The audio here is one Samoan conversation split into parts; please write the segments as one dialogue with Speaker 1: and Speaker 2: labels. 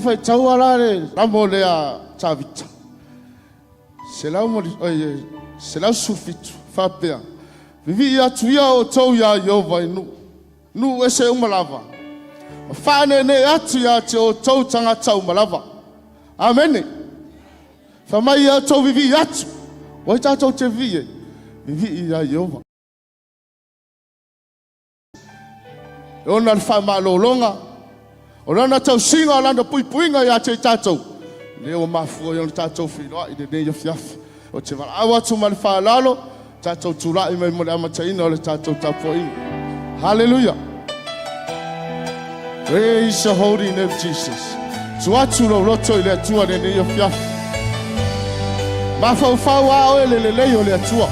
Speaker 1: Faitaua la le lamo lea a Tavita, 117, faapea, Vivii atu ia outou iā Ieova i nuu, nuu ese uma lava, ma faaneenee atu ia te outou tagata uma lava. Amene. Fai mai ia outou vivii atu. O ai tatou te vivii ai? Vivii iā Ieova. E ona le faamalologa, o lana tausiga, o lana puipuiga ia te i tatou, lea ua mafua ai ona tatou feiloai i lenei afiafi. Ou te valaau atu ma le faaaloalo, tatou tulai mai mo le amataina o le tatou tapuaiga. Haleluia! Praise the holy name of Jesus. Tuu atu lou loto i le Atua i lenei afiafi. Mafaufau a oe le lelei o le Atua.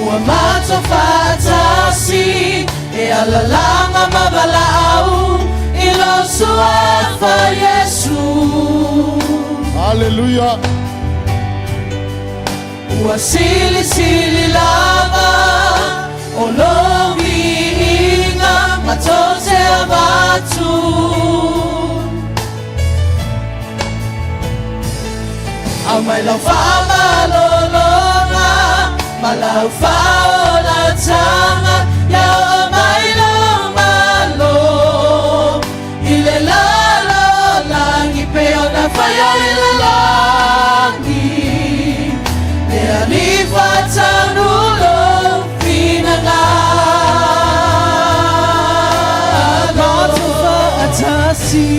Speaker 2: Ua matou faatasi e alalaga ma valaau i lou suafa Iesu.
Speaker 1: Haleluia!
Speaker 2: Ua silisili lava o lou viiga matou te avatu. Aumai lau faamalologa ma lau faaolataga ia oo mai lou Malo i le lalolagi pei ona faia i le lagi. Le Alii faataunu lou finagalo. Matou faatasi.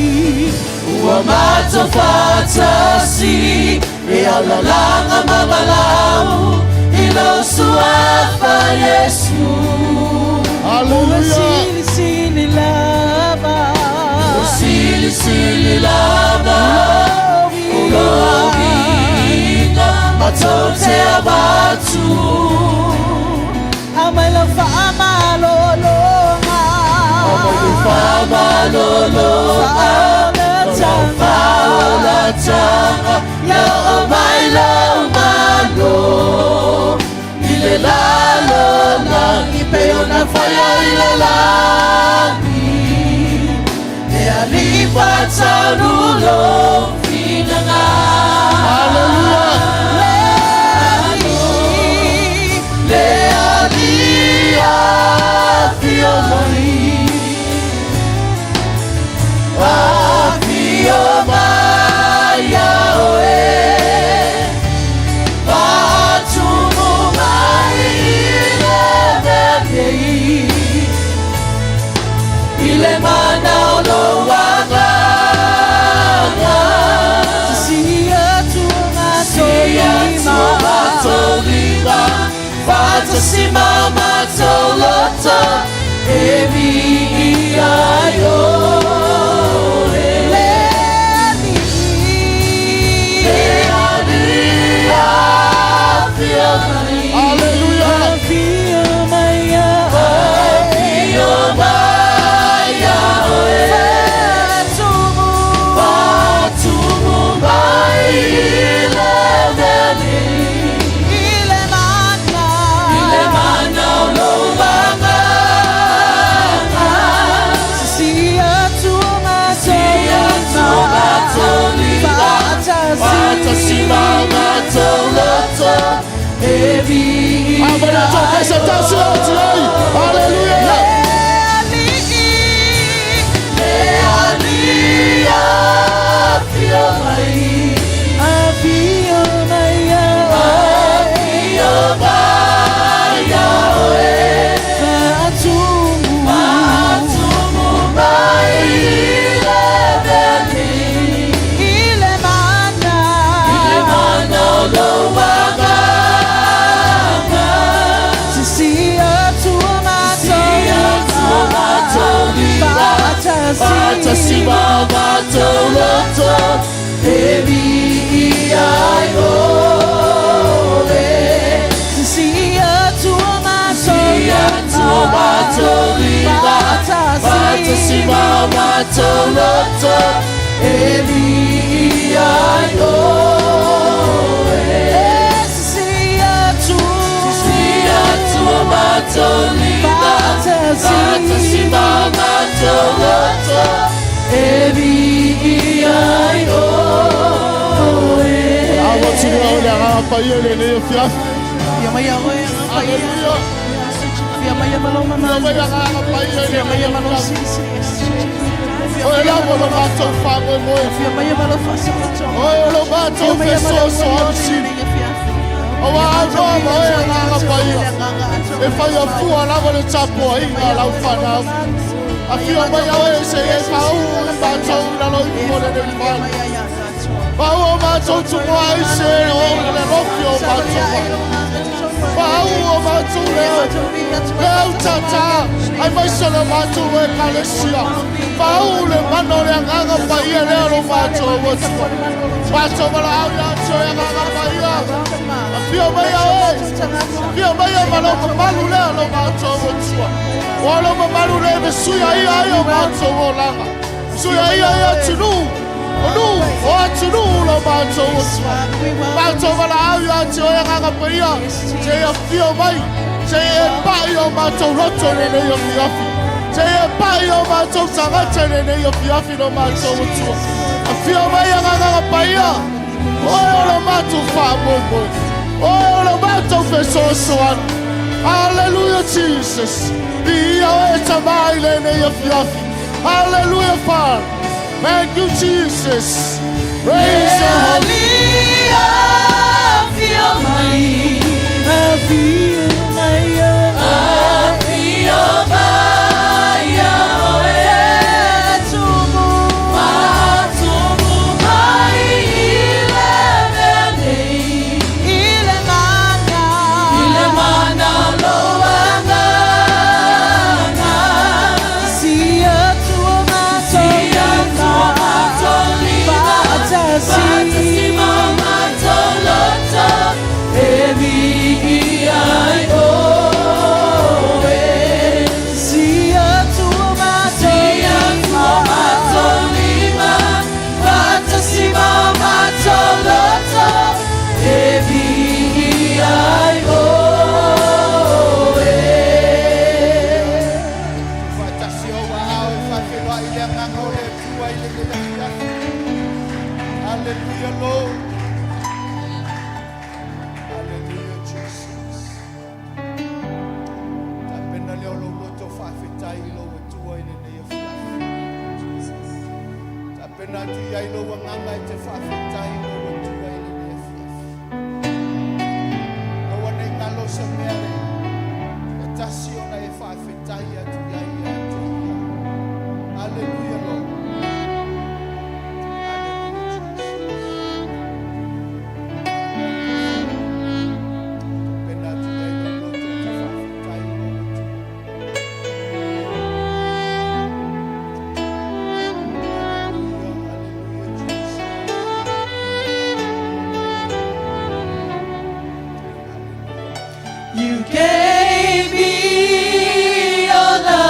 Speaker 2: Ua matou faatasi e alalaga ma valaau i lou suafa Iesu.
Speaker 1: Haleluia!
Speaker 2: Ua silisili lava. Ua silisili lava. O lou viiga matou te avatu. Aumai lau faamalologa. Aumai lau faamalologa. Faaolataga. Ia oo mai lou Malo i le lalolagi pei ona faia i le lagi. Le Alii faataunu lou finagalo.
Speaker 1: Haleluia!
Speaker 2: Le Alii, le Alii afio mai. Afio mai ia oe. Faatumu mai i le mea nei. I le mana o lou agaga. Sisii atu o matou lima. Faatasi ma matou loto e viia ai oe. Le Alii, le Alii afio mai.
Speaker 1: Haleluia!
Speaker 2: Afio mai ia oe. Afio mai ia oe. Faatumu. Faatumu mai i le mea nei. I le mana. I le mana o lou agaga. Sisii atu o matou lima. Faatasi ma matou loto e viia
Speaker 1: Avana tokesa tasi atu ai. Haleluia!
Speaker 2: Le Alii, le Alii afio mai. Afio mai ia oe. Afio mai ia oe. Faatumu. Faatumu mai i le mea nei. I le mana. I le mana o lou agaga. Sisii atu o matou lima. Faatasi ma matou loto e viia ai oe. Sisii atu o matou lima. Faatasi ma matou loto e viia ai oe. Sisii atu. Faatasi ma matou loto e viia ai oe.
Speaker 1: Ava tini o le agaga paia i lenei afiafi.
Speaker 2: Fia mai oe agaga paia.
Speaker 1: Aleluia.
Speaker 2: Fia mai ma lou
Speaker 1: Fia
Speaker 2: mamalu.
Speaker 1: mai agaga paia i
Speaker 2: Fia mai
Speaker 1: lenei
Speaker 2: ma lou
Speaker 1: afiafi.
Speaker 2: silisili.
Speaker 1: Oe lava lo matou faamoemoe.
Speaker 2: Fia mai ma lou faasaoto.
Speaker 1: Oe o lo matou fesoasoani sili. Auā aunoa ma oe agaga paia. E faia fua lava le tapuaiga a lau fanau. Afio mai oe seia e paū i matou i lalo ifo o lenei fale. Paū o matou tumuai se o le lofi o matou maa. Paū o matou leo, leo tātā, aemaise o le matou Ekalesia. Paū le mana o le Agaga Paia lea o lo matou Atua. Matou valaau ia te oe Agaga Paia. Afio mai oe. Afio mai ma lou mamalu lea lo matou Atua. Ua lou mamalu lea e fesuiaia ai o matou olaga. Fesuiaia ai atunuu, o nuu, o atunuu lo matou Atua. Matou valaau ia te oe Agaga Paia, seia afio mai, seia e pa'i o matou loto i lenei afiafi. Seia e pa'i o matou tagata i lenei afiafi lo matou Atua. Afio mai Agaga Paia, oe o lo matou faamoemoe. Oe o lo matou fesoasoani. Hallelujah, Jesus. Viia oe Tamā i lenei afiafi. Hallelujah, Father. Thank you, Jesus. Praise the Holy.
Speaker 2: Afio mai, afio mai, afio mai oe. Tumu, tumu mai i le mea nei, i le mana, i le mana o lou agaga. Si atu o matou lima, faatasi ma matou loto e viia ai oe. Si atu o matou lima, faatasi ma matou loto e viia ai oe.
Speaker 1: Faatasi ou aao e faafeiloai i le agaga o le Atua i lenei afiafi. Hallelujah, Lord. Hallelujah, Jesus. Tapena lea o lou loto faafetai i lou Atua i lenei afiafi. Tapena atu i ai lou agaga e te faafetai i lou Atua i lenei afiafi. Aua nei galo se mea le e tasi ona e faafetai atu i ai ia te ia. Hallelujah, Lord. Hallelujah, Jesus. Tapena atu i ai lou loto e te faafetai i lou Atua. Hallelujah, hallelujah, Jesus. Hallelujah.
Speaker 2: You gave me your love.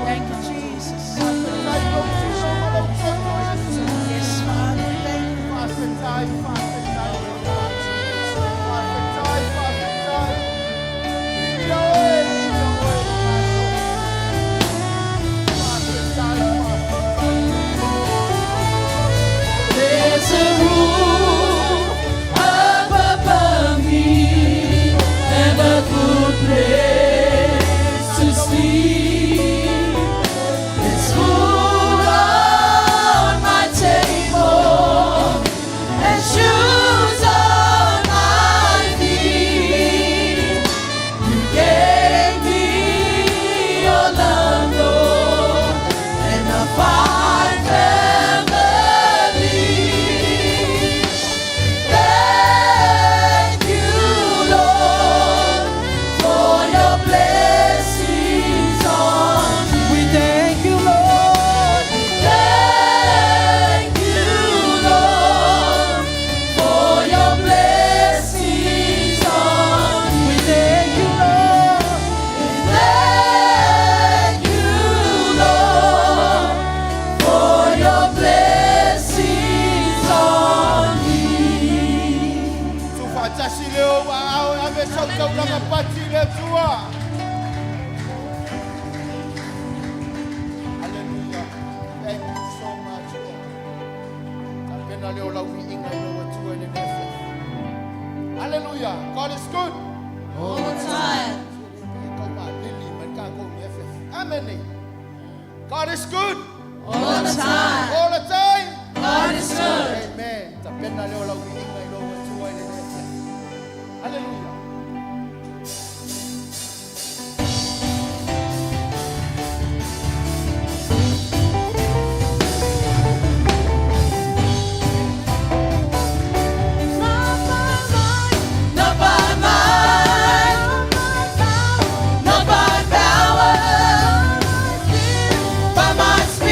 Speaker 2: Thank you, Jesus. Yes, Father, thank you. There's a room up above me and a good place to sleep. There's food on my table and shoes on my feet. You gave me your love, Lord, and a fine family. Thank you, Lord, for your blessings on me.
Speaker 3: We thank you, Lord.
Speaker 2: Thank you, Lord, for your blessings on me.
Speaker 3: We thank you, Lord.
Speaker 2: Thank you, Lord, for your blessings on me.
Speaker 1: Tufatasi leo wa ave sauta mapati le tua. Hallelujah. Thank you so much, Lord. Tapena leo la wiinga ilo watua le nefe. Hallelujah. God is good.
Speaker 2: All the time.
Speaker 1: Amen. God is good.
Speaker 2: All the time.
Speaker 1: All the time.
Speaker 2: God is good.
Speaker 1: Amen. Tapena leo la wiinga ilo watua le nefe. Hallelujah.
Speaker 2: Not by might, not by power, by my spirit.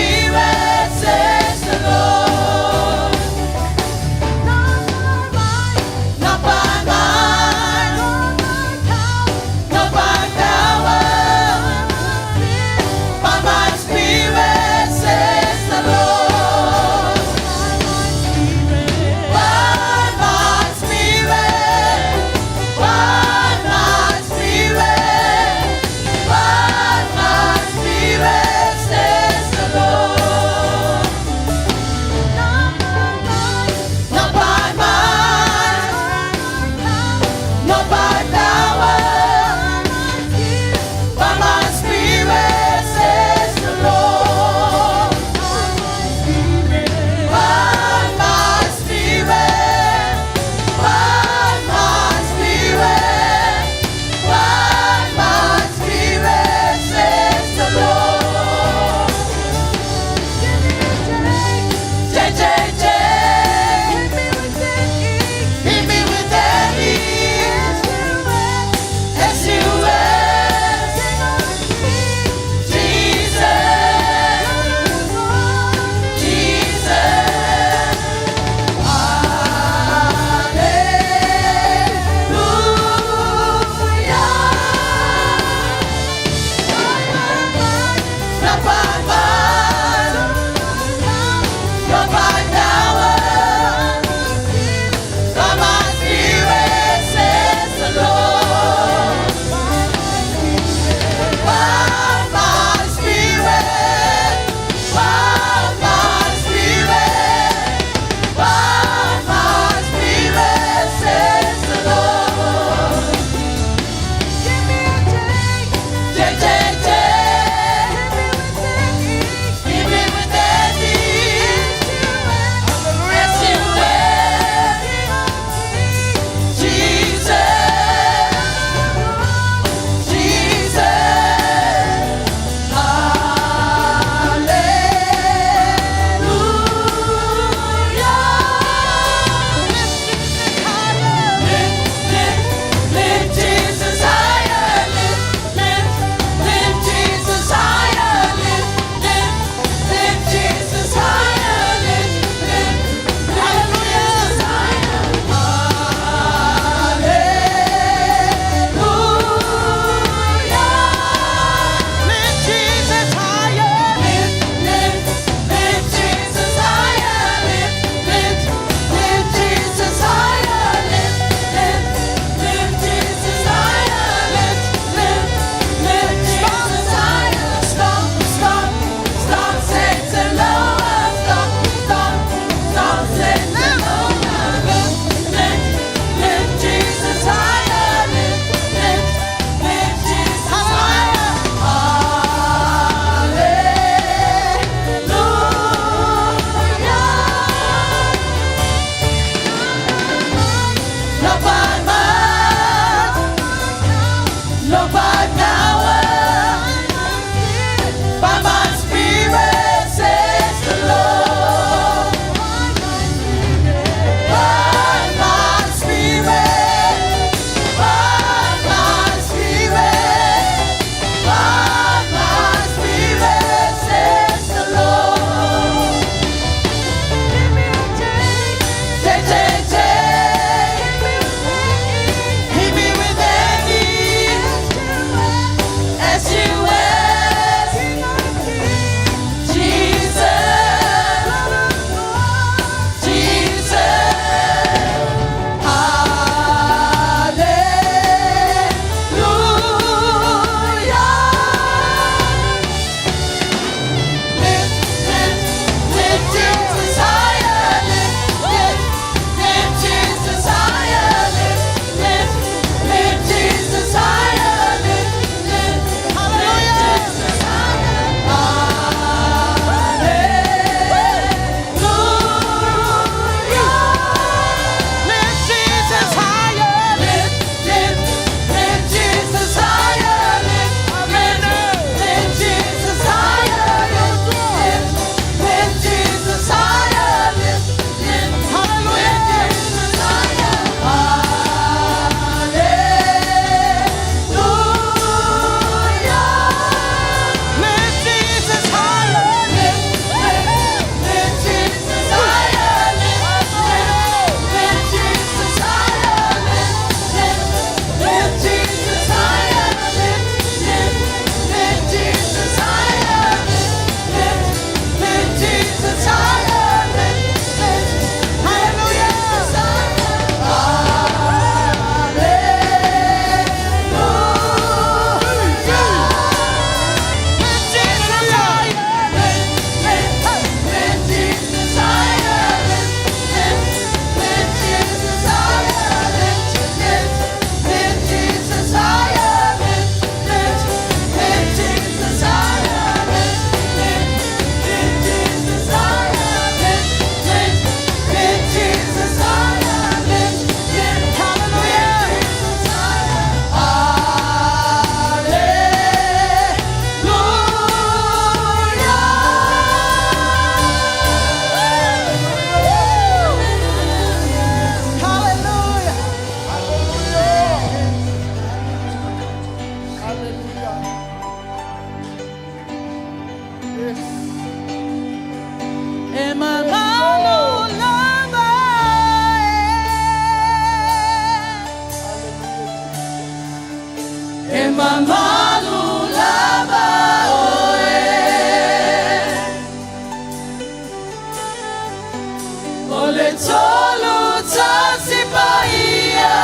Speaker 2: O le tolu tasi paia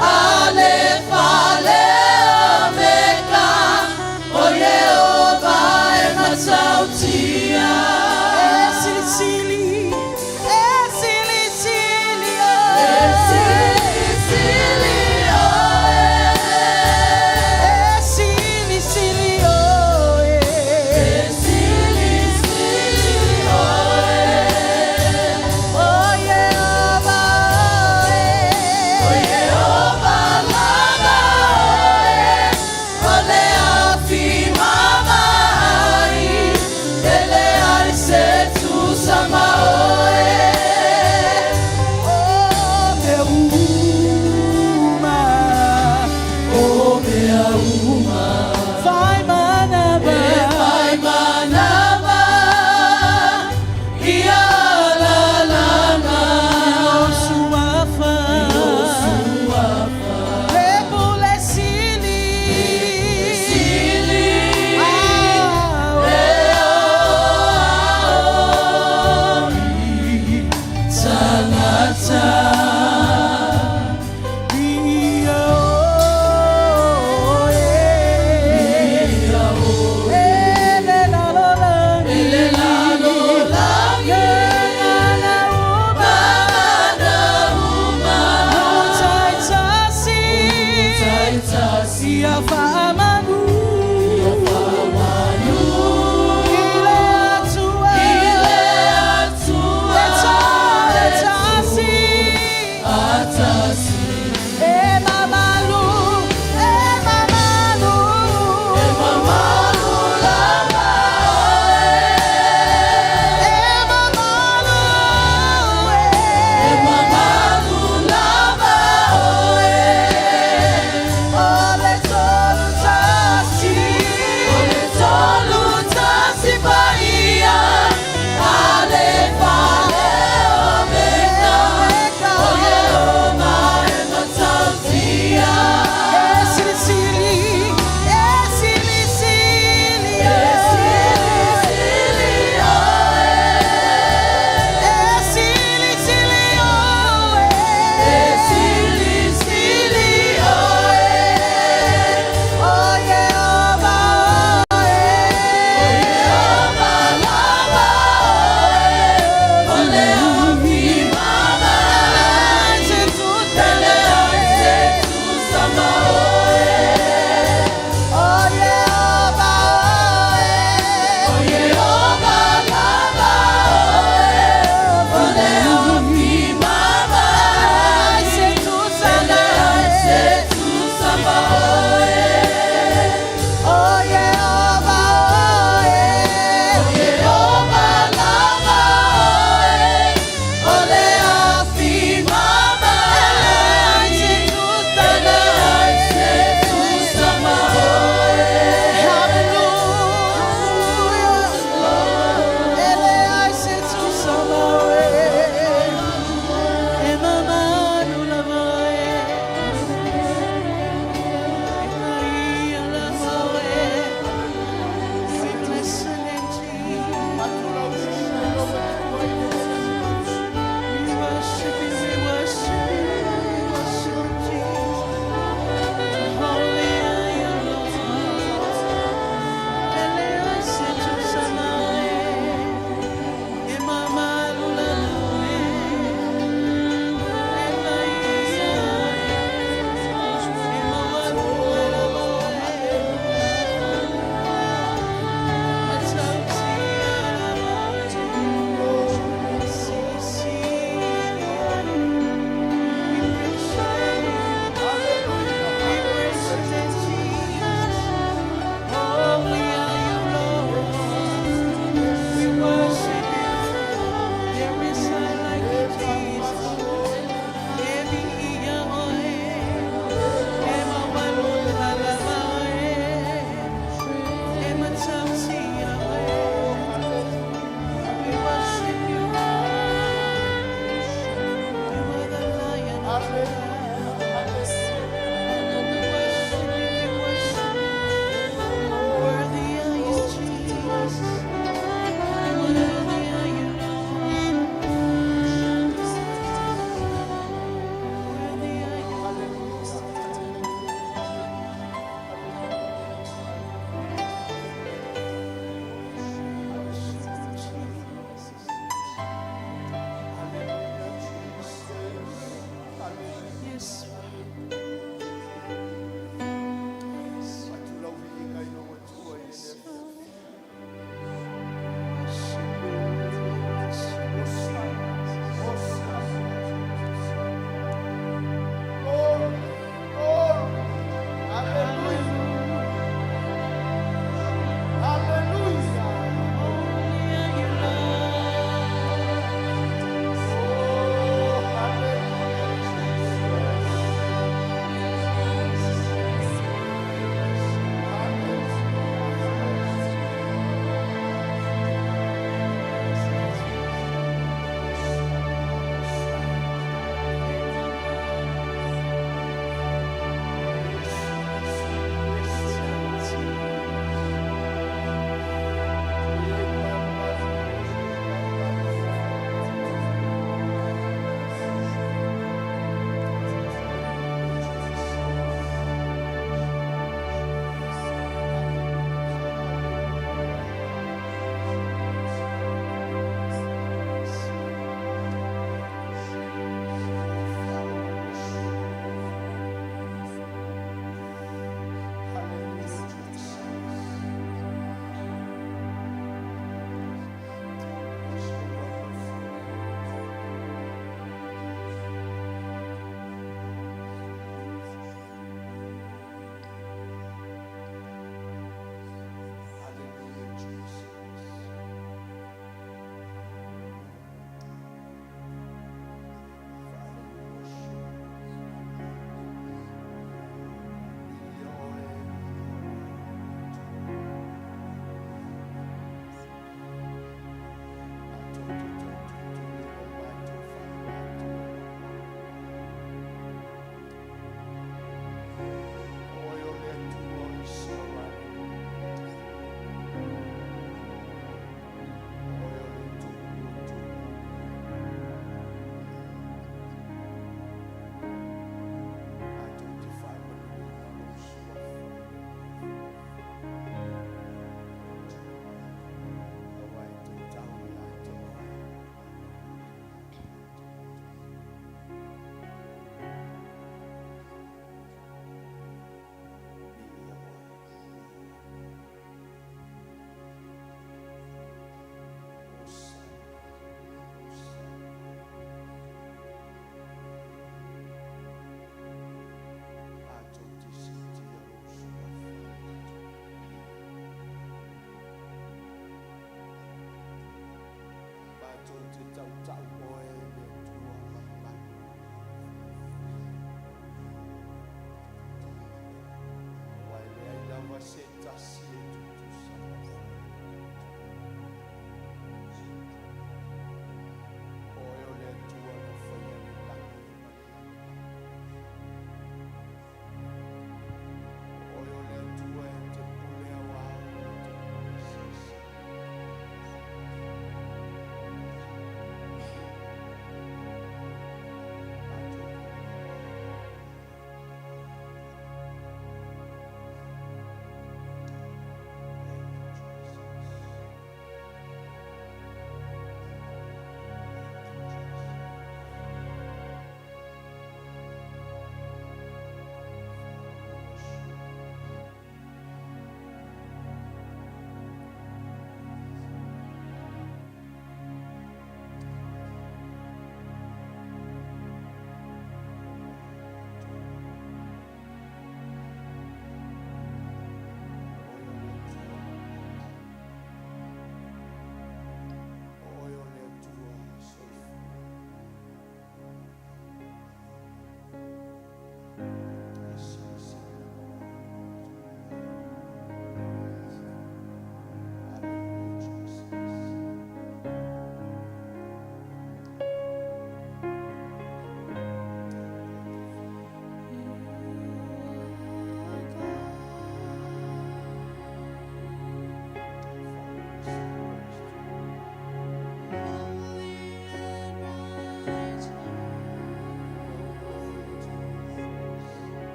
Speaker 2: a le fale Omeka, o Ieova e matautia.
Speaker 3: E silisili, e silisili
Speaker 2: E
Speaker 3: oe.
Speaker 2: silisili oe.
Speaker 3: E silisili oe.
Speaker 2: E silisili oe.
Speaker 3: O Ieova oe.
Speaker 2: O Ieova lava oe, o le afi mamaai, e leai se tusa ma oe.
Speaker 3: O mea uma,
Speaker 2: O mea uma,
Speaker 3: fai manava.
Speaker 2: e fai manava, ia lalanga.
Speaker 3: O suafa,
Speaker 2: Suafa,
Speaker 3: e pule sili.
Speaker 2: sili,
Speaker 3: Ah,
Speaker 2: e o tagata.
Speaker 3: Ia oe.
Speaker 2: Ia o
Speaker 3: Ele la lo langi.
Speaker 2: ele lalo langi,
Speaker 3: Ngana uma.
Speaker 2: Ngana uma,
Speaker 3: Tai tasi.
Speaker 2: tai tasi,
Speaker 3: Ia faamanu.
Speaker 2: faamanu.
Speaker 3: I le Atua.
Speaker 2: I le Atua,
Speaker 3: E tasi.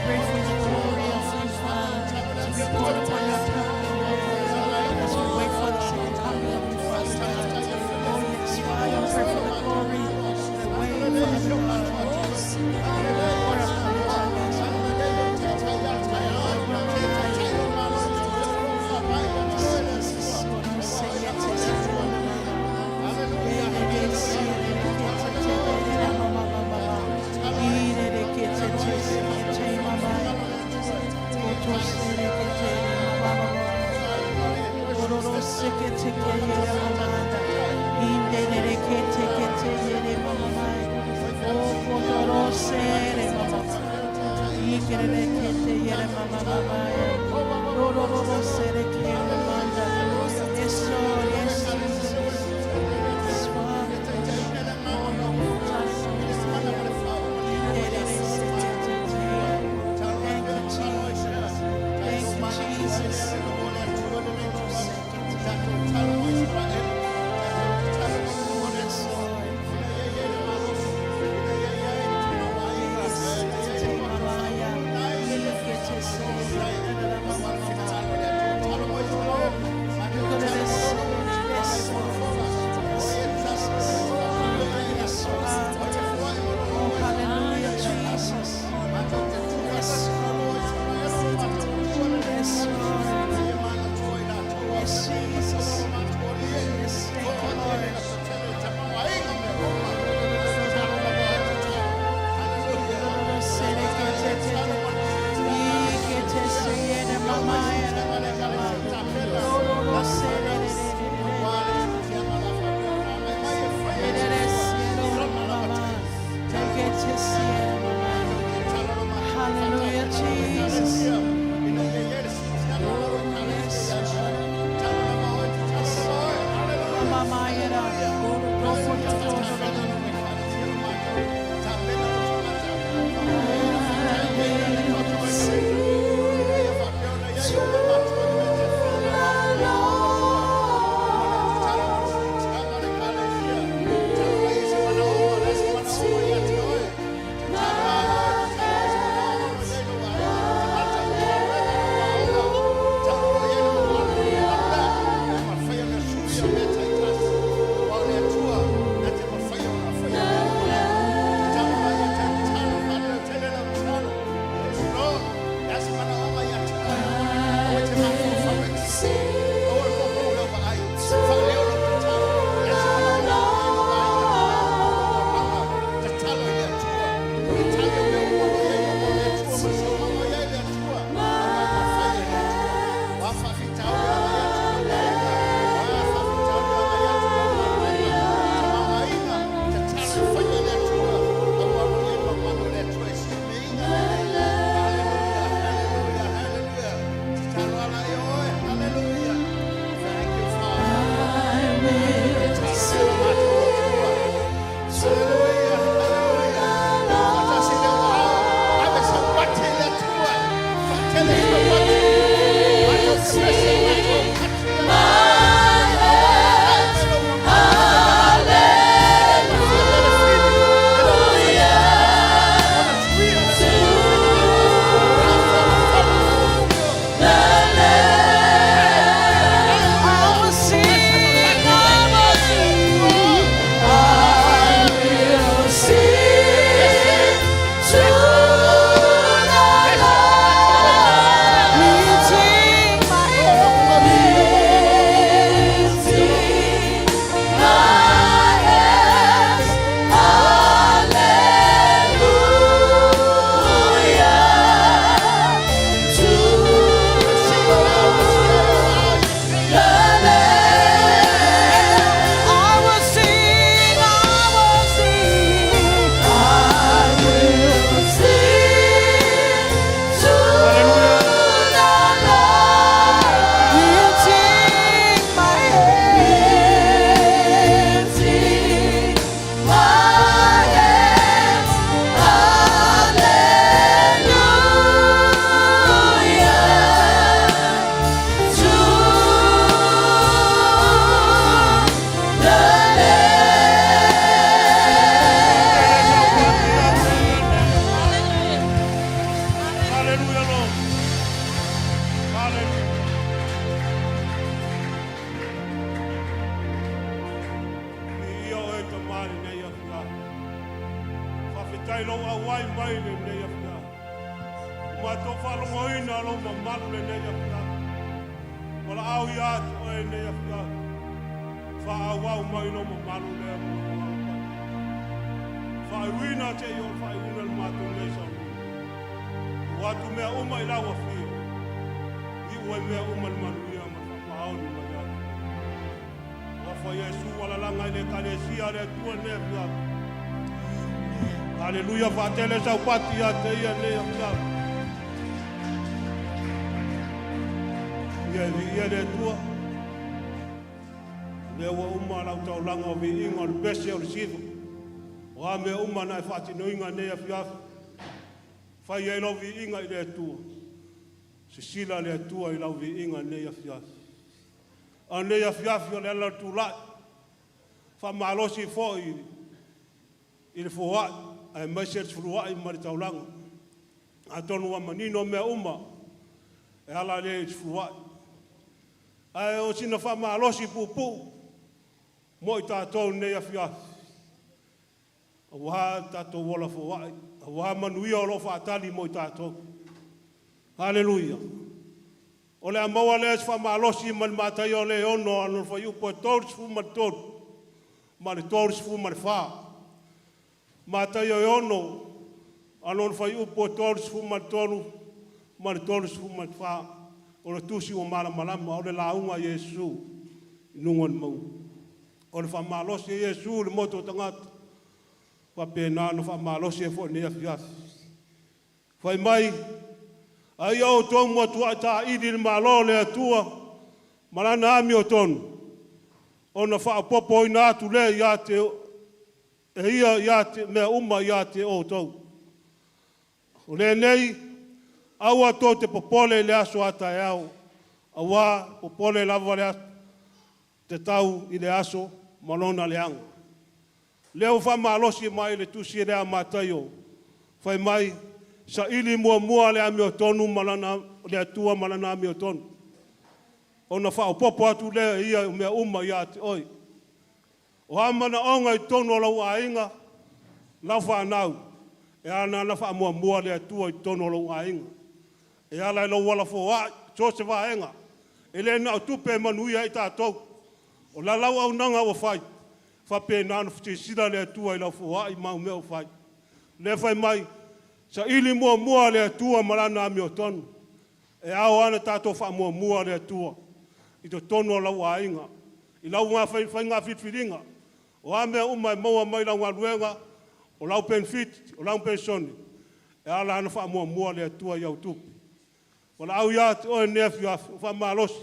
Speaker 3: Pray for the glory of you, Father, to be poured upon your people, Lord, as we wait for the second coming of you, Father God. Oh, yes, Father, pray for the glory, the way, Father God. Pour upon each of us, Yes, Lord, yes, Jesus. Yes, Father. Thank you, Jesus. Thank you, Jesus. Yes, Lord. Yes, Yes, Father. Oh, hallelujah, Jesus. Yes, Lord. Yes, Lord. Yes, Jesus. Yes, thank you, Lord. Hallelujah, Jesus.
Speaker 4: Faafetai i lou auai mai lenei afiafi. Ua matou faalogoina lou mamalu lenei afiafi. Valaau ia te oe lenei afiafi. Faaauau mai lou mamalu lea ma lou Agaga Paia. Faaiuina seia oo i le faaiuina o le matou nei sauniga. Tuu atu mea uma i lau afio. Iu ai mea uma i le manuia ma le faamaoni mai ia te oe. Alofa Iesu ua lalaga i le Ekalesia a le Atua i lenei afiafi. Aleluia, faatele saupati ia te ia i lenei afiafi. Ia e viia le Atua. O lea ua uma lau taulaga o viiga o le pese o le siva. O a mea uma na e faatinoina i lenei afiafi, fai ai lau viiga i le Atua. Sisila le Atua i lau viiga i lenei afiafi. A o lenei afiafi o le ala o le tulai, faamalosi foi i le foai aemaise le sefuluai ma le taulaga. Atonu ua manino mea uma e ala lea i le sefuluai. Ae o sina faamalosi puupuu mo i tatou i lenei afiafi, aua le tatou ola foai, aua manuia o lo o faatali mo i tatou. Aleluia! O le a maua lea o se faamalosi mai le Mataio le 6 a lona fuaiupu e 33 ma le 34. Mataio e 6 a lona fuaiupu e 33 ma le 34. O le tusi ua malamalama, o le lauga a Iesu i luga o le mauga. O le faamalosi e Iesu i le motu o tagata, faapena ona faamalosi ai foi i lenei afiafi. Fai mai, a ia outou muatuai tāili le Malo o le Atua ma lana amiotonu, ona faaopoopoina atu lea ia te, e ia ia te mea uma ia te outou. O lenei, aua tou te popole i le aso a taeao, aua popole lava le tatau i le aso ma lona leaga. Lea ua faamalosi mai le tusi lea a Mataio, fai mai, saili muamua le amiotonu ma lana, le Atua ma lana amiotonu, ona faaopoopo atu lea e ia o mea uma ia te oe. O a manaoga i totonu o lou aiga, lau fanau, e ala ona faamuamua le Atua i totonu o lou aiga. E ala i lou ola foai, so o se vaega, e le na o tupe e manuia ai tatou. O la lau auaunaga ua fai, faapena ona silasila le Atua i lau foai ma au mea o fai. Lea fai mai, saili muamua le Atua ma Lana amiotonu. E ao lava ona tatou faamuamua le Atua i totonu o lau aiga, i lau faiga filifiliga, o a mea uma e maua mai lau galuega, o lau penefiti, o lau penisione, e ala la ona faamuamua le Atua i au tupe. Valaau ia te oe i lenei afiafi, ua faamalosi,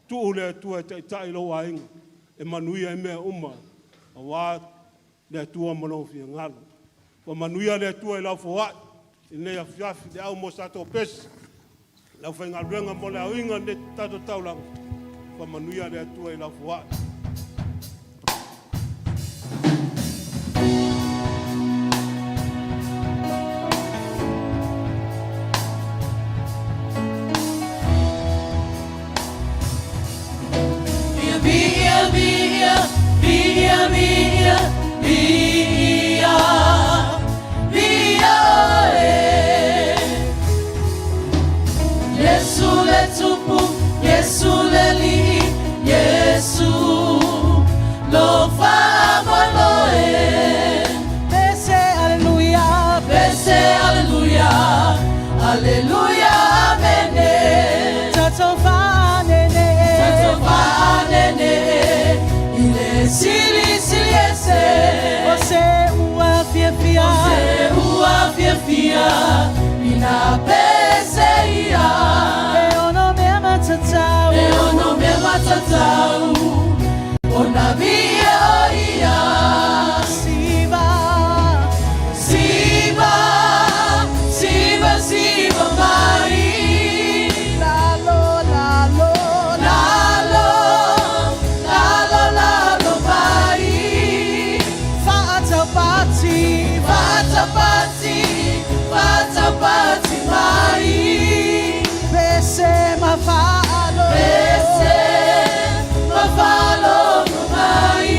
Speaker 4: tuu le Atua e taitai lou aiga, e manuia ai mea uma aua le Atua ma lou finagalo. Ua manuia le Atua i lau foai i lenei afiafi, le au mo se tatou pese, le aufaigaluega mo le aoina o lenei tatou taulaga, faamanuia le Atua i lau foai.
Speaker 2: Via, via, via, via, via, via, e. Yesu le tupu, Yesu le lii, Yesu lo faamoemoe.
Speaker 3: Pese, aleluia,
Speaker 2: Pese, aleluia, aleluia, amene.
Speaker 3: Tatou faanene.
Speaker 2: Tatou faanene, i le Silisili Ese.
Speaker 3: O se ua fiafia.
Speaker 2: Se ua fiafia, ina pese ia.
Speaker 3: E ono mea matatau.
Speaker 2: E ono mea matatau, ona viia o ia.
Speaker 3: Siva.
Speaker 2: Siva, siva, siva mai.
Speaker 3: Lalo, lalo,
Speaker 2: Lalo, lalo, lalo mai.
Speaker 3: Faataupati.
Speaker 2: Fatapati, fatapati mai.
Speaker 3: Pese mafalo.
Speaker 2: Pese, mafalogo mai.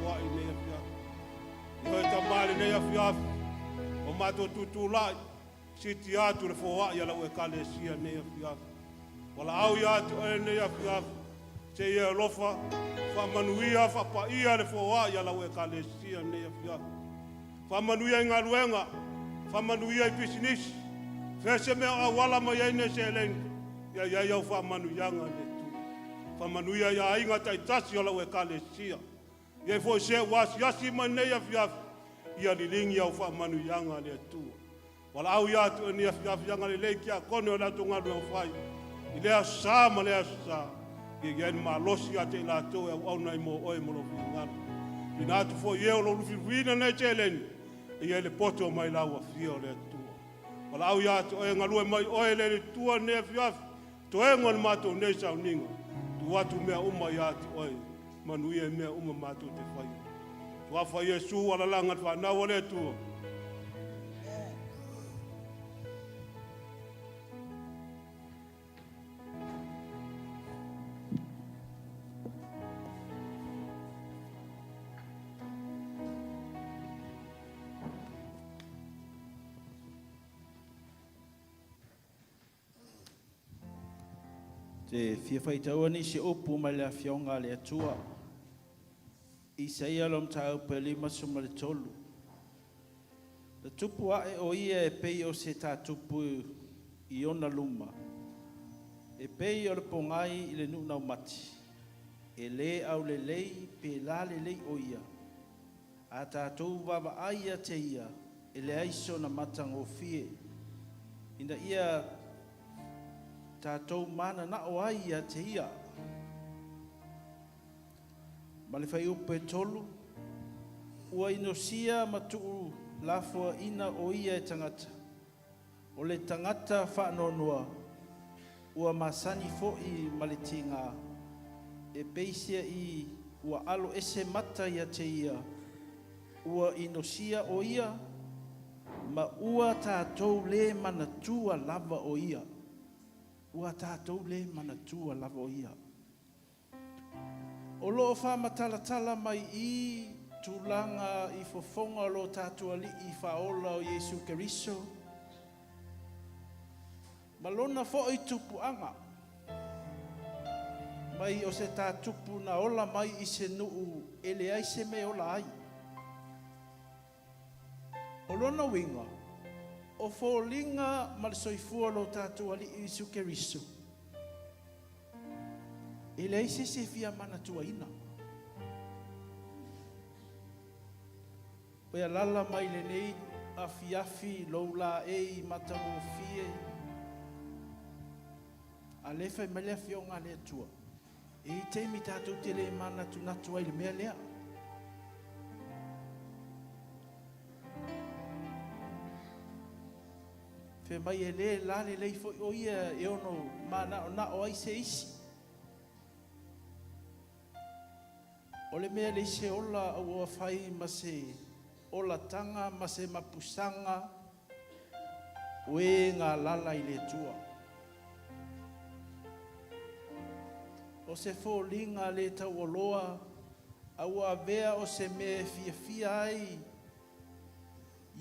Speaker 4: foai i lenei afiafi. Ioe Tama i lenei afiafi, ua matou tutulai, sitia atu le foai a lau Ekalesia i lenei afiafi. Valaau ia te oe i lenei afiafi, se i e alofa, faamanuia, faapaia le foai a lau Ekalesia i lenei afiafi. Faamanuia i galuega, faamanuia i pisinisi, fea se mea o auala mai ai nei seleni, ia i ai au faamanuiaga e le Atua. Faamanuia i aiga taitasi o lau Ekalesia. E i ai foi se ua asiasi mai i lenei afiafi, ia liligi au faamanuiaga le Atua. Valaau ia te oe i lenei afiafi, agalelei i tiakone o le latou galuega fai, i lea aso Sa ma lea aso Sa, ia i ai le malosi ia te i latou e auauna ai mo oe ma lou finagalo. Tuuina atu foi i e o lo o lufilufiina nei seleni, e i ai le poto mai lau afio le Atua. Valaau ia te oe, galue mai oe le Atua i lenei afiafi, toega o le matou nei sauniga, tuu atu mea uma ia te oe, manuia i mea uma matou te faia. Suafa Iesu, alalaga le fanau a le Atua.
Speaker 5: Te fia faitaua nisi upu mai le Afioga a le Atua. Isaia lo mataupu e 53. Na tupu ae o ia e pei o se tātupu i ona luma, e pei o le pogai i le nuu naumati, e lē aulelei pe lalelei o ia, a tatou vaavaai ia te ia, e leai sona matagofie, ina ia tatou mananao ai ia te ia. Ma le fuaiupu e 3, ua inosia ma tuulafoaina o ia e tagata, o le tagata faanoanoa, ua masani foi ma le tiga, e peisia'i ua alo ese mata ia te ia, ua inosia o ia, ma ua tatou lē manatua lava o ia. Ua tatou lē manatua lava o ia. O loo faamatalatala mai i tulaga i fofoga o lo tatou Alii Faaola o Iesu Keriso ma lona foi tupuaga mai o se tātupu na ola mai i se nuu e leai se mea e ola ai. O lona uiga, o foliga ma le soifua o lo tatou Alii Iesu Keriso, e leai se isi e fia manatuaina. Ua alaala mai lenei afiafi lou laei matagofie, a lea fai mai le Afioga a le Atua, e i ai taimi tatou te le manatunatu ai i le mea lea. Fai mai e lē lalelei foi o ia e ono manaonao ai se isi. O le mea leai se ola ua fai ma se olataga ma se mapusaga o e galala i le Atua. O se foliga le taualoa a ua avea o se mea e fiafia ai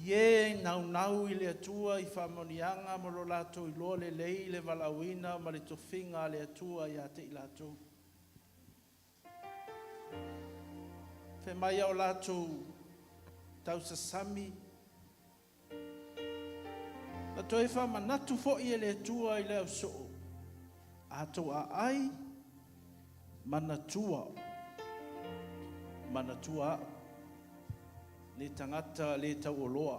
Speaker 5: i e naunau i le Atua i faamanuiaga ma lo latou iloa lelei le valaauina ma le tofiga a le Atua ia te i latou. Fai mai a o latou tausasami, na toe faamanatu foi e le Atua i le ausoo, a tou aai manatua, manatua au, le tagata le taualoa,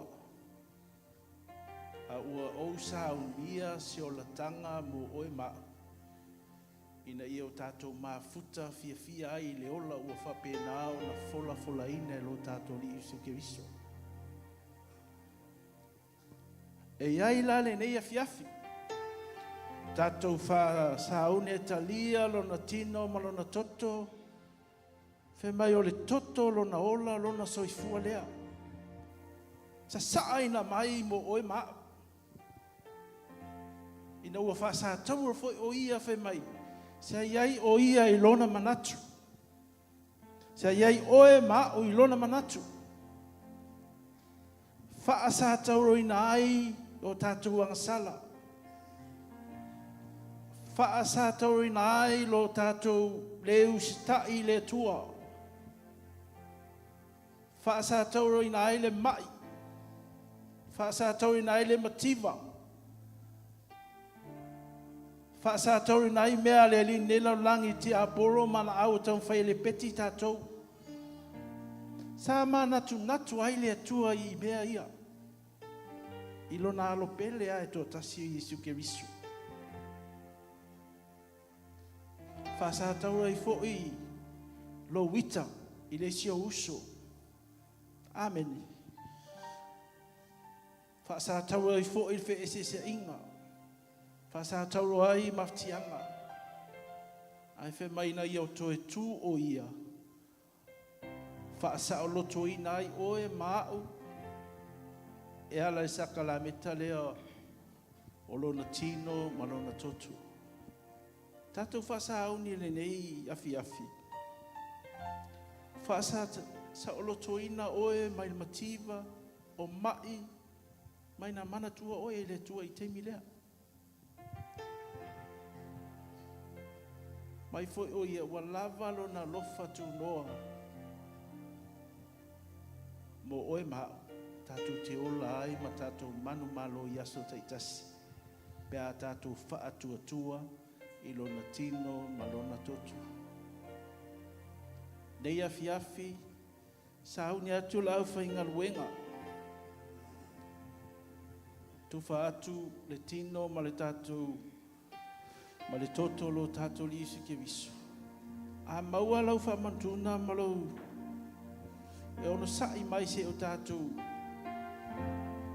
Speaker 5: a ua ou saunia se olataga mo oe ma au, ina ia o tatou mafuta fiafia ai i le ola ua faapena ona folafolaina e lo tatou Alii Iesu Keriso. E i ai la lenei afiafi, tatou faasaune e talia lona tino ma lona toto, fai mai o le toto lona ola lona soifua lea, sasaaina mai mo oe ma au. Ina ua faasataua foi o ia fai mai, sa i ai o ia i lona manatu. Sa i ai oe ma a'u i lona manatu. Faasatauroina ai o tatou agasala. Faasatauroina ai lo tatou le usitai i le Atua. Faasatauroina ai le mai. Faasatauroina ai le mativa. Faasatauroina ai mea a le alii nei lalolagi tiapolo ma laau e taumafai e lepeti tatou. Sa manatunatu ai le Atua i mea ia. I lona alo pele a e toatasi o Iesu Keriso. Faasatauro ai foi lou ita i le isi ou uso. Amene. Faasatauro ai foi le feeseeseaiga. Faasatauro ai mafatiaga. Ae fai mai ina ia o toe tu o ia, faasaolotoina ai oe ma a'u e ala i sakalameta lea o lona tino ma lona toto. Tatou faasauni lenei afiafi. Faasaolotoina oe mai le mativa o mai mai na manatua oe e le Atua i taimi lea. Mai foi o ia ua lava lona alofa tunoa mo oe ma a'u, tatou te ola ai ma tatou manumalo i aso taitasi, pe a tatou faatuatua i lona tino ma lona toto. Nei afiafi, sauni atu le aufaigaluega, tufa atu le tino ma le tatou ma le toto lo tatou Alii Iesu Keriso. A maua lau faamanatuina ma lou e onosa'i mai se o tatou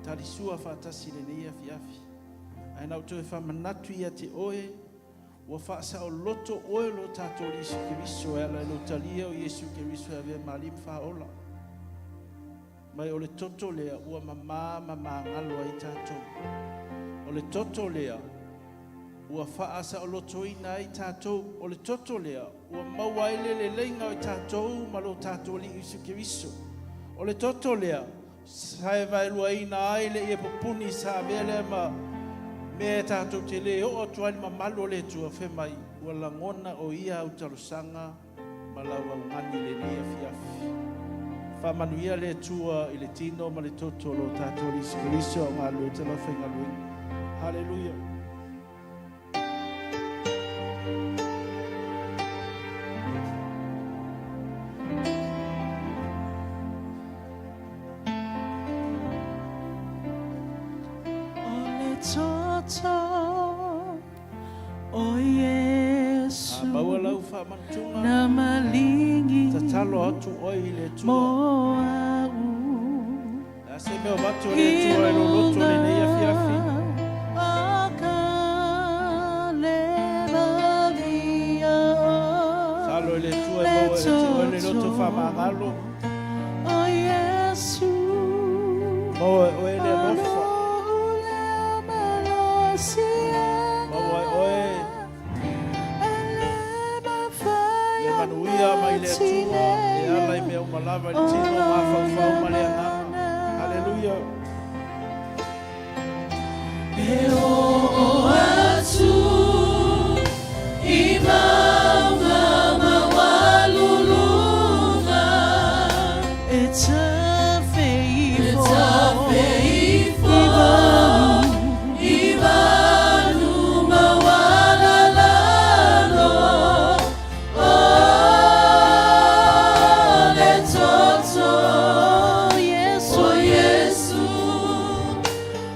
Speaker 5: talisua faatasi lenei afiafi. Ae na ou toe faamanatu ia te oe, ua faasaoloto oe lo tatou Alii Iesu Keriso e ala i lou talia o Iesu Keriso e avea ma Alii ma Faaola. Mai o le toto lea ua mamā ma magalo ai tatou. O le toto lea ua faasaolotoina ai tatou. O le toto lea ua maua ai le leleiga o tatou ma lo tatou Alii Iesu Keriso. O le toto lea sa e vaeluaina ai le ia pupuni sa avea lea ma mea e tatou te le oo atu ai le mamalu o le Atua fai mai ua lagona o ia au talosaga ma lau augani lenei afiafi. Faamanuia le Atua i le tino ma le toto o lo tatou Alii Iesu Keriso o galulue te lau faigaluega. Haleluia.
Speaker 3: O le toto o Iesu
Speaker 5: A maua lau faamanatuga,
Speaker 3: na malingi
Speaker 5: tatalo atu oe i le Atua.
Speaker 3: mo a'u
Speaker 5: Le a se mea o avatu e
Speaker 3: i
Speaker 5: le Atua e lou loto
Speaker 3: luga
Speaker 5: lenei afiafi.
Speaker 3: o ka levavia
Speaker 5: Tatalo i le Atua e
Speaker 3: le
Speaker 5: maua e te oe le loto
Speaker 3: toto
Speaker 5: faamagalo.
Speaker 3: o Iesu
Speaker 5: Maua e oe le
Speaker 3: o
Speaker 5: alofa.
Speaker 3: lou lea malosiaga
Speaker 5: Maua e oe
Speaker 3: e le mafai
Speaker 5: le manuia mai le Atua e ala i mea uma lava i le tino, mafaufau ma le agaga. Haleluia.
Speaker 2: E oo atu i mauga maualuluga
Speaker 3: E tafeifo
Speaker 2: e tafeifo i vanu maualalalo o le toto
Speaker 3: O Iesu
Speaker 2: o Iesu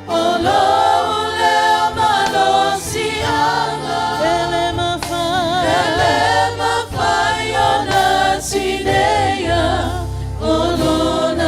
Speaker 2: o lou lea malosiaga
Speaker 3: E le mafai
Speaker 2: E le mafai ona tineia o lona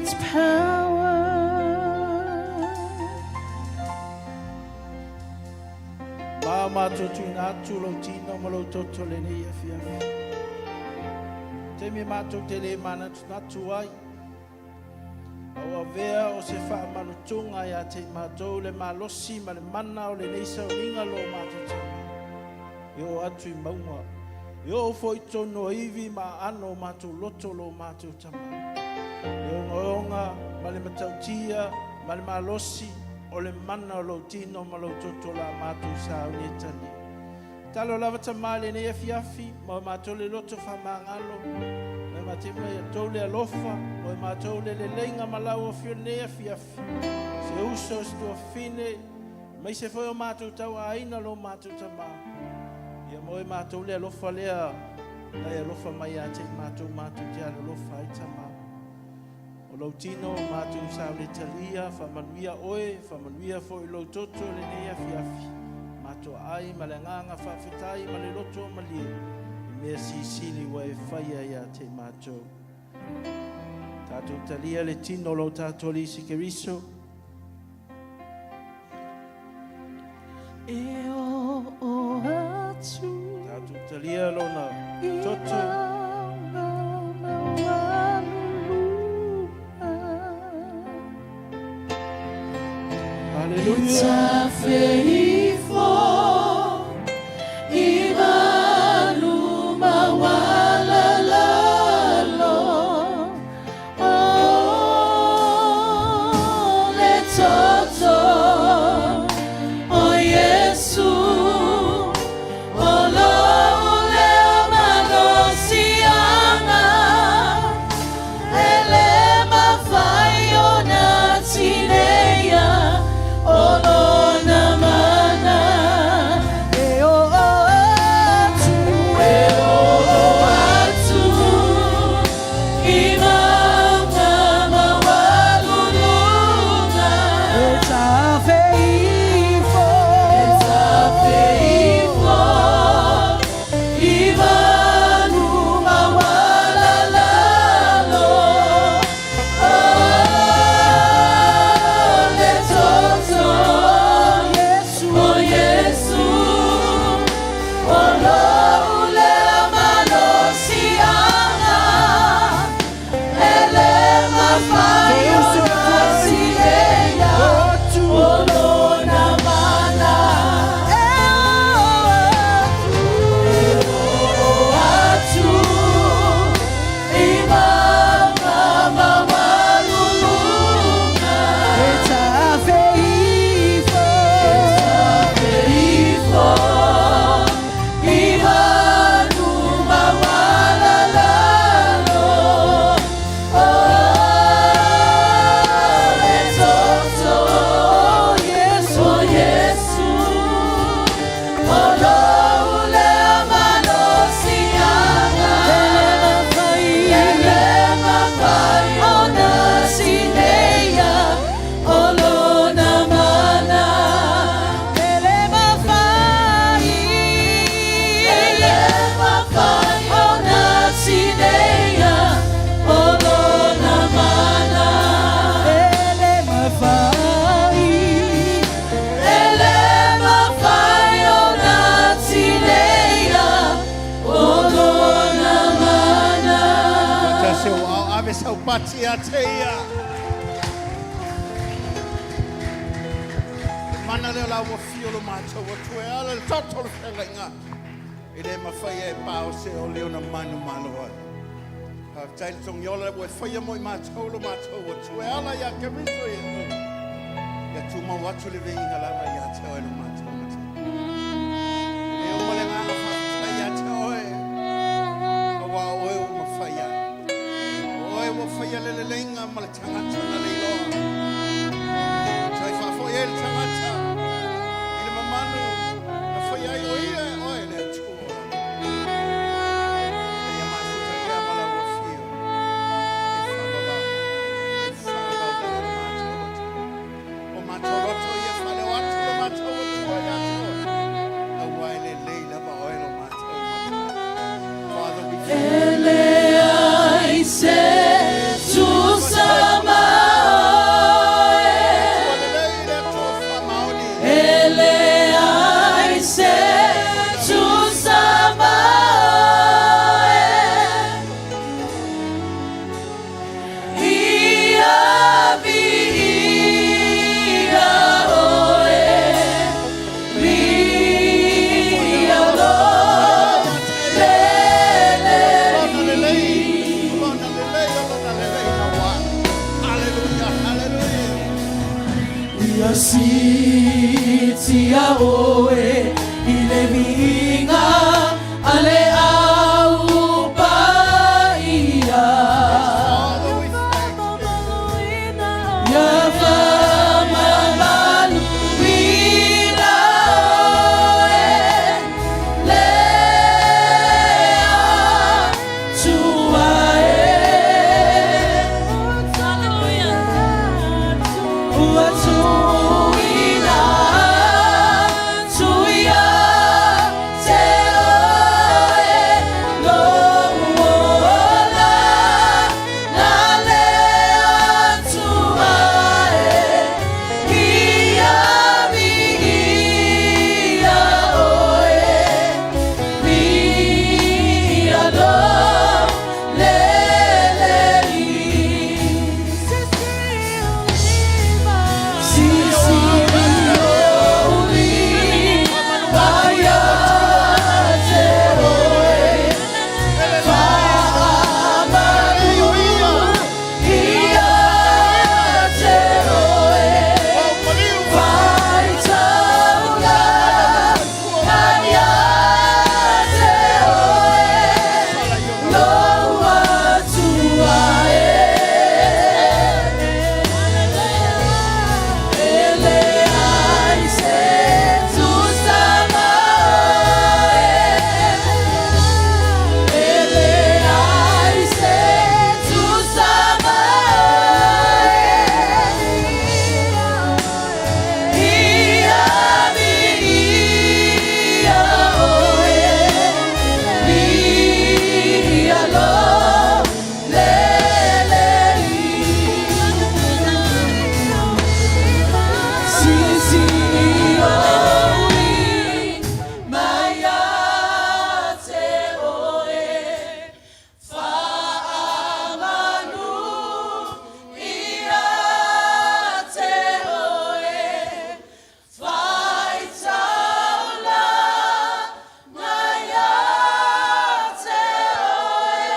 Speaker 3: its power.
Speaker 5: Ma mātou tuina atu lou tino ma lou toto lenei afiafi. Taimi e mātou te le manatunatu ai, a ua avea o se faamanutuga ia te i mātou le malosi ma le mana o lenei sauniga lo mātou tama. E oo atu i mauga, e oo foi i totonu o ivi ma aano o mātou loto lo mātou tama. Le ogaoga ma le matautia ma le malosi o le mana o lou tino ma lou toto la matou sauni e talia. Talo lava Tama i lenei afiafi, mo e matou le loto faamagalo, mo e matou mai a tou le alofa, mo e matou le leleiga ma lau afio lenei afiafi, se uso, se tuafafine, aemaise foi o matou tauaiga lo matou Tama. Ia mo e matou le alofa lea na e alofa mai ia te i matou, matou te alolofa ai Tama. O lou tino matou saoletalia, faamanuia oe, faamanuia foi lou toto lenei afiafi. Matou ai ma le agaga faafetai ma le loto malie i mea silisili ua e faia ia te matou. Tatou talia le tino o lo tatou Alii Iesu Keriso.
Speaker 3: E o o atu.
Speaker 5: Tatou talia lona toto. Hallelujah.
Speaker 6: Se o ao ave sau pati a te ia. Mana leo la ua fio lo mātou atu e ala le toto le whengainga. E le mawhai e pāo se o leo na manu malo ai. Whafetai le tongi ola ua e whaia mo i mātou lo mātou atu e ala ia Keriso i e Ia tūmau atu le veinga lava ia te oe lo mātou mate. E leo ma le nganga whafetai ia te oe. A wā oe o mawhai ai. Oe ua whaia le leleiga ma le tagata na leiloa. Toe faafoi ai le tagata i le mamanu na faia ai o ia e oe le Atua. Ia mafuta pea ma lau afio. E faavavau, e faavavau lava le matou Atua. O matou loto ia faaleo atu le matou Atua ia te oe. Aua e lelei lava oe lo matou Matai. Father, we thank you.
Speaker 2: Se tu sama. Siitia oe i le viiga a le au paia.
Speaker 6: Father, we thank you.
Speaker 2: Ia faamamaluina oe le Atua e. Ua tuuina atu ia te oe lou ola na le Atua e. Ia viia oe, viia lo lelei. Sisili o ia te oe, faamamalu ia te oe, faitaula ia te oe, lou Atua e. E leai se tusa ma oe, e leai se tusa ma oe. Ia viia oe, viia lo lelei. Sisili o mai ia te oe, faamamalu ia te oe, faitaula ia te oe,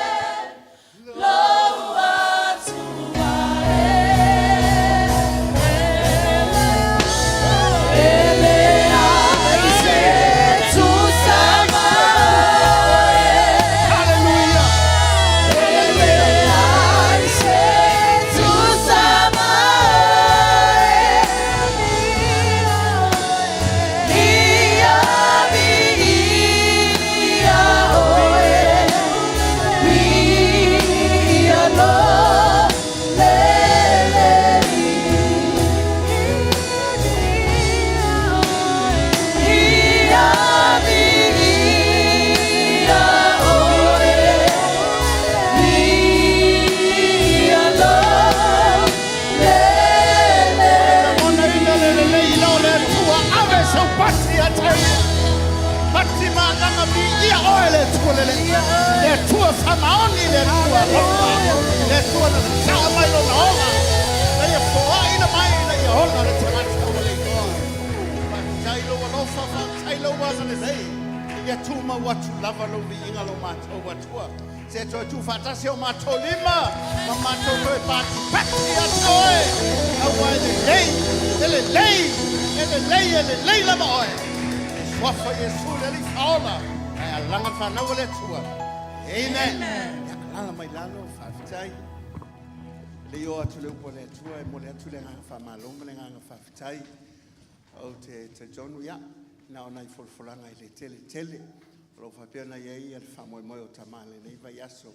Speaker 2: lou Atua e. E leai se tusa ma oe.
Speaker 6: Hallelujah.
Speaker 2: E leai se tusa ma oe. Ia viia oe, viia lo lelei. Ia viia oe, viia lo lelei.
Speaker 6: Ona ina le lelei lau le Atua, ave sau pati ia te ia. Pati malaga viia oe le Atua lelei. Le Atua faamaoni le Atua alofa. Le Atua na saa mai lona ola. Na ia foaina mai na ia ola le tagata ua le igoa. Faafetai lou alofa, faafetai lou agalelei. Ia tumau atu lava lou viiga lo matou Atua. Se toe tuufaatasi o matou lima, ma matou toe patipati atu oe. Aua e lelei, e lelei, e lelei, e lelei lava oe. E suafa Iesu le Alii Faaola. Ae alaga le fanau a le Atua. Amen. Ia alaala mai lalo, faafetai. Le i oo atu le upu a le Atua e momoli atu le agaga faamalo ma le agaga faafetai. Ou te talitonu ia, na o nai folafolaga e le tele tele. O lo o faapea ona i ai le faamoemoe o tama i lenei vaiaso.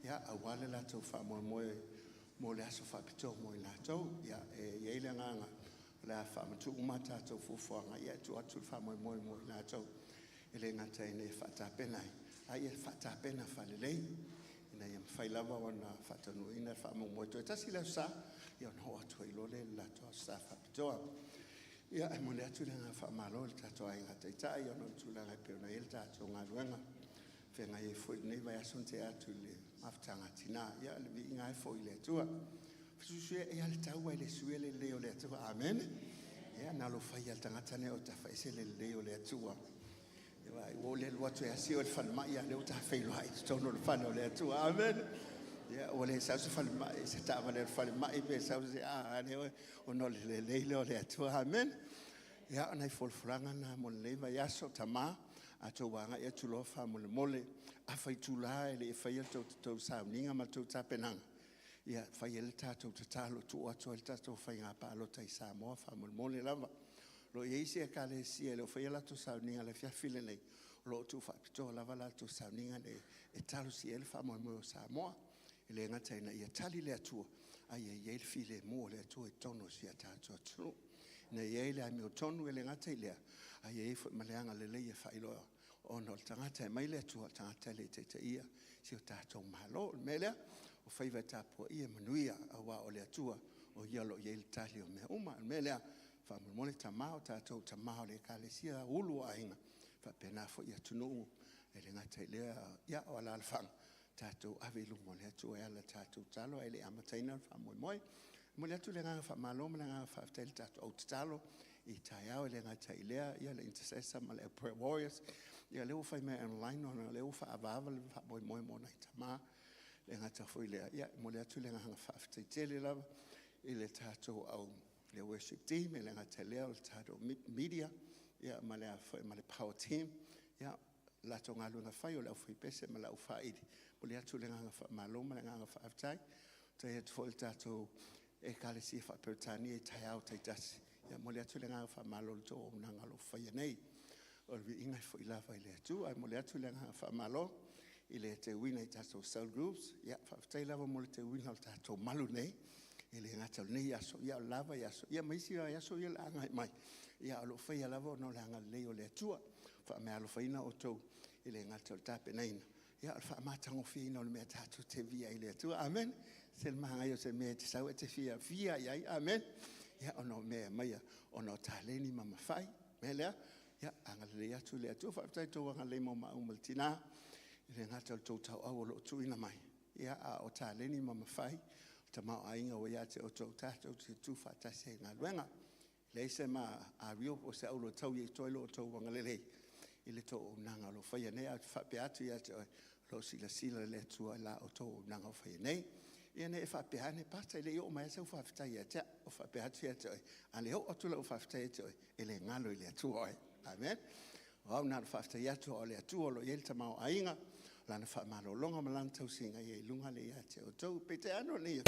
Speaker 6: Ia, aua le latou faamoemoe mo le aso faapitoa mo i latou. Ia, e i ai le agaga o le a faamatuu uma tatou fuafuaga, ia e tuu atu le faamoemoe mo i latou. E le gata ina ia faatapena ai, a ia faatapena faalelei. Ina ia mafai lava ona faataunuuina le faamoemoe toe tasi le aso Sa, ia ona oo atu ai loa lea i le latou aso Sa faapitoa. Ia, e momoli atu le agaga faamalo i le tatou aiga taitai ona o le tulaga e pei ona i ai le tatou galuega. Feagai ai foi lenei vaiaso na tea atu i le mafutaga tina. Ia, le viiga ai foi i le Atua. Fesuisuia ia le tau ai le suia le lelei o le Atua. Amen. Ia, na lo fai le tagata nei o tafaese le lelei o le Atua. Ia, ua le alu atu e asi o le falemai, a lea ua tafeiloai i totonu o le fale o le Atua. Amen. Ia, ua le sau se falemai, se taavale a le falemai pe sau se a lea ua ona o le lelei lea o le Atua. Amene. Ia, o nai folafolaga na mo lenei vaiaso. Tama, a outou agai atu loa faamolemole, afa itula e le i faia le tou sauniga ma le tou tapenaga, ia fai ai le tatou tatalo, tuu atu ai le tatou faiga palota i Samoa faamolemole lava. O lo o i ai isi Ekalesia e le o faia latou sauniga i le afiafi lenei, o lo o tuufaapitoa lava latou sauniga nei e talosia ai le faamoemoe o Samoa. E le gata ina ia tali le Atua, a ia i ai le filemu o le Atua i totonu o si o tatou atunuu. Ina ia i ai le amiotonu, e le gata i lea, a ia i ai foi ma le agalelei e faailoa ona o le tagata e aumai le Atua, o le tagata e le i taitaia si o tatou Malo. O le mea lea, o faiva e tapuaia ia manuia, aua o le Atua o Ia o lo o i ai le tali o mea uma. O le mea lea, faamolemole tama, o tatou o tama o le Ekalesia, ulu o aiga, faapena foi atunuu, e le gata i lea, ia, o alaalafaga, tatou ave i luma o le Atua e ala i le tatou tatalo ae le i amataina le faamoemoe. E momoli atu le agaga faamalo ma le agaga faafetai i le tatou au tatalo i taeao, e le gata i lea o le intercessor ma le prayer warriors. Ia o lea ua fai mai online ona o lea ua faaavaava le faamoemoe mo nai tama. E le gata foi i lea, ia e momoli atu le agaga faafetai tele lava i le tatou au le worship team, e le gata i lea o le tatou media, ia ma le ma le power team. Ia, latou galuega fai o le aufaipese ma le aufaaili, e momoli atu le agaga faamalo ma le agaga faafetai. Faafetai atu foi i le tatou Ekalesia Faa-Peretania i taeao taitasi, ia e momoli atu le agaga faamalo i le tou auaunaga o lo o faia nei. O le viiga e foi lava i le Atua. Ae momoli atu le agaga faamalo i le teuina i tatou cell groups. Ia faafetai lava mo le teuina o le tatou malu nei, e le gata o lenei aso, a o le la vaiaso, ia ma isi vaiaso ia o le a agai mai, a o lo o faia lava ona o le agalelei o le Atua. E faameaalofaina outou, e le gata o le tapenaina, a o le faamatagofieina o le mea tatou te viia ai i le Atua. Amene. E ese le manaia o se mea e te sau e te fiafia i ai. Amene. Ia, ona o mea e aumaia ona o taleni ma mafai. O le mea lea, ia agalelei atu le Atua. Faafetai i le tou agalelei mo maua ma le tina, e le gata o le tou tauau o lo o tuuina mai, a o taleni ma mafai, o le tamaoaiga ua ia te outou tatou te tutufaatasi ai i galuega. E leai se ma ario po o se auro e taui ai toa lo outou agalelei i le tou auaunaga o lo o faia nei. Ae ou te faapea atu ia te oe, o lo o silasila le Atua i la outou auaunaga o faia nei. Ia ne i e faapea ane, Pastor e le i oo mai lava sau faafetai ia te au. Ou faapea atu ia te oe, a le oo atu lau faafetai ia te oe, e le galo i le Atua oe. Amen. O au na ona faafetai atu aua o le Atua o lo o i ai le tamaoaiga, Lana faamalologa ma Lana tausiga ia i luga lea ia te outou. Peitai ane o lenei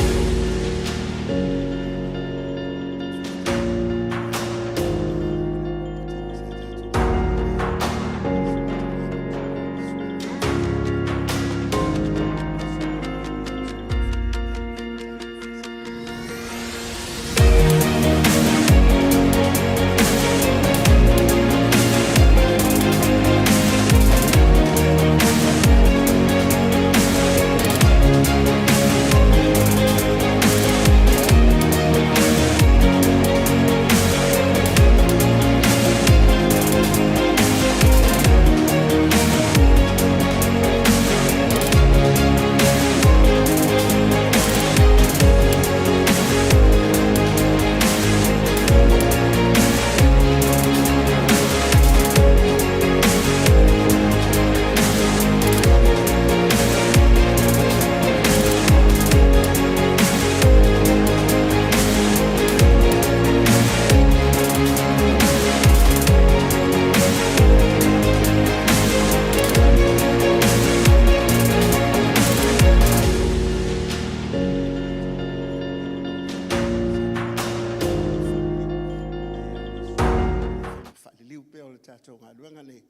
Speaker 6: Faaliliu pea o le tatou galuega lenei.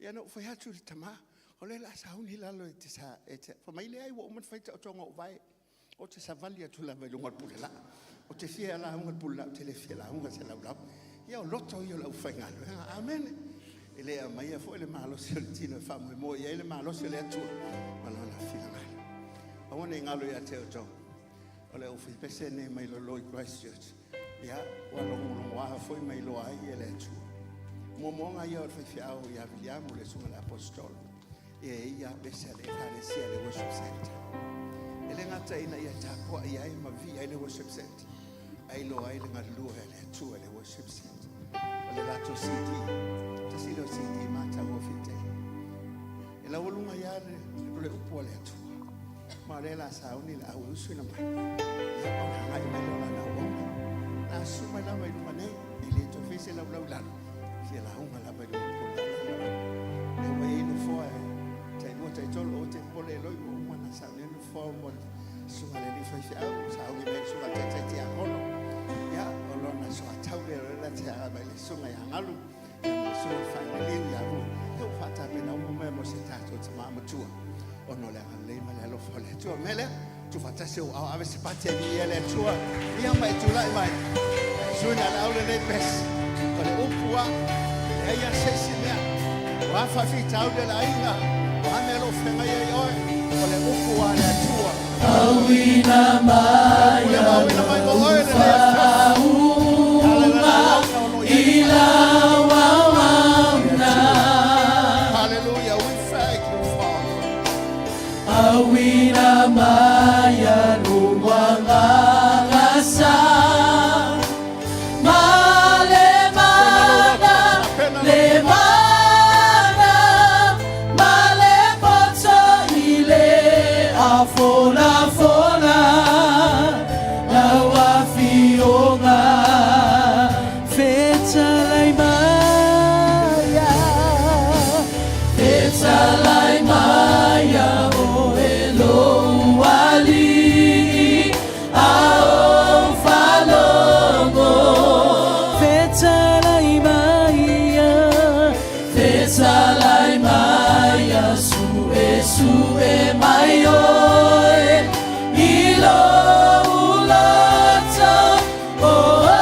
Speaker 6: Ia na ou fai atu i le tama, o lea o le a sauni i lalo e te sa, e te, fai mai, leai ua uma ona fai taotoga o ou vae. Ou te savali atu lava i luga o le pulelaa. Ou te fia lauga i le pulelaa, ou te le fia lauga i se laulau. Ia o loto ia o le aufaigaluega. Amene. E le aumaia foi le malosi o le tino e faamoemoe i ai le malosi o le Atua ma lona finagalo. Aua ne i galo ia te outou, o le aufaipese lenei mai lalo i Christchurch. Ia, ua logologoa foi ma iloa ai e le Atua. Moomooga ia o le faifeau ia Viliamu, le susuga i le Aposetolo. Ia e ia pese a le Ekalesia le Worship Center. E le gata ina ia tapuai ai ma vivii ai le Worship Center, ae iloa ai le galulue a le Atua i le Worship Center. O le latou CD, tasi lea o CD matagofie tele. E laualuga ai lava le upu a le Atua. Ma o lea o le a sauni le au e usuina mai, ia, ona agai mai lea o lana auauna. O le a susu mai lava i luma nei, e le toe faia se laulau i lalo, e fia lauga lava i luga o le pulelala. O lea ua i ai nofoa e tailua, taitolu, aua e te popole Eloi, ua uma ona saunia nofoa mo le susuga i le alii faifeau, sauni mai le susuga i le taitai tiakono, ia, o lona soatau lea o lea la te agai mai le susuga ia Galu, ia ma le susuga i le faanaliu ia Rua. Ia ua faatapena uma mea mo si a tatou tama matua ona o le agalelei ma le alofa o le Atua. O le mea lea, tuufaatasi ou aao ave se pati e viia le Atua. Ia ma e tulai mai. Sui na le au lenei pesi. O le upu a, leai lava se isi mea. O a faafitauli o le aiga, o a mea o lo o feagai ai oe, o le upu a le Atua.
Speaker 2: Auina mai
Speaker 6: Ua auina mai mo oe lenei afiafi. Ale la lauga o lo o i ai
Speaker 2: i lau auauna.
Speaker 6: Hallelujah. We thank you, Father.
Speaker 2: Auina mai lou agaga sa ma le mana, le mana, ma le poto i le afolafola lau afioga. Fetalai maia, fetalai maia oe lou alii a ou faalogo. Fetalai maia, fetalai maia, suesue mai oe i lou loto. Oh, oh,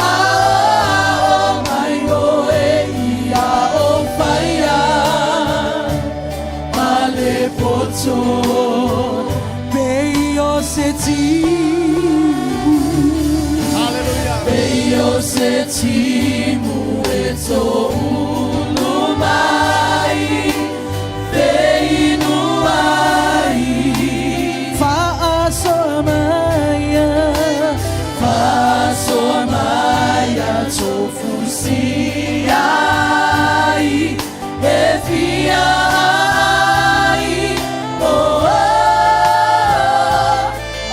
Speaker 2: aoao mai oe ia ou faia ma le poto pei o se timu.
Speaker 6: Hallelujah.
Speaker 2: Pei o se timu e toulu mai feinu ai. Faasoa maia, faasoa maia, tofusi ai e fia ai. Oh, oh,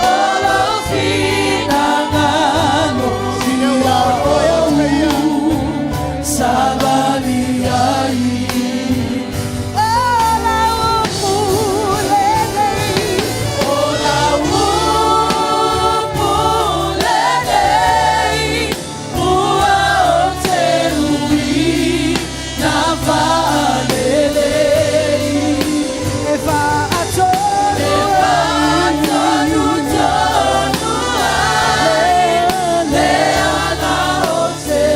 Speaker 2: o lou finagalo ia ou savali ai. O lau upu lenei, o lau upu lenei, ua ou te ui na faalelei. E faatonu, e faatonutonu ai le ala ou te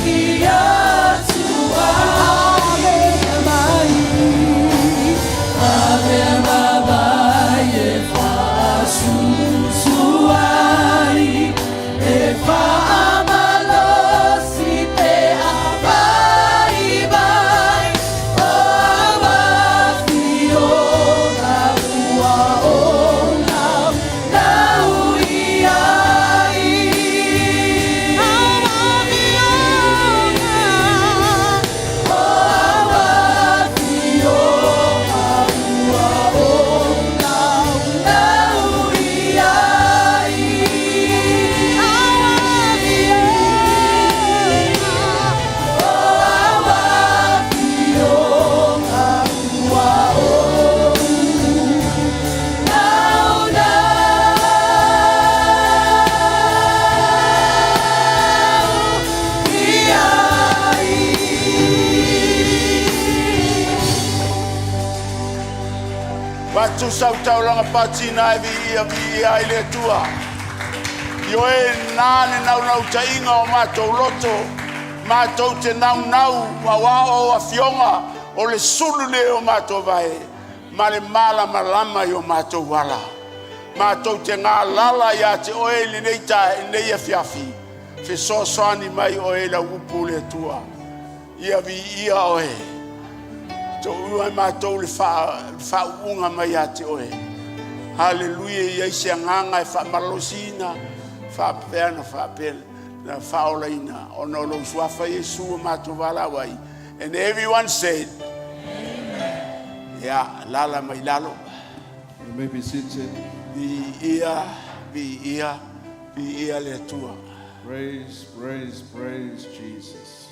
Speaker 2: ui atu ai. Ave mai, ave mai e faasusu ai, e faamalosi pe a vaivai. O au afioga ua ou naunau i ai. Au afioga, o au afioga ua ou naunau i ai. Au afioga, o au afioga ua ou naunau i ai.
Speaker 7: Fatu sau taulaga patina e viia viia ai le Atua. I oe nā le naunautaiga o matou loto, matou te naunau auā o afioga o le sulu lea o matou vae, ma le malamalama i o matou ala. Matou te galala ia te oe i lenei ta i lenei afiafi, fesoasoani mai oe i lau upu le Atua. Ia viia oe. Toua e matou le faauuga mai ia te oe. Haleluia i ai se agaga e faamalosiina, faapea na faapea na faaolaina ona o lou suafa Iesu o matou valaau ai. And everyone said, Amen. Ia, alaala mai i lalo.
Speaker 1: You may be seated.
Speaker 7: Viia, viia, viia le Atua.
Speaker 1: Praise, praise, praise Jesus.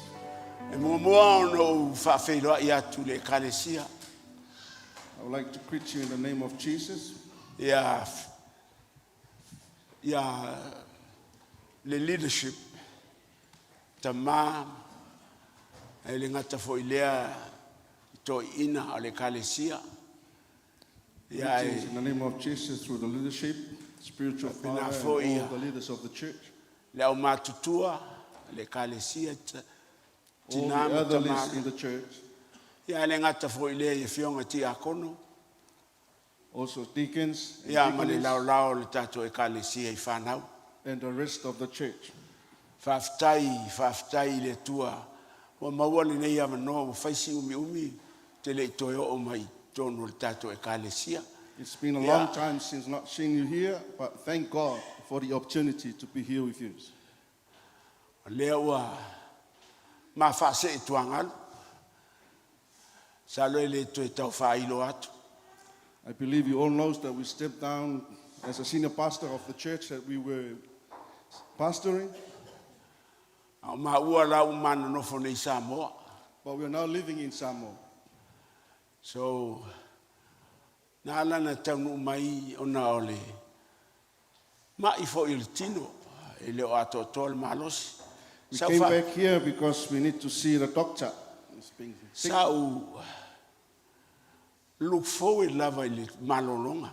Speaker 7: E muamua ona ou faafeiloai atu i le Ekalesia.
Speaker 1: I would like to greet you in the name of Jesus.
Speaker 7: Ia, ia le leadership, tama, e le gata foi i lea i toeaiina o le Ekalesia. Ia,
Speaker 1: Greetings
Speaker 7: e
Speaker 1: in the name of Jesus through the leadership, spiritual
Speaker 7: faapena
Speaker 1: father, and
Speaker 7: foi
Speaker 1: all the leaders of the church,
Speaker 7: le aumatutua le Ekalesia,
Speaker 1: all
Speaker 7: tina
Speaker 1: the
Speaker 7: ma
Speaker 1: elderlies
Speaker 7: tama.
Speaker 1: in the church,
Speaker 7: Ia, e le gata foi i lea i afioga i tiakono,
Speaker 1: also deacons and
Speaker 7: ia ma le
Speaker 1: deaconess,
Speaker 7: laolao o le tatou Ekalesia i fanau.
Speaker 1: and the rest of the church.
Speaker 7: Faafetai, faafetai i le Atua ua maua lenei avanoa ua fai si umiumi te le i toe oo mai i totonu o le tatou Ekalesia.
Speaker 1: It's been a
Speaker 7: Ia.
Speaker 1: long time since not seeing you here, but thank God for the opportunity to be here with you.
Speaker 7: O lea ua ma faasee tuagalu, masalo e le toe tau faailo atu.
Speaker 1: I believe you all knows that we stepped down as a senior pastor of the church that we were pastoring,
Speaker 7: A o maua la ua manonofo nei i Samoa.
Speaker 1: but we are now living in Samoa.
Speaker 7: So, na ala na taunuu mai ona o le ma'i foi o le tino, e le o atoatoa le malosi.
Speaker 1: We
Speaker 7: Sa ou
Speaker 1: came
Speaker 7: fa-
Speaker 1: back here because we need to see the doctor. He's been sick.
Speaker 7: sa ou look forward lava i le malologa.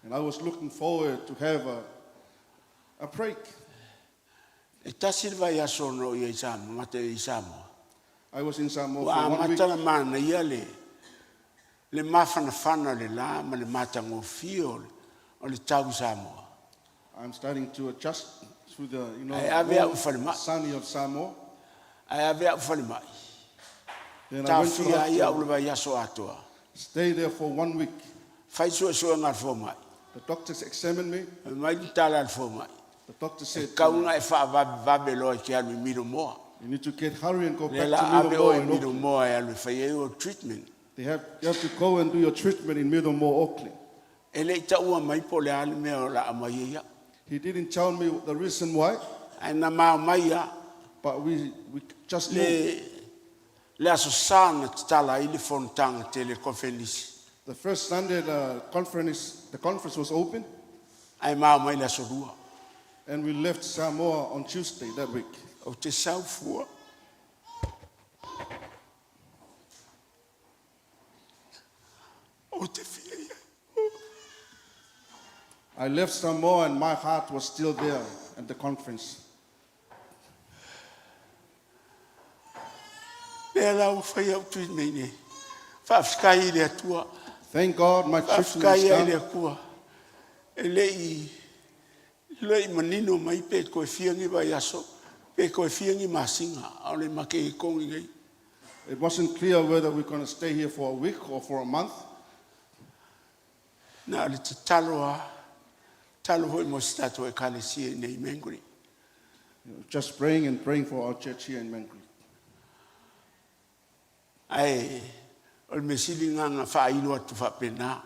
Speaker 1: And I was looking forward to have a break.
Speaker 7: E tasi le vaiaso na oo i ai i Samoa, mate i Samoa.
Speaker 1: I was in Samoa
Speaker 7: Ua
Speaker 1: for one week.
Speaker 7: amata na manaia le, le mafanafana o le la ma le matagofie o le, o le tau i Samoa.
Speaker 1: I'm starting to adjust to the, you know,
Speaker 7: Ae ave au
Speaker 1: warm,
Speaker 7: falemai.
Speaker 1: sunny of Samoa.
Speaker 7: Ae ave au falemai.
Speaker 1: Then I went to the
Speaker 7: Taofia ai au
Speaker 1: hospital,
Speaker 7: le vaiaso atoa.
Speaker 1: stay there for one week.
Speaker 7: Fai suesuega a le fomai.
Speaker 1: The doctors examined me.
Speaker 7: Fai mai le tala a le fomai.
Speaker 1: The doctor
Speaker 7: E
Speaker 1: said,
Speaker 7: kau ona e faavavevave loa e te alu i Miromoa.
Speaker 1: you need to get hurry and go
Speaker 7: Lea
Speaker 1: back to
Speaker 7: la ave
Speaker 1: Middlemore.
Speaker 7: oe i
Speaker 1: in Auckland.
Speaker 7: Miromoa e alu e fai ai o treatment.
Speaker 1: They have, you have to go and do your treatment in Middlemore, Auckland.
Speaker 7: E le i taua mai po o le a le mea o le a aumai ai au.
Speaker 1: He didn't tell me the reason why,
Speaker 7: Ae na mao mai lava
Speaker 1: but we just knew.
Speaker 7: le, le aso sa na tatala ai le fonotaga tele konfelisi.
Speaker 1: The first Sunday the conference was open,
Speaker 7: Ae mao mai le aso lua.
Speaker 1: and we left Samoa on Tuesday that week.
Speaker 7: Ou te sau fua. Ou te fia i ai.
Speaker 1: I left Samoa and my heart was still there at the conference.
Speaker 7: Lea la ua fai au treatment nei. Faafetai i le Atua.
Speaker 1: Thank God my treatment is
Speaker 7: Faafetai ai i le
Speaker 1: done.
Speaker 7: Atua. E le i, le i manino mai pe toe fia ni vaiaso, pe toe fia ni masina, a o le make i kongi nei.
Speaker 1: It wasn't clear whether we're going to stay here for a week or for a month.
Speaker 7: Na o le tatalo lava, tatalo foi mo se tatou Ekalesia i nei Mangere.
Speaker 1: You know, just praying and praying for our church here in Mangere.
Speaker 7: Ae o le mea sili lena na faailo atu faapena.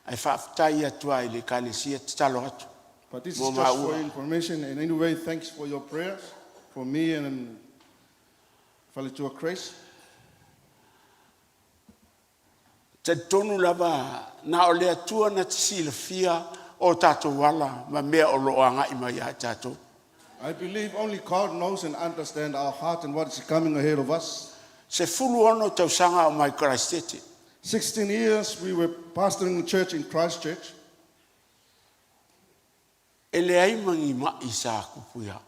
Speaker 7: Ae faafetai atu lava i le Ekalesia, tatalo atu
Speaker 1: But this
Speaker 7: mo
Speaker 1: is just for
Speaker 7: maua.
Speaker 1: information. And anyway, thanks for your prayers for me and Faletua Grace.
Speaker 7: Talitonu lava na o le Atua na te silafia o tatou ala ma mea o lo o agai mai ia i tatou.
Speaker 1: I believe only God knows and understands our heart and what is coming ahead of us.
Speaker 7: 16 tausaga o mai Karaisitete.
Speaker 1: 16 years we were pastoring the church in Christchurch.
Speaker 7: E leai ma ni ma'i sa kupu ia.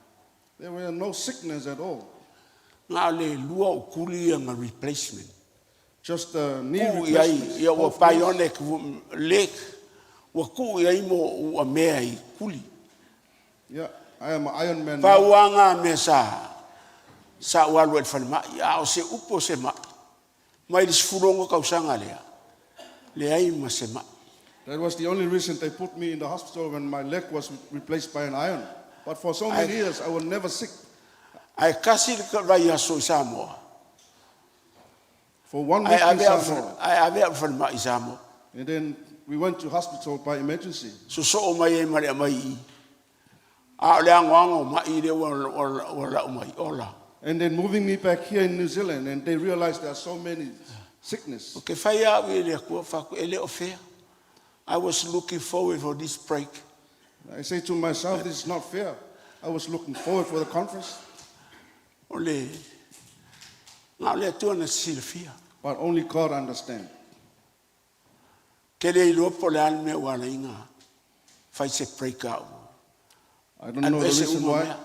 Speaker 1: There were no sickness at all.
Speaker 7: Na o le lua o kuli ia nga replacement.
Speaker 1: Just the knee
Speaker 7: Kuu i ai,
Speaker 1: replacements.
Speaker 7: ia ua
Speaker 1: both knees.
Speaker 7: bionic leg, ua kuu i ai mo ua mea i kuli.
Speaker 1: Yeah, I am an Iron Man now.
Speaker 7: Pau lava ngā mea sa, sa ou alu ai i le falemai, a o se upu o se ma'i, mai le 16 tausaga lea, leai ma se ma'i.
Speaker 1: That was the only reason they put me in the hospital when my leg was replaced by an iron. But for so many
Speaker 7: Ae,
Speaker 1: years, I was never sick.
Speaker 7: ae kasi le vaiaso i Samoa.
Speaker 1: For one
Speaker 7: Ae
Speaker 1: week in
Speaker 7: ave au
Speaker 1: Samoa.
Speaker 7: ae ave au i le falemai i Samoa.
Speaker 1: And then we went to hospital by emergency.
Speaker 7: Sosoo mai ai ma le aumai i i. A o le agoago o mai lea ua ua ua lau mai, ola.
Speaker 1: And then moving me back here in New Zealand, and they realized there are so many sickness.
Speaker 7: Ou te fai lava au i le Atua, fai atu, e le o fair. I was looking forward for this break.
Speaker 1: I say to myself, this is not fair. I was looking forward for the conference,
Speaker 7: O le, na o le Atua na te silafia.
Speaker 1: but only God understands.
Speaker 7: Ke le iloa po o le a le mea ua ala ai ona fai se break au.
Speaker 1: I don't know the
Speaker 7: Alu ese
Speaker 1: reason
Speaker 7: uma
Speaker 1: why.
Speaker 7: mea.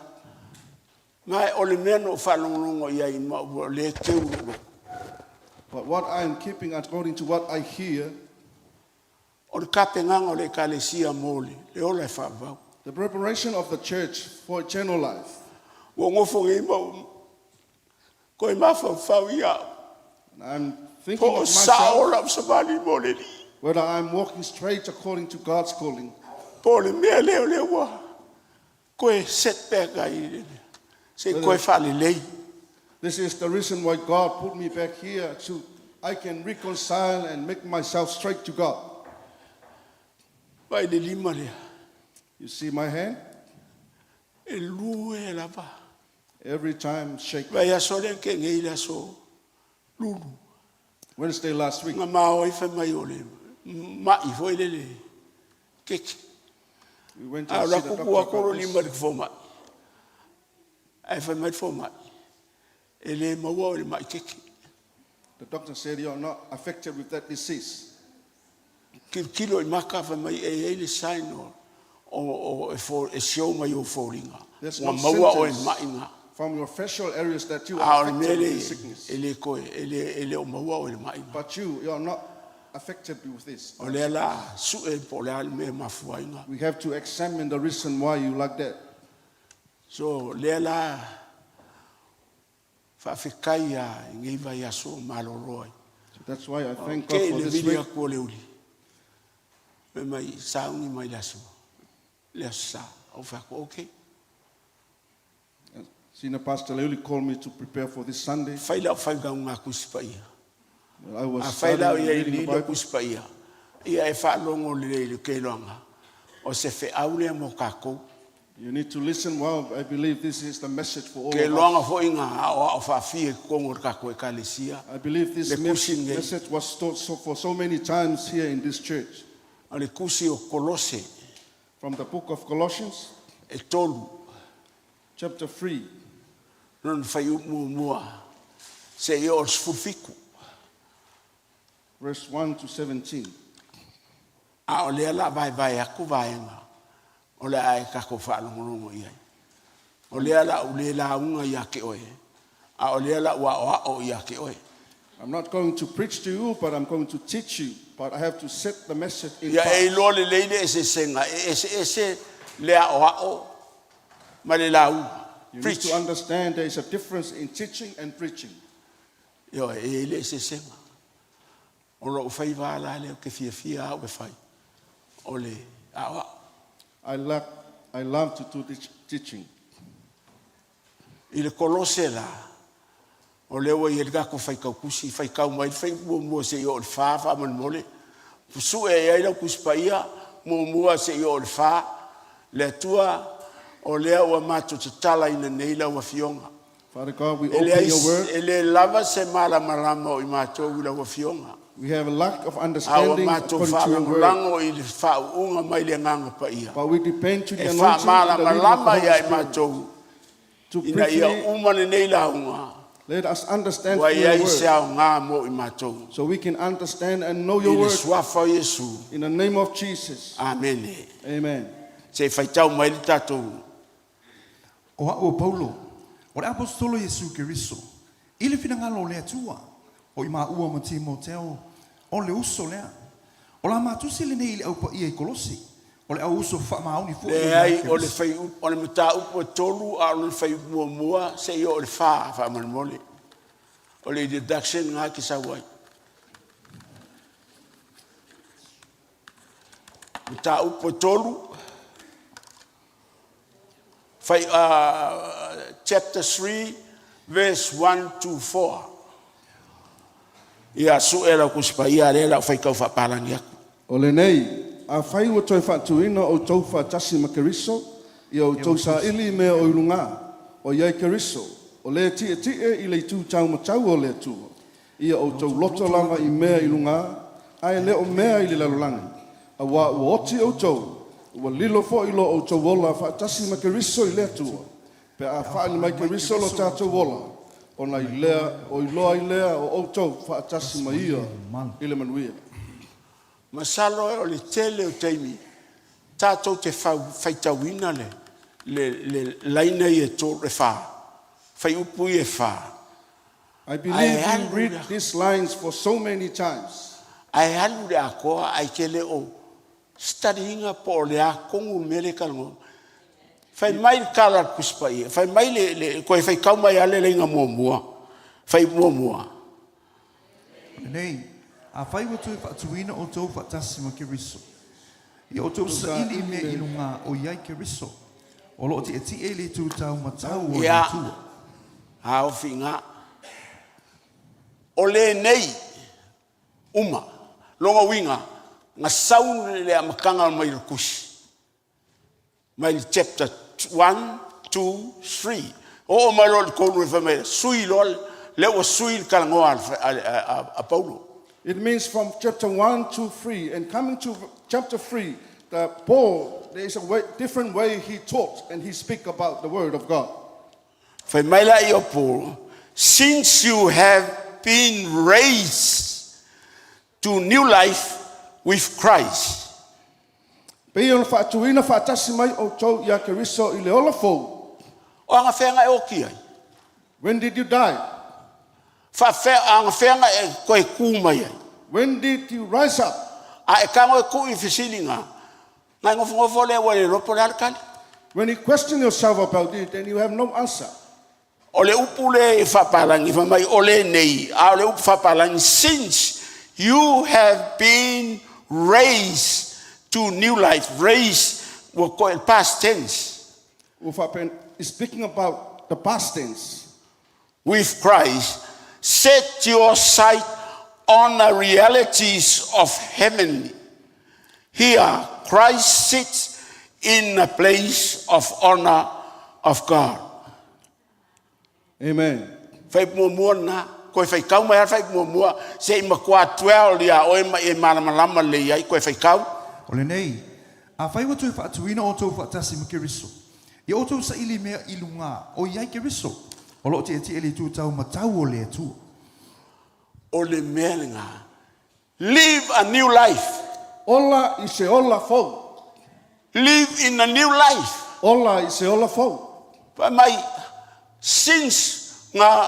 Speaker 7: Ma o le mea na ou faalogologo i ai ma ua le teu lou loto.
Speaker 1: But what I am keeping according to what I hear,
Speaker 7: O le tapenaga o le Ekalesia mo le, le ola e faavavau.
Speaker 1: the preparation of the church for eternal life.
Speaker 7: Ua nofo nei ma ou koe mafaufau ia au.
Speaker 1: And I'm thinking
Speaker 7: Po o
Speaker 1: of
Speaker 7: sao
Speaker 1: myself
Speaker 7: lau savali mo le Alii.
Speaker 1: whether I'm walking straight according to God's calling.
Speaker 7: Po o le mea lea o lea ua koe setback ai i le se i koe faalelei.
Speaker 1: This is the reason why God put me back here to I can reconcile and make myself straight to God.
Speaker 7: Vaai i le lima lea,
Speaker 1: You see my hand?
Speaker 7: e lue lava.
Speaker 1: Every time shake.
Speaker 7: Vaiaso lea na tea nei i le aso Lulu.
Speaker 1: Wednesday last week,
Speaker 7: Na maoi fai mai o le mai foi lele keke.
Speaker 1: we went to
Speaker 7: A o
Speaker 1: see
Speaker 7: la
Speaker 1: the
Speaker 7: kuku
Speaker 1: doctor
Speaker 7: atu o
Speaker 1: about
Speaker 7: lou
Speaker 1: this.
Speaker 7: lima i le fomai. Ae fai mai le fomai, e le maua oe i le mai keke.
Speaker 1: The doctor said you are not affected with that disease.
Speaker 7: Tilotilo i maka fai mai e i ai le sign o, o, o, e, fo, e show mai ou foliga.
Speaker 1: There's
Speaker 7: Ua
Speaker 1: no
Speaker 7: maua oe i
Speaker 1: symptoms
Speaker 7: le mai na.
Speaker 1: from your facial areas that you
Speaker 7: A
Speaker 1: are
Speaker 7: o le mea
Speaker 1: affected with
Speaker 7: le,
Speaker 1: this sickness.
Speaker 7: e le koe, e le, e le o maua oe i le mai na.
Speaker 1: But you, you are not affected with this.
Speaker 7: O lea la sue po o le a le mea e mafua ai na.
Speaker 1: We have to examine the reason why you like that.
Speaker 7: So, lea la faafetai a i nei vaiaso o malolo ai.
Speaker 1: So that's why I thank God
Speaker 7: Ke
Speaker 1: for
Speaker 7: le
Speaker 1: this
Speaker 7: vili
Speaker 1: week.
Speaker 7: aku o le uli. Fai mai, sauni mai le aso, le aso Sa. Ou fai atu, okay.
Speaker 1: Senior Pastor Leuli called me to prepare for this Sunday.
Speaker 7: Fai lau faigauga Tusi Paia.
Speaker 1: I was
Speaker 7: A fai lau
Speaker 1: studying
Speaker 7: ia
Speaker 1: and
Speaker 7: i
Speaker 1: reading the
Speaker 7: li lau
Speaker 1: Bible.
Speaker 7: Tusi Paia, ia e faalogo lelei i le keloaga, o se feau lea mo tatou.
Speaker 1: You need to listen well. I believe this is the message for all of us.
Speaker 7: Keloaga foi na aoao faafia i totonu o le tatou Ekalesia.
Speaker 1: I believe this
Speaker 7: Le tusi lenei.
Speaker 1: message was taught so, for so many times here in this church.
Speaker 7: O le tusi o Kolose
Speaker 1: From the book of Colossians,
Speaker 7: e tolu,
Speaker 1: chapter 3,
Speaker 7: lona fuaiupu muamua seia oo i le 17.
Speaker 1: verse 1 to 17.
Speaker 7: A o lea o le a vaevae atu vaega o le a e tatou faalogologo i ai. O lea o le a ou le lauga ia te oe, a o lea o le a ou aoao ia te oe.
Speaker 1: I'm not going to preach to you, but I'm going to teach you. But I have to set the message in
Speaker 7: Ia e
Speaker 1: parts.
Speaker 7: iloa lelei le eseesega, e eseese le aoao ma le lauga.
Speaker 1: You need
Speaker 7: Preach.
Speaker 1: to understand there is a difference in teaching and preaching.
Speaker 7: Ioe, e i ai le eseesega. O lou faiva la lea ou te fiafia au e fai, o le aoao.
Speaker 1: I love, I love to do this teaching.
Speaker 7: I le Kolose la, o lea ua i ai le tatou faitautusi, faitau mai le fai muamua seia oo i le fa faamolemole, sue i ai lau Tusi Paia muamua seia oo i le fa, Le Atua, o lea ua matou tatalaina nei lau Afioga.
Speaker 1: Father God, we
Speaker 7: E
Speaker 1: open
Speaker 7: leai,
Speaker 1: your word.
Speaker 7: e le lava se malamalama o i matou i lau Afioga.
Speaker 1: We have a lack of
Speaker 7: A ua
Speaker 1: understanding
Speaker 7: matou
Speaker 1: according to your word.
Speaker 7: faalagolago i le faauuga mai le Agaga Paia.
Speaker 1: But we depend to the
Speaker 7: E
Speaker 1: anointing and the leading of the
Speaker 7: faamalamalama
Speaker 1: Holy
Speaker 7: ia i
Speaker 1: Spirit
Speaker 7: matou
Speaker 1: to
Speaker 7: ina ia
Speaker 1: briefly
Speaker 7: uma lenei lauga,
Speaker 1: let us understand
Speaker 7: ua
Speaker 1: through
Speaker 7: i
Speaker 1: your
Speaker 7: ai
Speaker 1: word
Speaker 7: se aoga mo i matou.
Speaker 1: so we can understand and know
Speaker 7: I
Speaker 1: your
Speaker 7: le
Speaker 1: word
Speaker 7: suafa o Iesu.
Speaker 1: in the name of Jesus.
Speaker 7: Amene.
Speaker 1: Amen.
Speaker 7: Se i faitau mai le tatou.
Speaker 8: O a'u o Paulo, o le Aposetolo Iesu Keriso, i le finagalo o le Atua, o i maua ma Timoteo, o le uso lea. O la matusi lenei i le Au Paia i Kolosi, o le au uso faamaoni foi lena i
Speaker 7: Leai, o le
Speaker 8: Keriso.
Speaker 7: fai, o le mataupu e tolu, a o lona fuaiupu muamua seia oo i le fa, faamolemole. O le introduction lena e te sau ai. Mataupu e tolu, fai, chapter 3, verse 1 to 4. Ia su'e lau Tusi Paia lea o le a ou faitau faapalagi atu.
Speaker 1: O lenei, afai ua toe faatuina outou faatasi ma Keriso, ia outou saili i mea o i lugā, o i ai Keriso, o le tietie i le itu taumatau o le Atua. Ia outou loto lava i mea i lugā, ae le o mea i le lalolagi. Auā ua oti outou, ua lilo foi lo outou ola faatasi ma Keriso i le Atua. Pe a faaali mai Keriso lo tatou ola, ona i lea, o iloa ai lea o outou faatasi ma ia i le manuia.
Speaker 7: Masalo o le tele o taimi tatou te faitauina le laina ia e tolu e fa, fuaiupu ia e fa.
Speaker 1: I believe you read these lines for so many times.
Speaker 7: Ae alu le atoa ae te le o study ina po o le a tonu le mea lea e talanoa. Fai mai le tala a le Tusi Paia, fai mai le toe faitau mai lava le laina muamua, fuaiupu muamua.
Speaker 8: Lenei, afai ua toe faatuina outou faatasi ma Keriso, ia outou saili i mea i lugā o i ai Keriso, o lo o tietie i le itu taumatau o le Atua.
Speaker 7: Ia, ofi i ina. O lenei uma, lona uiga, na sau le amataga mai o le tusi, mai le chapter 1, 2, 3. Oo mai loa i le tolu e fai mai, sui loa, lea ua sui le talanoa a Paulo.
Speaker 1: It means from chapter 1 to 3, and coming to chapter 3, the Paul, there is a way, different way he taught and he speak about the word of God.
Speaker 7: Fai mai la i o Paul, since you have been raised to new life with Christ.
Speaker 1: Pei ona faatuina faatasi mai outou ia Keriso i le ola fou.
Speaker 7: O agafea e oti ai?
Speaker 1: When did you die?
Speaker 7: Faafefea agafea e toe tu mai ai?
Speaker 1: When did you rise up?
Speaker 7: A e tago e tuu i fesiliga, na e nofonofo lea ua le iloa po o le a le tali.
Speaker 1: When you question yourself about it, then you have no answer.
Speaker 7: O le upu le i faapalagi, fai mai o lenei, a o le upu faapalagi, since you have been raised to new life, raised, ua toe past tense,
Speaker 1: Ua faapen- is speaking about the past tense.
Speaker 7: With Christ, set your sight on the realities of heaven. Here, Christ sits in a place of honor of God.
Speaker 1: Amen.
Speaker 7: Fai muamua na, koe faitau mai a fai muamua, se i matua 12 ia oe ma e malamalama lelei ai, koe faitau.
Speaker 8: O lenei, afai ua toe faatuina outou faatasi ma Keriso, ia outou saili i mea i lugā, o i ai Keriso, o lo o tietie i le itu taumatau o le Atua.
Speaker 7: O le mea lena. Live a new life.
Speaker 1: Ola i se ola fou.
Speaker 7: Live in a new life.
Speaker 1: Ola i se ola fou.
Speaker 7: Fai mai, since nga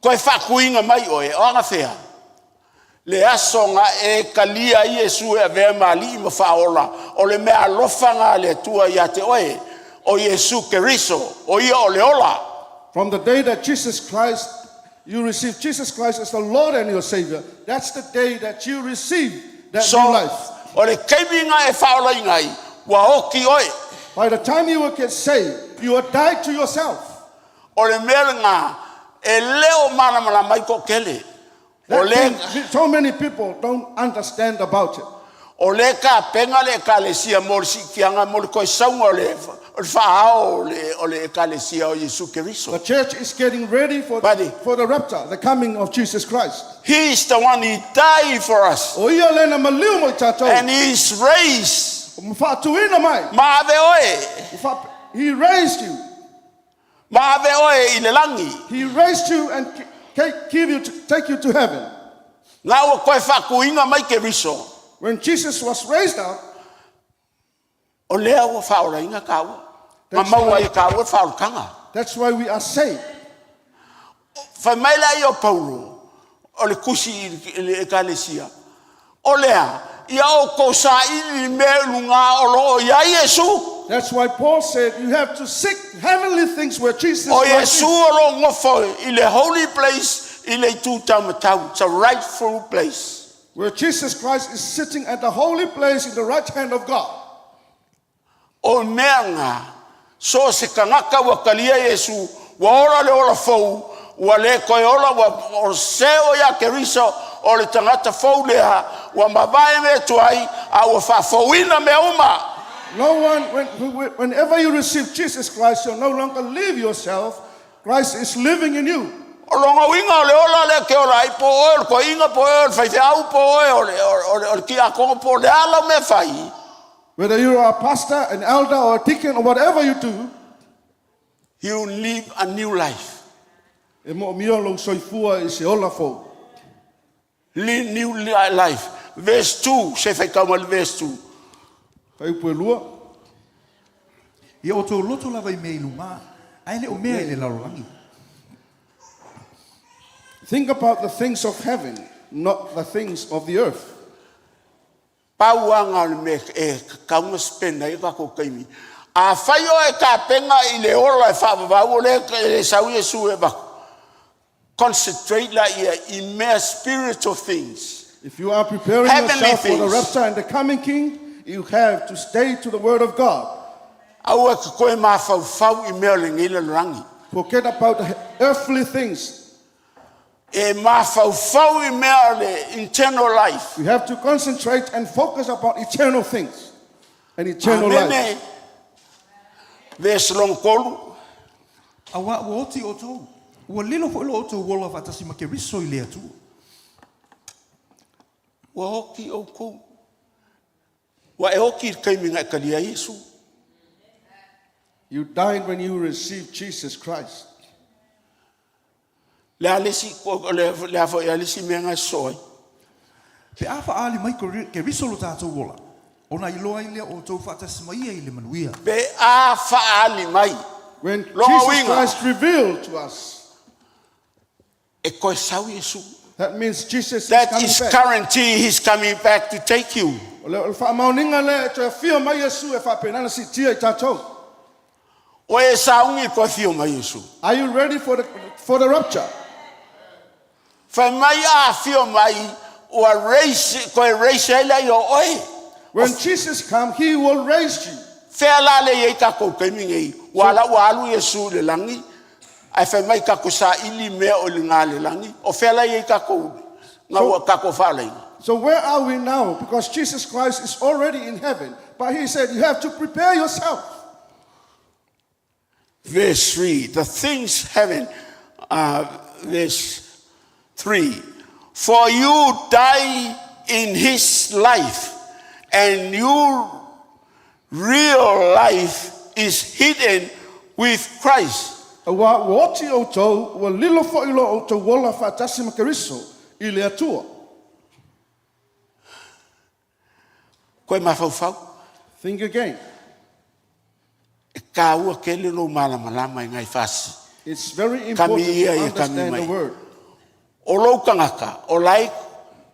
Speaker 7: koe faakuiga mai oe, o agafea, le aso na e talia ai Iesu e avea ma alii ma faaola, o le meaalofa a le Atua ia te oe, o Iesu Keriso, o ia o le ola.
Speaker 1: From the day that Jesus Christ, you receive Jesus Christ as the Lord and your Savior, that's the day that you receive that
Speaker 7: So,
Speaker 1: new life.
Speaker 7: o le taimi na e faaolaina ai, ua oti oe.
Speaker 1: By the time you will get saved, you are died to yourself.
Speaker 7: O le mea lena, e le o malamalama ai toatele. O
Speaker 1: That
Speaker 7: le,
Speaker 1: thing, so many people don't understand about it.
Speaker 7: O le tapena le ekalesia mo le siitiaga mo le toe sauga o le faaao o le ekalesia o Iesu Keriso.
Speaker 1: The church is getting ready for,
Speaker 7: Buddy.
Speaker 1: for the rapture, the coming of Jesus Christ.
Speaker 7: He is the one, he died for us.
Speaker 1: O ia lena maliu mo i tatou.
Speaker 7: And he is raised.
Speaker 1: Ma faatuina mai.
Speaker 7: Ma ave oe.
Speaker 1: He raised you.
Speaker 7: Ma ave oe i le lagi.
Speaker 1: He raised you and give you to, take you to heaven.
Speaker 7: Nga ua toe faakuiga mai Keriso.
Speaker 1: When Jesus was raised up,
Speaker 7: O lea ua faaolaina kāua. Ma maua ai kāua le faaolataga.
Speaker 1: That's why we are saved.
Speaker 7: Fai mai la i o Paulo, o le tusi i le ekalesia. O lea, ia outou saili i mea i lugā o lo o i ai Iesu.
Speaker 1: That's why Paul said you have to seek heavenly things where Jesus
Speaker 7: O
Speaker 1: Christ
Speaker 7: Iesu
Speaker 1: is.
Speaker 7: o lo o nofo i le holy place i le itu taumatau. It's a rightful place.
Speaker 1: Where Jesus Christ is sitting at the holy place in the right hand of God.
Speaker 7: O mea ngā, so se tagata ua talia Iesu, ua ola le ola fou, Ua le toe ola ua o se o ia Keriso o le tagata fou lea ua mavae mea tuai a ua faafouina mea uma.
Speaker 1: No one, whenever you receive Jesus Christ, you'll no longer live yourself. Christ is living in you.
Speaker 7: O longa uiga o le ola lea ke ola ai po oe o le toeaina po oe o le faifeau po oe o le, o le, o le tiakono po o le a lau mea fai.
Speaker 1: Whether you are a pastor, an elder, or a deacon, or whatever you do,
Speaker 7: You live a new life.
Speaker 1: e moomia lou soifua i se ola fou.
Speaker 7: Live new life. Verse 2, se faitau mai le verse 2.
Speaker 1: Fuaiupu e 2.
Speaker 8: Ia outou loto lava i mea i lugā, ae le o mea i le lalolagi.
Speaker 1: Think about the things of heaven, not the things of the earth.
Speaker 7: Pau lava lena o le mea e tatau ona spend ai o tatou taimi. Afai oe e tapena i le ola e faavavau o lea e le sau Iesu e avatu, concentrate laia i mea spiritual things.
Speaker 1: If you are preparing
Speaker 7: Heavenly
Speaker 1: yourself for the
Speaker 7: things.
Speaker 1: rapture and the coming King, you have to stay to the word of God.
Speaker 7: Aua e te toe mafaufau i mea o lenei lalolagi.
Speaker 1: Forget about the earthly things.
Speaker 7: E mafaufau i mea o le internal life.
Speaker 1: You have to concentrate and focus upon eternal things and eternal life.
Speaker 7: Amene. Verse lona tolu.
Speaker 8: Auā ua oti outou, ua lilo foi lo outou ola faatasi ma Keriso i le Atua.
Speaker 7: Ua oti outou. Ua e oti i le taimi na e talia ai Iesu.
Speaker 1: You died when you received Jesus Christ.
Speaker 7: Le a le isi, le a foi a le isi mea na e sosoo ai.
Speaker 8: Pe a faaali mai Keriso lo tatou ola, ona iloa ai lea o outou faatasi ma ia i le manuia.
Speaker 7: Pe a faaali mai.
Speaker 1: When
Speaker 7: Lona
Speaker 1: Jesus
Speaker 7: uiga.
Speaker 1: Christ revealed to us,
Speaker 7: E toe sau Iesu.
Speaker 1: that means Jesus is
Speaker 7: That
Speaker 1: coming
Speaker 7: is
Speaker 1: back.
Speaker 7: guarantee he's coming back to take you.
Speaker 1: O le faamaoniga lea e toe afio mai Iesu e faapena ona siitia i tatou.
Speaker 7: O e sauni i toe afio mai Iesu.
Speaker 1: Are you ready for the rapture?
Speaker 7: Fai mai a afio mai ua raise, toe raise ai lea o oe.
Speaker 1: When Jesus comes, he will raise you.
Speaker 7: Fea la le i ai tatou taimi nei. Ua ala ua alu Iesu i le lagi, ae fai mai tatou saili mea o i luga le lagi. O fea la i ai tatou na ua tatou faalaina.
Speaker 1: So where are we now? Because Jesus Christ is already in heaven. But he said you have to prepare yourself.
Speaker 7: Verse 3, the things heaven, verse 3, for you die in his life, and your real life is hidden with Christ.
Speaker 1: Auā ua oti outou, ua lilo foi lo outou ola faatasi ma Keriso i le Atua.
Speaker 7: Toe mafaufau.
Speaker 1: Think again.
Speaker 7: E taua tele lou malamalama i nai fasi.
Speaker 1: It's very
Speaker 7: Kami
Speaker 1: important
Speaker 7: ia
Speaker 1: to
Speaker 7: ia kami
Speaker 1: understand
Speaker 7: mai.
Speaker 1: the word.
Speaker 7: O lou tagata, o la e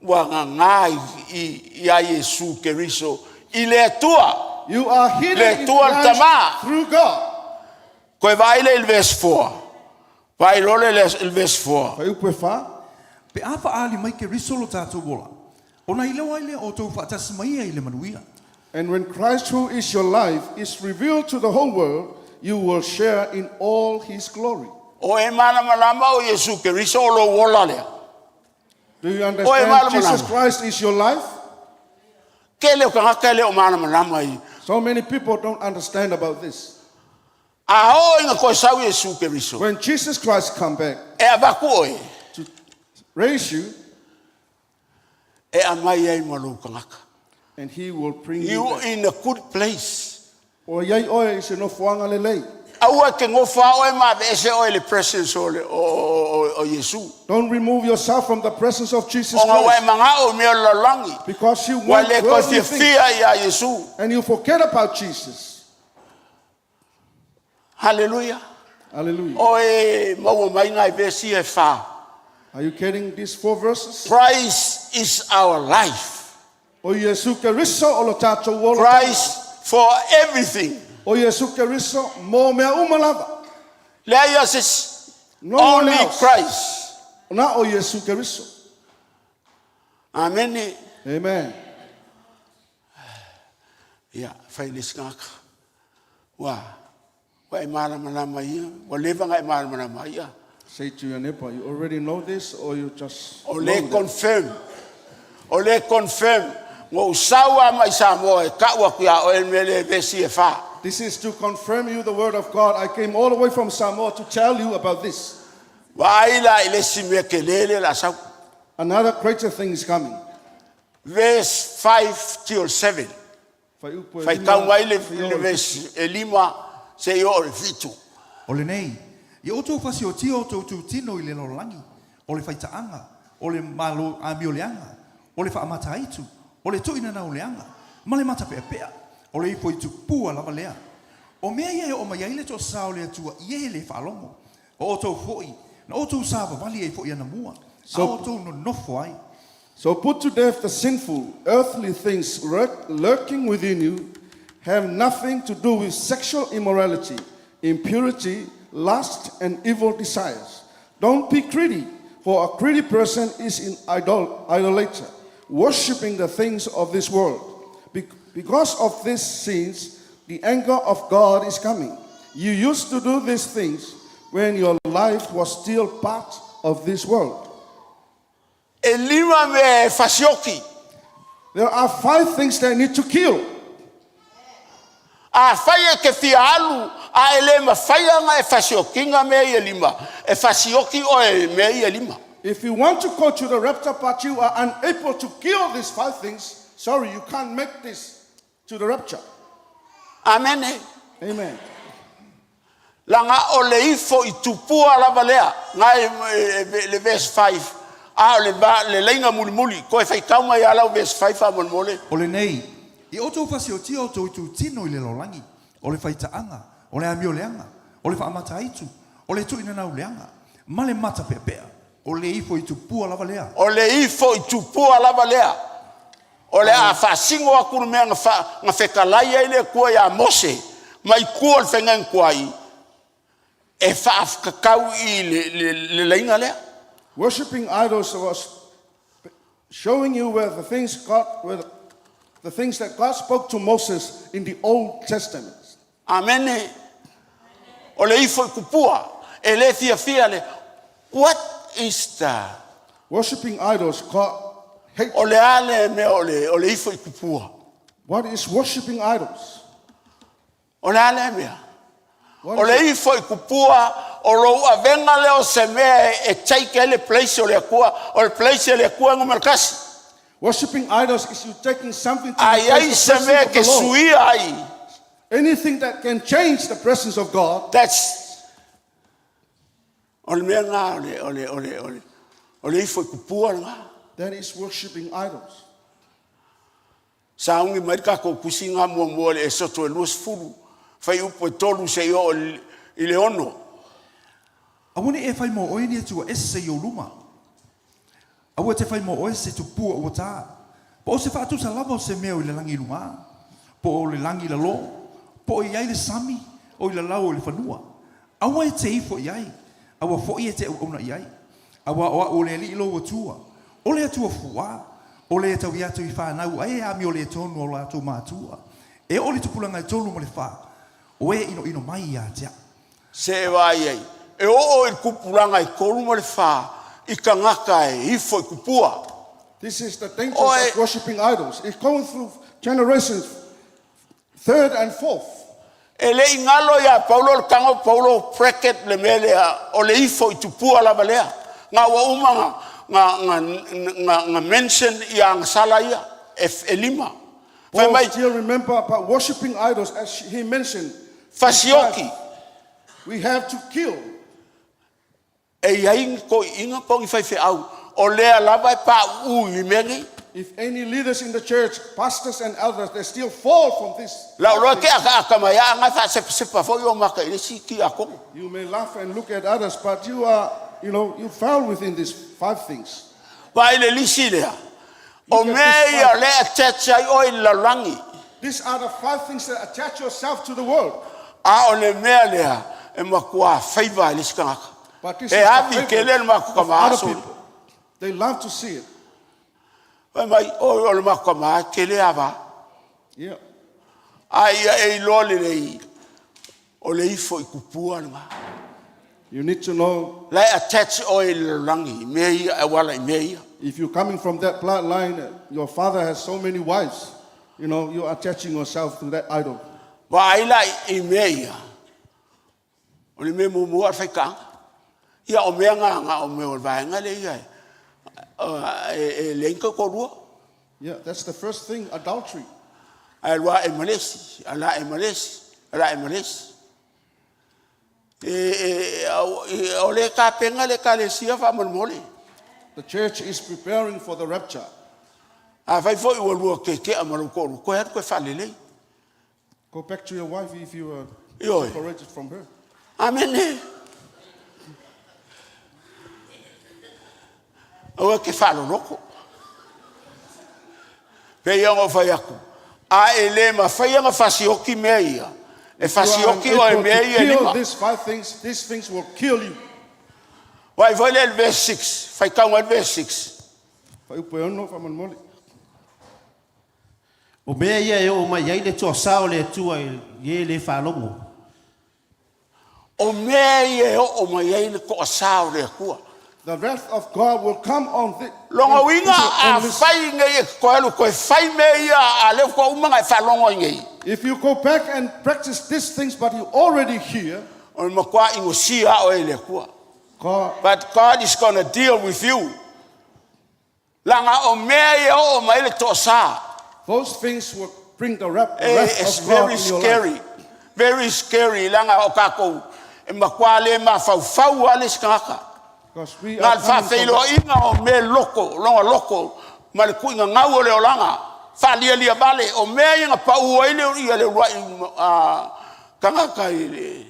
Speaker 7: ua gagā i a Iesu Keriso i le Atua.
Speaker 1: You are hidden
Speaker 7: Le
Speaker 1: in
Speaker 7: Atua le
Speaker 1: Christ
Speaker 7: Tama.
Speaker 1: through God.
Speaker 7: Toe vaai lea i le verse 4. Vaai loa lea i le verse 4.
Speaker 1: Fuaiupu e 4.
Speaker 8: Pe a faaali mai Keriso lo tatou ola, ona iloa ai lea o outou faatasi ma ia i le manuia.
Speaker 1: And when Christ, who is your life, is revealed to the whole world, you will share in all his glory.
Speaker 7: O e malamalama o Iesu Keriso o lou ola lea.
Speaker 1: Do you
Speaker 7: Oe
Speaker 1: understand
Speaker 7: malamalama.
Speaker 1: Jesus Christ is your life?
Speaker 7: Tele o tagata e le o malamalama i.
Speaker 1: So many people don't understand about this.
Speaker 7: A oo ina toe sau Iesu Keriso,
Speaker 1: When Jesus Christ come back
Speaker 7: e avatu oe,
Speaker 1: to raise you,
Speaker 7: e aumai ai ma lou tagata.
Speaker 1: and he will bring you
Speaker 7: You
Speaker 1: back.
Speaker 7: in a good place.
Speaker 1: O iai oe i se nofoaga lelei.
Speaker 7: Aua e te nofo lava oe ma aveese oe i le presence o, le, o, o, o, o Iesu.
Speaker 1: Don't remove yourself from the presence of Jesus
Speaker 7: Ona ua e
Speaker 1: Christ
Speaker 7: manao i mea o le lalolagi.
Speaker 1: because you
Speaker 7: Ua
Speaker 1: want
Speaker 7: le toe
Speaker 1: worldly things
Speaker 7: fiafia ia Iesu.
Speaker 1: and you forget about Jesus.
Speaker 7: Hallelujah.
Speaker 1: Hallelujah.
Speaker 7: O e maua mai ngai vesi e wha.
Speaker 1: Are you getting these four verses?
Speaker 7: Christ is our life.
Speaker 1: O Iesu Keriso o lo tatou ola.
Speaker 7: Christ for everything.
Speaker 1: O Iesu Keriso mo mea uma lava.
Speaker 7: Lea ia se isi.
Speaker 1: No one
Speaker 7: Only
Speaker 1: else.
Speaker 7: Christ.
Speaker 1: Na o Iesu Keriso.
Speaker 7: Amene.
Speaker 1: Amen.
Speaker 7: Ia, fai le isi tagata. Ua, ua e malamalama ia, ua leva ona e malamalama ia.
Speaker 1: Say to your neighbor, you already know this or you just
Speaker 7: O
Speaker 1: know
Speaker 7: le
Speaker 1: that?
Speaker 7: confirm. O le confirm. Ngo usawa mai Samoa e kau aku ia oe mele vesi e wha.
Speaker 1: This is to confirm you the word of God. I came all the way from Samoa to tell you about this.
Speaker 7: Wa ai la i le si mea ke lele la sau.
Speaker 1: Another greater thing is coming.
Speaker 7: Verse 5 till 7.
Speaker 1: Faiupu e
Speaker 7: Fai
Speaker 1: lima,
Speaker 7: kau mai le,
Speaker 1: fai
Speaker 7: le
Speaker 1: o le
Speaker 7: verse e lima se i o le fitu.
Speaker 8: O lenei, ia outou fasiotia o outou tino i le lalolagi, o le faitaaga, o le malo amioleaga, o le faamataitu, o le tuuinanauleaga, ma le matapeapea, o le ifo i tupua lava lea. O mea ia e oo mai ai le toasā o le Atua i e le faalogo. O outou foi, na outou savavali ai foi anamua, a outou nonofo ai.
Speaker 1: So put to death the sinful, earthly things lurking within you, have nothing to do with sexual immorality, impurity, lust, and evil desires. Don't be greedy, for a greedy person is an idolater, worshipping the things of this world. Because of these sins, the anger of God is coming. You used to do these things when your life was still part of this world.
Speaker 7: E lima mea e fasioki.
Speaker 1: There are five things that need to kill.
Speaker 7: A whai e ke fia alu, a e le mawhai anga e fasiokinga mea i e lima. E fasioki o e mea i e lima.
Speaker 1: If you want to go to the rapture, but you are unable to kill these five things, sorry, you can't make this to the rapture.
Speaker 7: Amen. e.
Speaker 1: Amen.
Speaker 7: Langa o le ifo i tupua lava lea. Ngai e, le verse 5. A o le, le leinga mulimuli. Koe whai kauma i alau verse 5 a molemole.
Speaker 8: O lenei, ia outou fasiotia o outou tino i le lalolagi, o le faitaaga, o le amioleaga, o le faamataitu, o le tuuinanauleaga, ma le matapeapea, o le ifo i tupua lava lea.
Speaker 7: O le ifo i tupua lava lea. O le a whaasingo aku le mea nga, wha, nga whekalai ai le kua ia Mose. Mai kua le whengang kua i. E whaafkakau i le leinga lea.
Speaker 1: Worshipping idols was showing you where the things God, where the things that God spoke to Moses in the Old Testament.
Speaker 7: Amen. e. O le ifo i kupua. E le fia fia le. What is the...
Speaker 1: Worshipping idols, God hates.
Speaker 7: O le ale mea o le ifo i kupua.
Speaker 1: What is worshipping idols?
Speaker 7: O le ale mea.
Speaker 1: What
Speaker 7: O
Speaker 1: is
Speaker 7: le
Speaker 1: it?
Speaker 7: ifo i kupua, o lou avenga leo se mea e take ai le place o le akua, o le place o le akua ngo.
Speaker 1: Worshipping idols is you taking something to
Speaker 7: Ai ai
Speaker 1: replace the
Speaker 7: se mea
Speaker 1: presence
Speaker 7: ke
Speaker 1: of the Lord.
Speaker 7: suia ai.
Speaker 1: Anything that can change the presence of God,
Speaker 7: That's o le mea ngā o le, o le, o le, o le, o le ifo i kupua ngā.
Speaker 1: that is worshipping idols.
Speaker 7: Sa ungi mai ka ko kusi ngā mua mua le e soto e luas fulu. Whai upo e tolu se i o i le ono.
Speaker 8: Aua ne i e fai mo oe ni atua ese i o luma. Aua te fai mo oe se tupua ua tā. Po o se faatusa lava o se mea o i le langi i luga. Po o le langi i lalo. Po o i ai le sami o i lalau o le fanua. Aua e te ifo i ai. Aua foi e te auauna i ai. Aua o au o le Alii lou Atua. O le Atua fuā. O le e tau atu i whānau a e amio le tonu o lātou mātua. E o le tupulaga e tolu ma le whā. O e inoino mai ia te au.
Speaker 7: Se e vai ai. E o o i kupulanga i kolu ma le whā. I kangaka e ifo i kupua.
Speaker 1: This is the danger
Speaker 7: Oi.
Speaker 1: of worshipping idols. It's going through generations, third and fourth.
Speaker 7: E le ingalo ia Paulo le kango Paulo bracket le mea lea o le ifo i tupua lava lea. Ngā ua uma nga mention ia agasala ia e lima. Fai
Speaker 1: Paul
Speaker 7: mai
Speaker 1: still remember about worshipping idols, as he mentioned.
Speaker 7: fasioki
Speaker 1: We have to kill.
Speaker 7: e iai ko inga ko i whai au. O lea lava e pa u i mea nei.
Speaker 1: If any leaders in the church, pastors and elders, they still fall from this.
Speaker 7: Lau roa ke aka aka mai a ngai wha sepa sepa fo i o maka i le si ki a kongo.
Speaker 1: You may laugh and look at others, but you are, you fell within these five things.
Speaker 7: Va i le lisi lea. O
Speaker 1: Look at
Speaker 7: mea
Speaker 1: this
Speaker 7: ia
Speaker 1: five.
Speaker 7: le attach ai o i lalangi.
Speaker 1: These are the five things that attach yourself to the world.
Speaker 7: A o le mea lea e makua whaiva i le sikangaka.
Speaker 1: But this
Speaker 7: E
Speaker 1: is the
Speaker 7: avi ke le maku ka
Speaker 1: favorite of other
Speaker 7: maaso.
Speaker 1: people. They love to see it.
Speaker 7: Fai mai o le maku ka maa ke le ava.
Speaker 1: Yeah.
Speaker 7: A ia e iloa le lei o le ifo i kupua le ngā.
Speaker 1: You need to know
Speaker 7: La e attach oe i le lalolagi i mea ia e auala i mea ia.
Speaker 1: if you're coming from that bloodline, your father has so many wives. You know, you're attaching yourself to that idol.
Speaker 7: Vaai la i mea ia, o le mea muamua o le faitaaga. Ia o mea na na o mea o le vaega lea ia e leai ni tautoalua.
Speaker 1: Yeah, that's the first thing, adultery.
Speaker 7: Ae alu ae ma le isi, ala ae ma le isi, ala ae ma le isi. E, o le tapena le Ekalesia faamolemole.
Speaker 1: The church is preparing for the rapture.
Speaker 7: Afai foi ua lua keke'a ma lou toalua, toe alu toe faalelei.
Speaker 1: Go back to your wife if you are
Speaker 7: Ioe.
Speaker 1: separated from her.
Speaker 7: Amene. Aua e te faaloloko. Pei ona ou fai atu, a e le mafai ona fasioti mea ia, e
Speaker 1: You are
Speaker 7: fasioti oe
Speaker 1: unable
Speaker 7: mea
Speaker 1: to
Speaker 7: ia e
Speaker 1: kill
Speaker 7: lima.
Speaker 1: these five things, these things will kill you.
Speaker 7: Vaai foi lea i le verse 6, faitauga ai le verse 6.
Speaker 1: Faiupu e ono, faamolemole.
Speaker 9: O mea ia e oo mai ai le toasā o le Atua i e le faalogo.
Speaker 7: O mea ia e oo mai ai le toasā o le Atua.
Speaker 1: The wrath of God will come on the
Speaker 7: Lona
Speaker 1: on
Speaker 7: uiga,
Speaker 1: on this.
Speaker 7: afai nei e toe alu toe fai mea ia a lea faatoa uma ona e faalogo ai nei,
Speaker 1: If you go back and practice these things, but you already hear,
Speaker 7: o le matua inosia lava oe e le Atua.
Speaker 1: God,
Speaker 7: But God is gonna deal with you. Leaga o mea ia e oo mai ai le toasa.
Speaker 1: those things will bring the wrath,
Speaker 7: Eh,
Speaker 1: wrath
Speaker 7: it's
Speaker 1: of God
Speaker 7: very
Speaker 1: in your life.
Speaker 7: scary. Very scary. Leaga o tatou e matua le mafaufau lava le isi tagata.
Speaker 1: Because we
Speaker 7: Na
Speaker 1: are
Speaker 7: o le
Speaker 1: coming from
Speaker 7: faafeiloaiga o mea loko, lona loko ma le tuuina gau o le olaga, faalialia vale, o mea ia na pau ai le ia le uluai tagata i le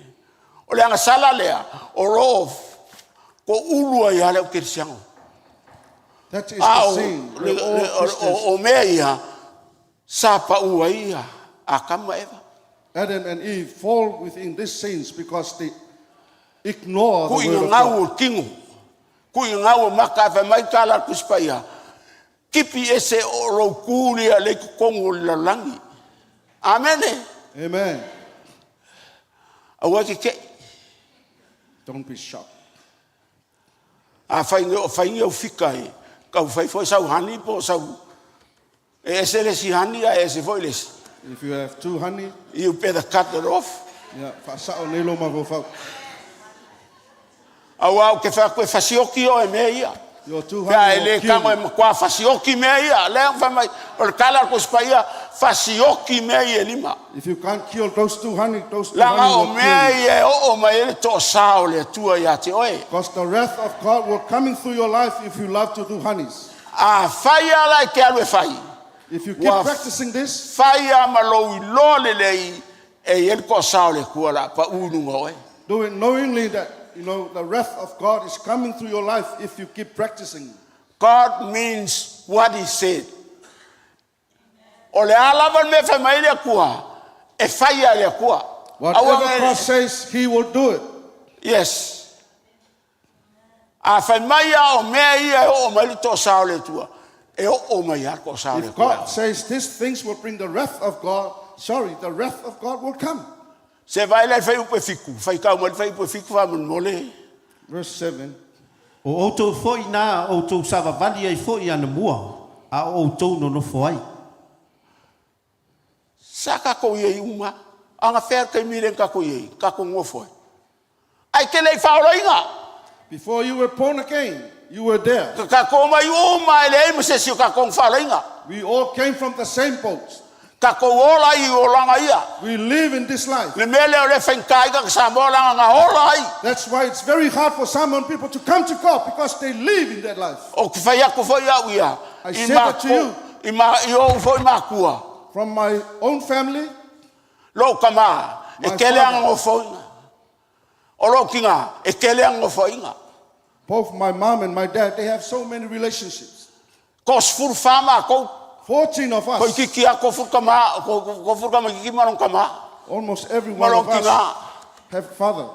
Speaker 7: o le agasala lea o lo o toulu ai lava le au kerisiano.
Speaker 1: That is
Speaker 7: A
Speaker 1: the
Speaker 7: o,
Speaker 1: sin.
Speaker 7: le,
Speaker 1: We're all
Speaker 7: le, o,
Speaker 1: Christians.
Speaker 7: o, o mea ia sa pau ai ia Akama ma Eva.
Speaker 1: Adam and Eve fall within these sins because they ignore the
Speaker 7: Kui
Speaker 1: word of
Speaker 7: ngau
Speaker 1: God.
Speaker 7: o tino. Kui ngau o maka fai mai tala le Tusi Paia. Kipi ese o lou ku lia le totonu o le lalolagi. Amene.
Speaker 1: Amen.
Speaker 7: Aua te tei.
Speaker 1: Don't be shocked.
Speaker 7: A fai o fai au fika e. Kau fai foi sau hani po sau. E ese le si hani a ese foi le si.
Speaker 1: If you have two honey,
Speaker 7: You better cut it off.
Speaker 1: yeah, faasao nei lo mafaufau.
Speaker 7: Aua ou te fai atu e fasioki oe mea ia.
Speaker 1: Your two
Speaker 7: Pe a
Speaker 1: honey
Speaker 7: e
Speaker 1: will
Speaker 7: le
Speaker 1: kill
Speaker 7: tago e
Speaker 1: you.
Speaker 7: matua fasioki mea ia. Lea fai mai, o le tala a le Tusi Paia, fasioki mea ia e lima.
Speaker 1: If you can't kill those two honey, those two
Speaker 7: Leaga
Speaker 1: honey
Speaker 7: o
Speaker 1: will
Speaker 7: mea
Speaker 1: kill you.
Speaker 7: ia e oo mai ai le toasā o le Atua ia te oe.
Speaker 1: Because the wrath of God will coming through your life if you love to do honeys.
Speaker 7: Afai lava la e te alu e fai,
Speaker 1: If you keep
Speaker 7: Ua
Speaker 1: practicing this,
Speaker 7: fai lava ma lou iloa lelei e i ai le toasā o le Atua o le a pau i luga o oe.
Speaker 1: do it knowingly that you know the wrath of God is coming through your life if you keep practicing.
Speaker 7: God means what he said. O le a lava le mea e fai mai ai le Atua, e fai lava e le Atua.
Speaker 1: Whatever
Speaker 7: Aua
Speaker 1: God says, He will do it.
Speaker 7: Yes. A fai mai lava o mea ia e oo mai le toasā o le Atua, e oo mai lava le toasā o le
Speaker 1: If
Speaker 7: Atua.
Speaker 1: God says these things will bring the wrath of God, sorry, the wrath of God will come.
Speaker 7: Se vaai la i le fuaiupu e fitu, faitau mai le fuaiupu e fitu faamolemole.
Speaker 1: Verse 7.
Speaker 9: O outou foi na outou savavali ai foi anamua, a o outou nonofo ai.
Speaker 7: Sa tatou i ai uma. Anafea le taimi lea na tatou i ai, tatou nonofo ai. Ae te le i faaolaina.
Speaker 1: Before you were born again, you were there.
Speaker 7: Ka tatou omai uma e leai ma se isi o tatou na faaolaina.
Speaker 1: We all came from the same boat.
Speaker 7: Tatou ola i olaga ia.
Speaker 1: We live in this life.
Speaker 7: Le mea lea o lea e faigata ai tagata Samoa leaga na ola ai.
Speaker 1: That's why it's very hard for some people to come to God because they live in that life.
Speaker 7: Ou te fai atu foi au ia
Speaker 1: I
Speaker 7: i
Speaker 1: said that to you.
Speaker 7: i ma i ou foi makua.
Speaker 1: From my own family,
Speaker 7: Lou tama, e
Speaker 1: My
Speaker 7: tele
Speaker 1: father.
Speaker 7: ana nofoaiga. O lou tina, e tele ana nofoaiga.
Speaker 1: both my mom and my dad, they have so many relationships.
Speaker 7: Ko 14 matou,
Speaker 1: 14 of
Speaker 7: ko
Speaker 1: us,
Speaker 7: itiiti lava ko fulu tama, ko fulu tamaitiiti ma lona tama,
Speaker 1: almost every
Speaker 7: ma
Speaker 1: one
Speaker 7: lona
Speaker 1: of us
Speaker 7: tina.
Speaker 1: have father.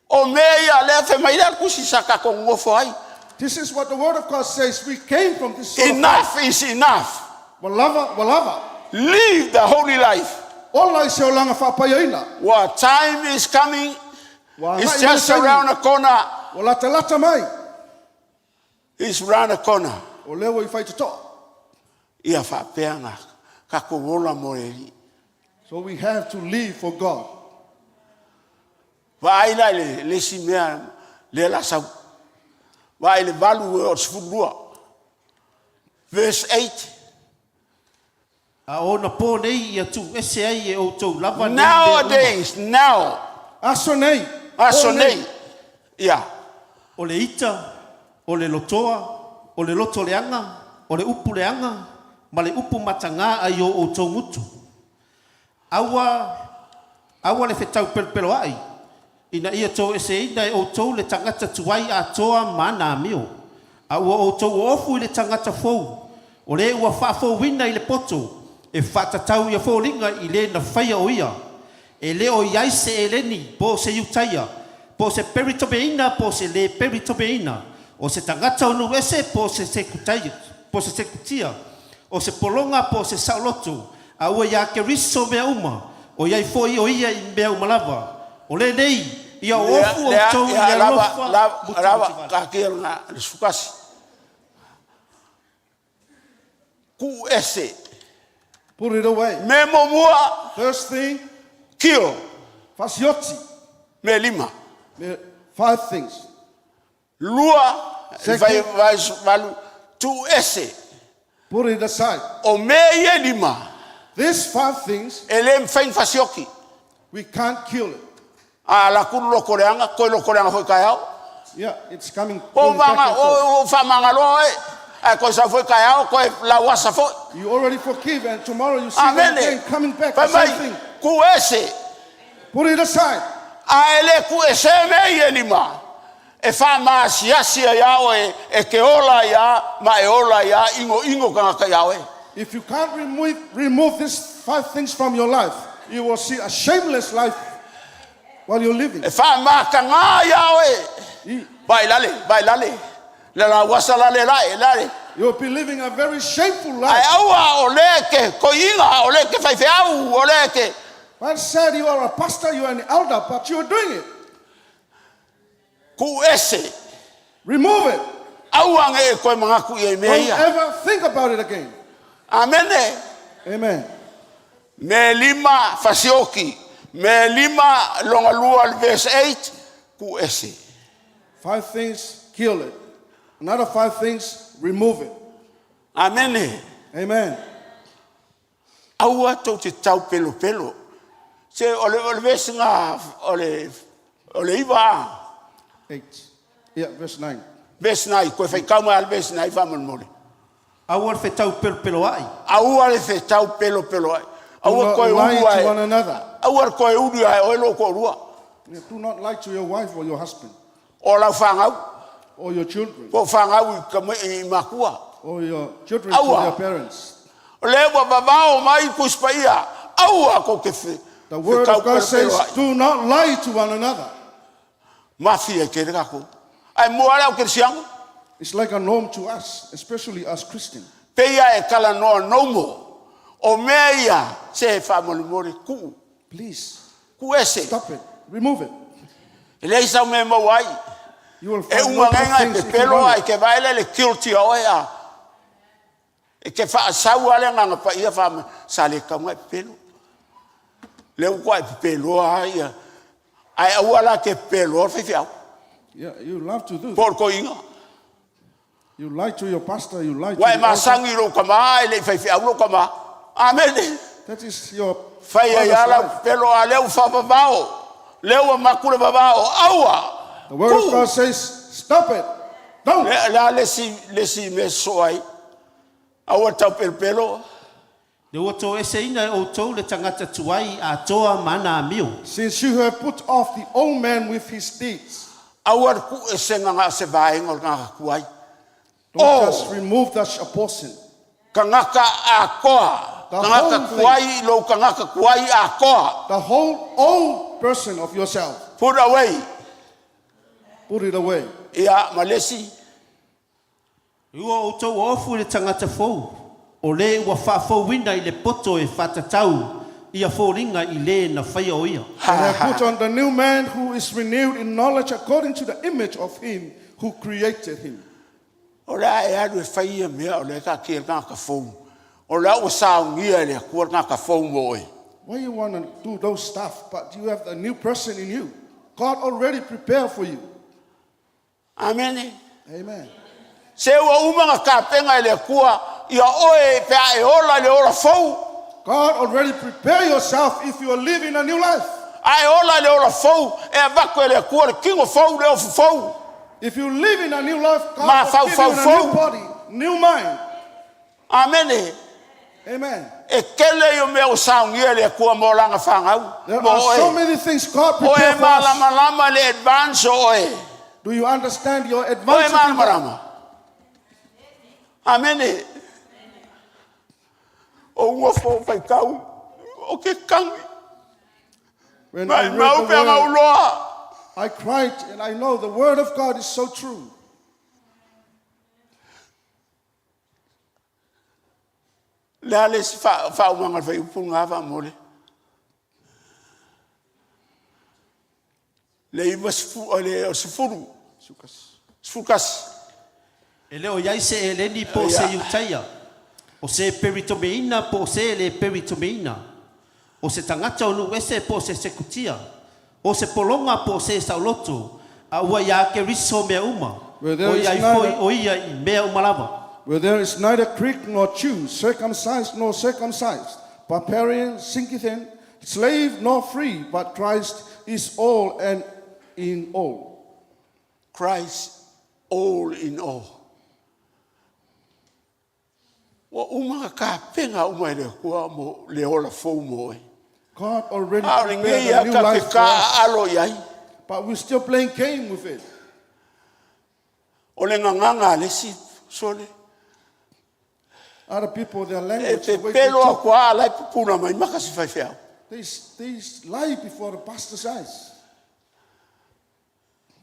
Speaker 7: O mea ia lea fai mai lea le tusi sa tatou nonofo ai.
Speaker 1: This is what the word of God says. We came from this sort of
Speaker 7: Enough is enough.
Speaker 1: Walava, walava.
Speaker 7: Live the holy life.
Speaker 1: Ola i se olaga faapaia.
Speaker 7: Ua time is coming.
Speaker 1: Ua
Speaker 7: It's
Speaker 1: agai mai le
Speaker 7: just
Speaker 1: taimi.
Speaker 7: around the corner.
Speaker 1: Ua latalata mai.
Speaker 7: It's round the corner.
Speaker 1: O lea ua i faitotoa.
Speaker 7: Ia faapea na tatou ola mo le Alii.
Speaker 1: So we have to live for God.
Speaker 7: Vaai la i le, le isi mea lea la sau. Vaai i le 8 o le 12. Verse 8.
Speaker 9: A o ona pō nei ia tuuese ai e outou lava nei mea uma.
Speaker 7: Nowadays, now,
Speaker 1: Aso nei.
Speaker 7: aso
Speaker 1: Pō
Speaker 7: nei. Ia.
Speaker 9: O le ita, o le lotoa, o le loto leaga, o le upu leaga, ma le upu matagā ai o outou gutu. Aua, aua le fetaupelopeloa'i, ina ia toeseina e outou le tagata tuai atoa ma ana amio. A ua outou oofu i le tagata fou, o le ua faafouina i le poto, e faatatau i foliga i le na faia o ia. E le o i ai se Eleni, po o se Iutaia, po o se Peritomeina, po o se le Peritomeina, o se tagata o nuu ese, po o se Sekutaia, po o se Sekutia, o se pologa po o se saoloto, a ua iā Keriso mea uma, o i ai foi o ia i mea uma lava. O lenei, ia
Speaker 7: Lea,
Speaker 9: oofu
Speaker 7: lea,
Speaker 9: outou i
Speaker 7: ia,
Speaker 9: le
Speaker 7: lava,
Speaker 9: alofa
Speaker 7: lava, lava,
Speaker 9: mutimutivala.
Speaker 7: taatia lena, le 11. Tuu ese.
Speaker 1: Put it away.
Speaker 7: Mea muamua,
Speaker 1: First thing,
Speaker 7: kill.
Speaker 1: fasioti.
Speaker 7: Mea lima.
Speaker 1: Five things.
Speaker 7: Lua,
Speaker 1: Second.
Speaker 7: vai, vai, valu, tuu ese.
Speaker 1: Put it aside.
Speaker 7: O mea ia e lima,
Speaker 1: These five things,
Speaker 7: e le mafai ona fasioki.
Speaker 1: we can't kill it.
Speaker 7: A la kulu loko leaga, koe loko leaga foi taeao.
Speaker 1: Yeah, it's coming.
Speaker 7: O
Speaker 1: going back
Speaker 7: manga,
Speaker 1: and forth.
Speaker 7: o, o whamangaloa e. Ai koe sau foi taeao, koe lauasa foi.
Speaker 1: You already forgive, and tomorrow you see them
Speaker 7: Amene.
Speaker 1: again coming back.
Speaker 7: Fai
Speaker 1: The same
Speaker 7: mai,
Speaker 1: thing.
Speaker 7: tuu ese.
Speaker 1: Put it aside.
Speaker 7: A e le tuu ese mea ia e lima. E whaamaasiasi ai a oe, e ke ola ia, ma e ola ia, ingo ingo kangaka ia oe.
Speaker 1: If you can't remove these five things from your life, you will see a shameless life while you're living.
Speaker 7: E whaamakanga ia oe.
Speaker 1: You,
Speaker 7: Vai lale, vai lale. Le lauasa lale lae, lale.
Speaker 1: you'll be living a very shameful
Speaker 7: Ai
Speaker 1: life.
Speaker 7: aua o le ke koiinga, o le ke whaiwheau, o le ke...
Speaker 1: But said you are a pastor, you are an elder, but you are doing it.
Speaker 7: Tuu ese.
Speaker 1: Remove it.
Speaker 7: Aua nge e koe mangaku ia i mea
Speaker 1: Don't
Speaker 7: ia.
Speaker 1: ever think about it again.
Speaker 7: Amene.
Speaker 1: Amen.
Speaker 7: Me lima fasioki. Me lima longa lua le verse 8. Tuu ese.
Speaker 1: Five things, kill it. Another five things, remove it.
Speaker 7: Amene.
Speaker 1: Amen.
Speaker 7: Aua tou te tau pelo pelo. Se o le, o le verse ngā, o le, o le iwa a.
Speaker 1: 8. Yeah, verse 9.
Speaker 7: Verse 9, koe whai kauma al verse 9 whamolemole.
Speaker 9: Aua le fetaupelopeloa'i.
Speaker 7: Aua le whetau pelo pelo ai.
Speaker 1: Do
Speaker 7: Aua
Speaker 1: not
Speaker 7: koe
Speaker 1: lie
Speaker 7: uru
Speaker 1: to
Speaker 7: ai.
Speaker 1: one another.
Speaker 7: Aua le koe uru ai oe lo ko rua.
Speaker 1: Yeah, do not lie to your wife or your husband
Speaker 7: O lau whangau.
Speaker 1: or your children
Speaker 7: Po whangau i, kama, i makua.
Speaker 1: or your children to
Speaker 7: Aua.
Speaker 1: their parents.
Speaker 7: O le ua vavao mai kuspa ia. Aua ko ke whe.
Speaker 1: The word
Speaker 7: whetau
Speaker 1: of God
Speaker 7: pelopelo
Speaker 1: says,
Speaker 7: ai.
Speaker 1: do not lie to one another.
Speaker 7: Mafia ke re kako. Ai mua le au kerisiano.
Speaker 1: It's like a norm to us, especially us Christians.
Speaker 7: Peia e kala noa nomo. O mea ia se whamolemole ku.
Speaker 1: Please
Speaker 7: Ku ese.
Speaker 1: stop it. Remove it.
Speaker 7: E lei sau me mau ai.
Speaker 1: You will
Speaker 7: E
Speaker 1: find
Speaker 7: unga
Speaker 1: no good
Speaker 7: ngenga e
Speaker 1: things if you
Speaker 7: pepelo
Speaker 1: run
Speaker 7: ai
Speaker 1: it.
Speaker 7: ke vaele le guilty o e a. E ke whaasau ale nganga pa ia wha sa le kaunga e pepelo. Le ukua e pepelo a ia. Ai aua la ke pepelo o whiwhi au.
Speaker 1: Yeah, you love to do that.
Speaker 7: Por ko inga.
Speaker 1: You lie to your pastor, you lie to
Speaker 7: Wa e
Speaker 1: the elder.
Speaker 7: masangi ro kama e le whiwhi au ro kama. Amen.
Speaker 1: That is your
Speaker 7: Whai ai
Speaker 1: brother's
Speaker 7: ala
Speaker 1: life.
Speaker 7: pelo a leu whapapao. Leu a makule vavao. Aua.
Speaker 1: The word of God says, stop it. Don't.
Speaker 7: Le, la le si, le si me so ai. Aua tau pelo pelo.
Speaker 9: Le ua toeseina e outou le tagata tuai atoa ma ana amio.
Speaker 1: Since you have put off the old man with his deeds,
Speaker 7: Aua le ku e se nganga se vaenga o le ngaka kuai.
Speaker 1: don't
Speaker 7: Oh.
Speaker 1: just remove that portion.
Speaker 7: Kangaka a koa.
Speaker 1: The
Speaker 7: Kangaka
Speaker 1: whole thing.
Speaker 7: kuai, lo kangaka kuai a koa.
Speaker 1: The whole old person of yourself,
Speaker 7: Put away.
Speaker 1: put it away.
Speaker 7: Ia malesi.
Speaker 9: Ua outou oofu i le tagata fou, o le ua faafouina i le poto e faatatau ia foliga i lē na faia o ia.
Speaker 1: And have put on the new man who is renewed in knowledge according to the image of him who created him.
Speaker 7: O le a e alu e fai ia mea o lea e taatia i le tagata fou. O la ua saunia e le Atua le tagata fou mo oe.
Speaker 1: Why you want to do those stuff, but you have a new person in you? God already prepared for you.
Speaker 7: Amene.
Speaker 1: Amen.
Speaker 7: Se ua uma ona tapena e le Atua ia oe pe a e ola i le ola fou.
Speaker 1: God already prepare yourself if you are living a new life.
Speaker 7: A e ola i le ola fou, e avatu e le Atua le tino fou, le ofu fou.
Speaker 1: If you live in a new life, God
Speaker 7: Ma
Speaker 1: will give you a new
Speaker 7: faufau fou.
Speaker 1: body, new mind.
Speaker 7: Amene.
Speaker 1: Amen.
Speaker 7: E tele ia o mea ua saunia e le Atua mo lana fanau,
Speaker 1: There
Speaker 7: mo
Speaker 1: are so
Speaker 7: oe.
Speaker 1: many things God
Speaker 7: O e
Speaker 1: prepared for us.
Speaker 7: malamalama i le advance o oe.
Speaker 1: Do you understand your
Speaker 7: O e
Speaker 1: advantage? in God?
Speaker 7: malamalama. Amene. O nofo o faitau, o ke kagi.
Speaker 1: When I
Speaker 7: Mai
Speaker 1: read
Speaker 7: mau
Speaker 1: the
Speaker 7: pe nga
Speaker 1: word,
Speaker 7: uloa.
Speaker 1: I cried, and I know the word of God is so true.
Speaker 7: Le a le isi faaumaga o le fuaiupu lena faamole. Le 90, le o le 10, 11.
Speaker 9: E le o i ai se Eleni po o se Iutaia, o se Peritomeina po o se e le Peritomeina, o se tagata o nuu ese po o se Sekutia, o se pologa po o se saoloto, a ua iā Keriso mea uma,
Speaker 1: Where there
Speaker 9: o
Speaker 1: is
Speaker 9: i ai foi
Speaker 1: neither-
Speaker 9: o ia i mea uma lava.
Speaker 1: Where there is neither Greek nor Jew, circumcised nor circumcised, barbarian, Scythian, slave nor free, but Christ is all and in all.
Speaker 7: Christ all in all. Ua uma ona tapena uma e le Atua mo le ola fou mo oe.
Speaker 1: God already
Speaker 7: A o
Speaker 1: prepared
Speaker 7: lenei
Speaker 1: a
Speaker 7: a
Speaker 1: new
Speaker 7: tatou te
Speaker 1: life for us,
Speaker 7: taaalo i ai.
Speaker 1: but we're still playing game with it.
Speaker 7: O le gagana a le isi sole.
Speaker 1: Other people, their
Speaker 7: E
Speaker 1: language, the way they
Speaker 7: pepelo
Speaker 1: talk,
Speaker 7: aku lava a la e pupuna mai maka se faifeau.
Speaker 1: they lie before the pastor's eyes.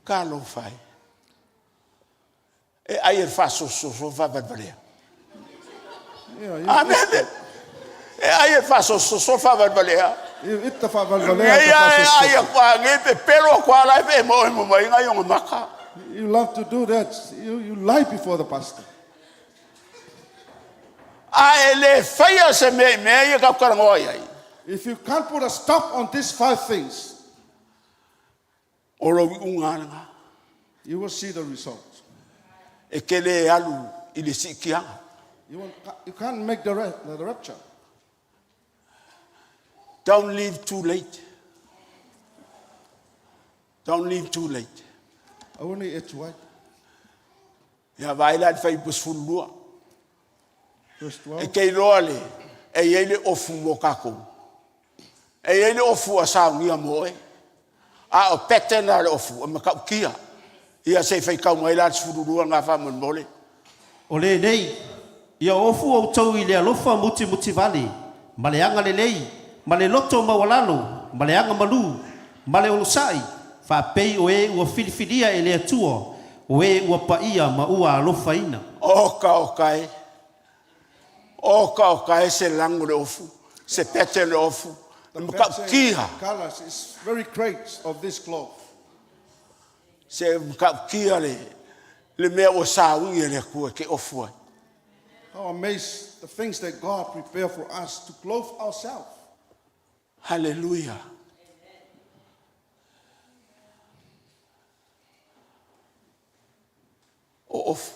Speaker 7: Talofa e. E ai e le faasososo faavalevalea.
Speaker 1: Yeah, you,
Speaker 7: Amene. E ai e le faasososo faavalevalea.
Speaker 1: you eat the favalvalea,
Speaker 7: Nei
Speaker 1: the
Speaker 7: a e ai
Speaker 1: fasososo.
Speaker 7: aku a nei pepelo aku a la e mo e mo mai ngai o maka.
Speaker 1: You love to do that. You lie before the pastor.
Speaker 7: A e le faia se mea i mea ia tatou talanoa i ai.
Speaker 1: If you can't put a stop on these five things,
Speaker 7: O lou iuga lava lena.
Speaker 1: you will see the result.
Speaker 7: E te le alu i le siitiaga.
Speaker 1: You, won't, you can't make the rapture.
Speaker 7: Don't leave too late. Don't leave too late.
Speaker 1: I only ate white.
Speaker 7: Ia vaai la i le fuaiupu 12.
Speaker 1: Verse
Speaker 7: E
Speaker 1: 12.
Speaker 7: te iloa le, e i ai le ofu mo tatou. E i ai le ofu a saunia mo oe. A o pattern a le ofu, e matautia. Ia se i faitau mai la le 12 lena faamolemole.
Speaker 9: O lenei, ia ofu outou i le alofa mutimutivale, ma le agalelei, ma le loto maualalo, ma le agamalu, ma le onosai, faapei o e ua filifilia e le Atua, o e ua paia ma ua alofaina.
Speaker 7: Oka oka e. Oka oka e se lago le ofu, se pattern le ofu. E
Speaker 1: The
Speaker 7: matautia.
Speaker 1: pattern colors is very great of this cloth.
Speaker 7: Se matautia le, le mea ua saugi e le Atua e te ofu ai.
Speaker 1: How amazed the things that God prepared for us to clothe ourselves.
Speaker 7: Haleluia. O ofu.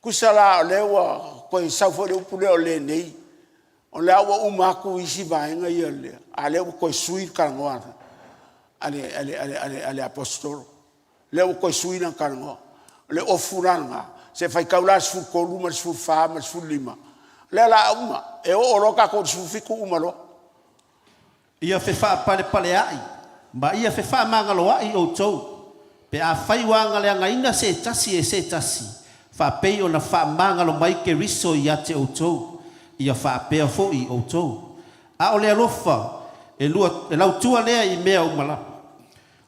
Speaker 7: Kusa la o lea ua toe sau foi le upu lea o lenei. O lea ua uma atu isi vaega ia lea. A lea ua toe sui le talanoa a le, a le, a le, a le, a le aposetolo. Lea ua toe sui lana talanoa. O le ofu la lena, se faitau la le 13 ma le 14 ma le 15. O lea la a uma, e oo loa tatou i le 17 uma loa.
Speaker 9: Ia fefaapalepaleaʻi ma ia fefaamagaloaʻi outou, pe afai ua agaleagaina se tasi e se tasi, faapei ona faamagalo mai Keriso ia te outou, ia faapea foʻi outou. A o le alofa, e, lua, e lautua lea i mea uma lava.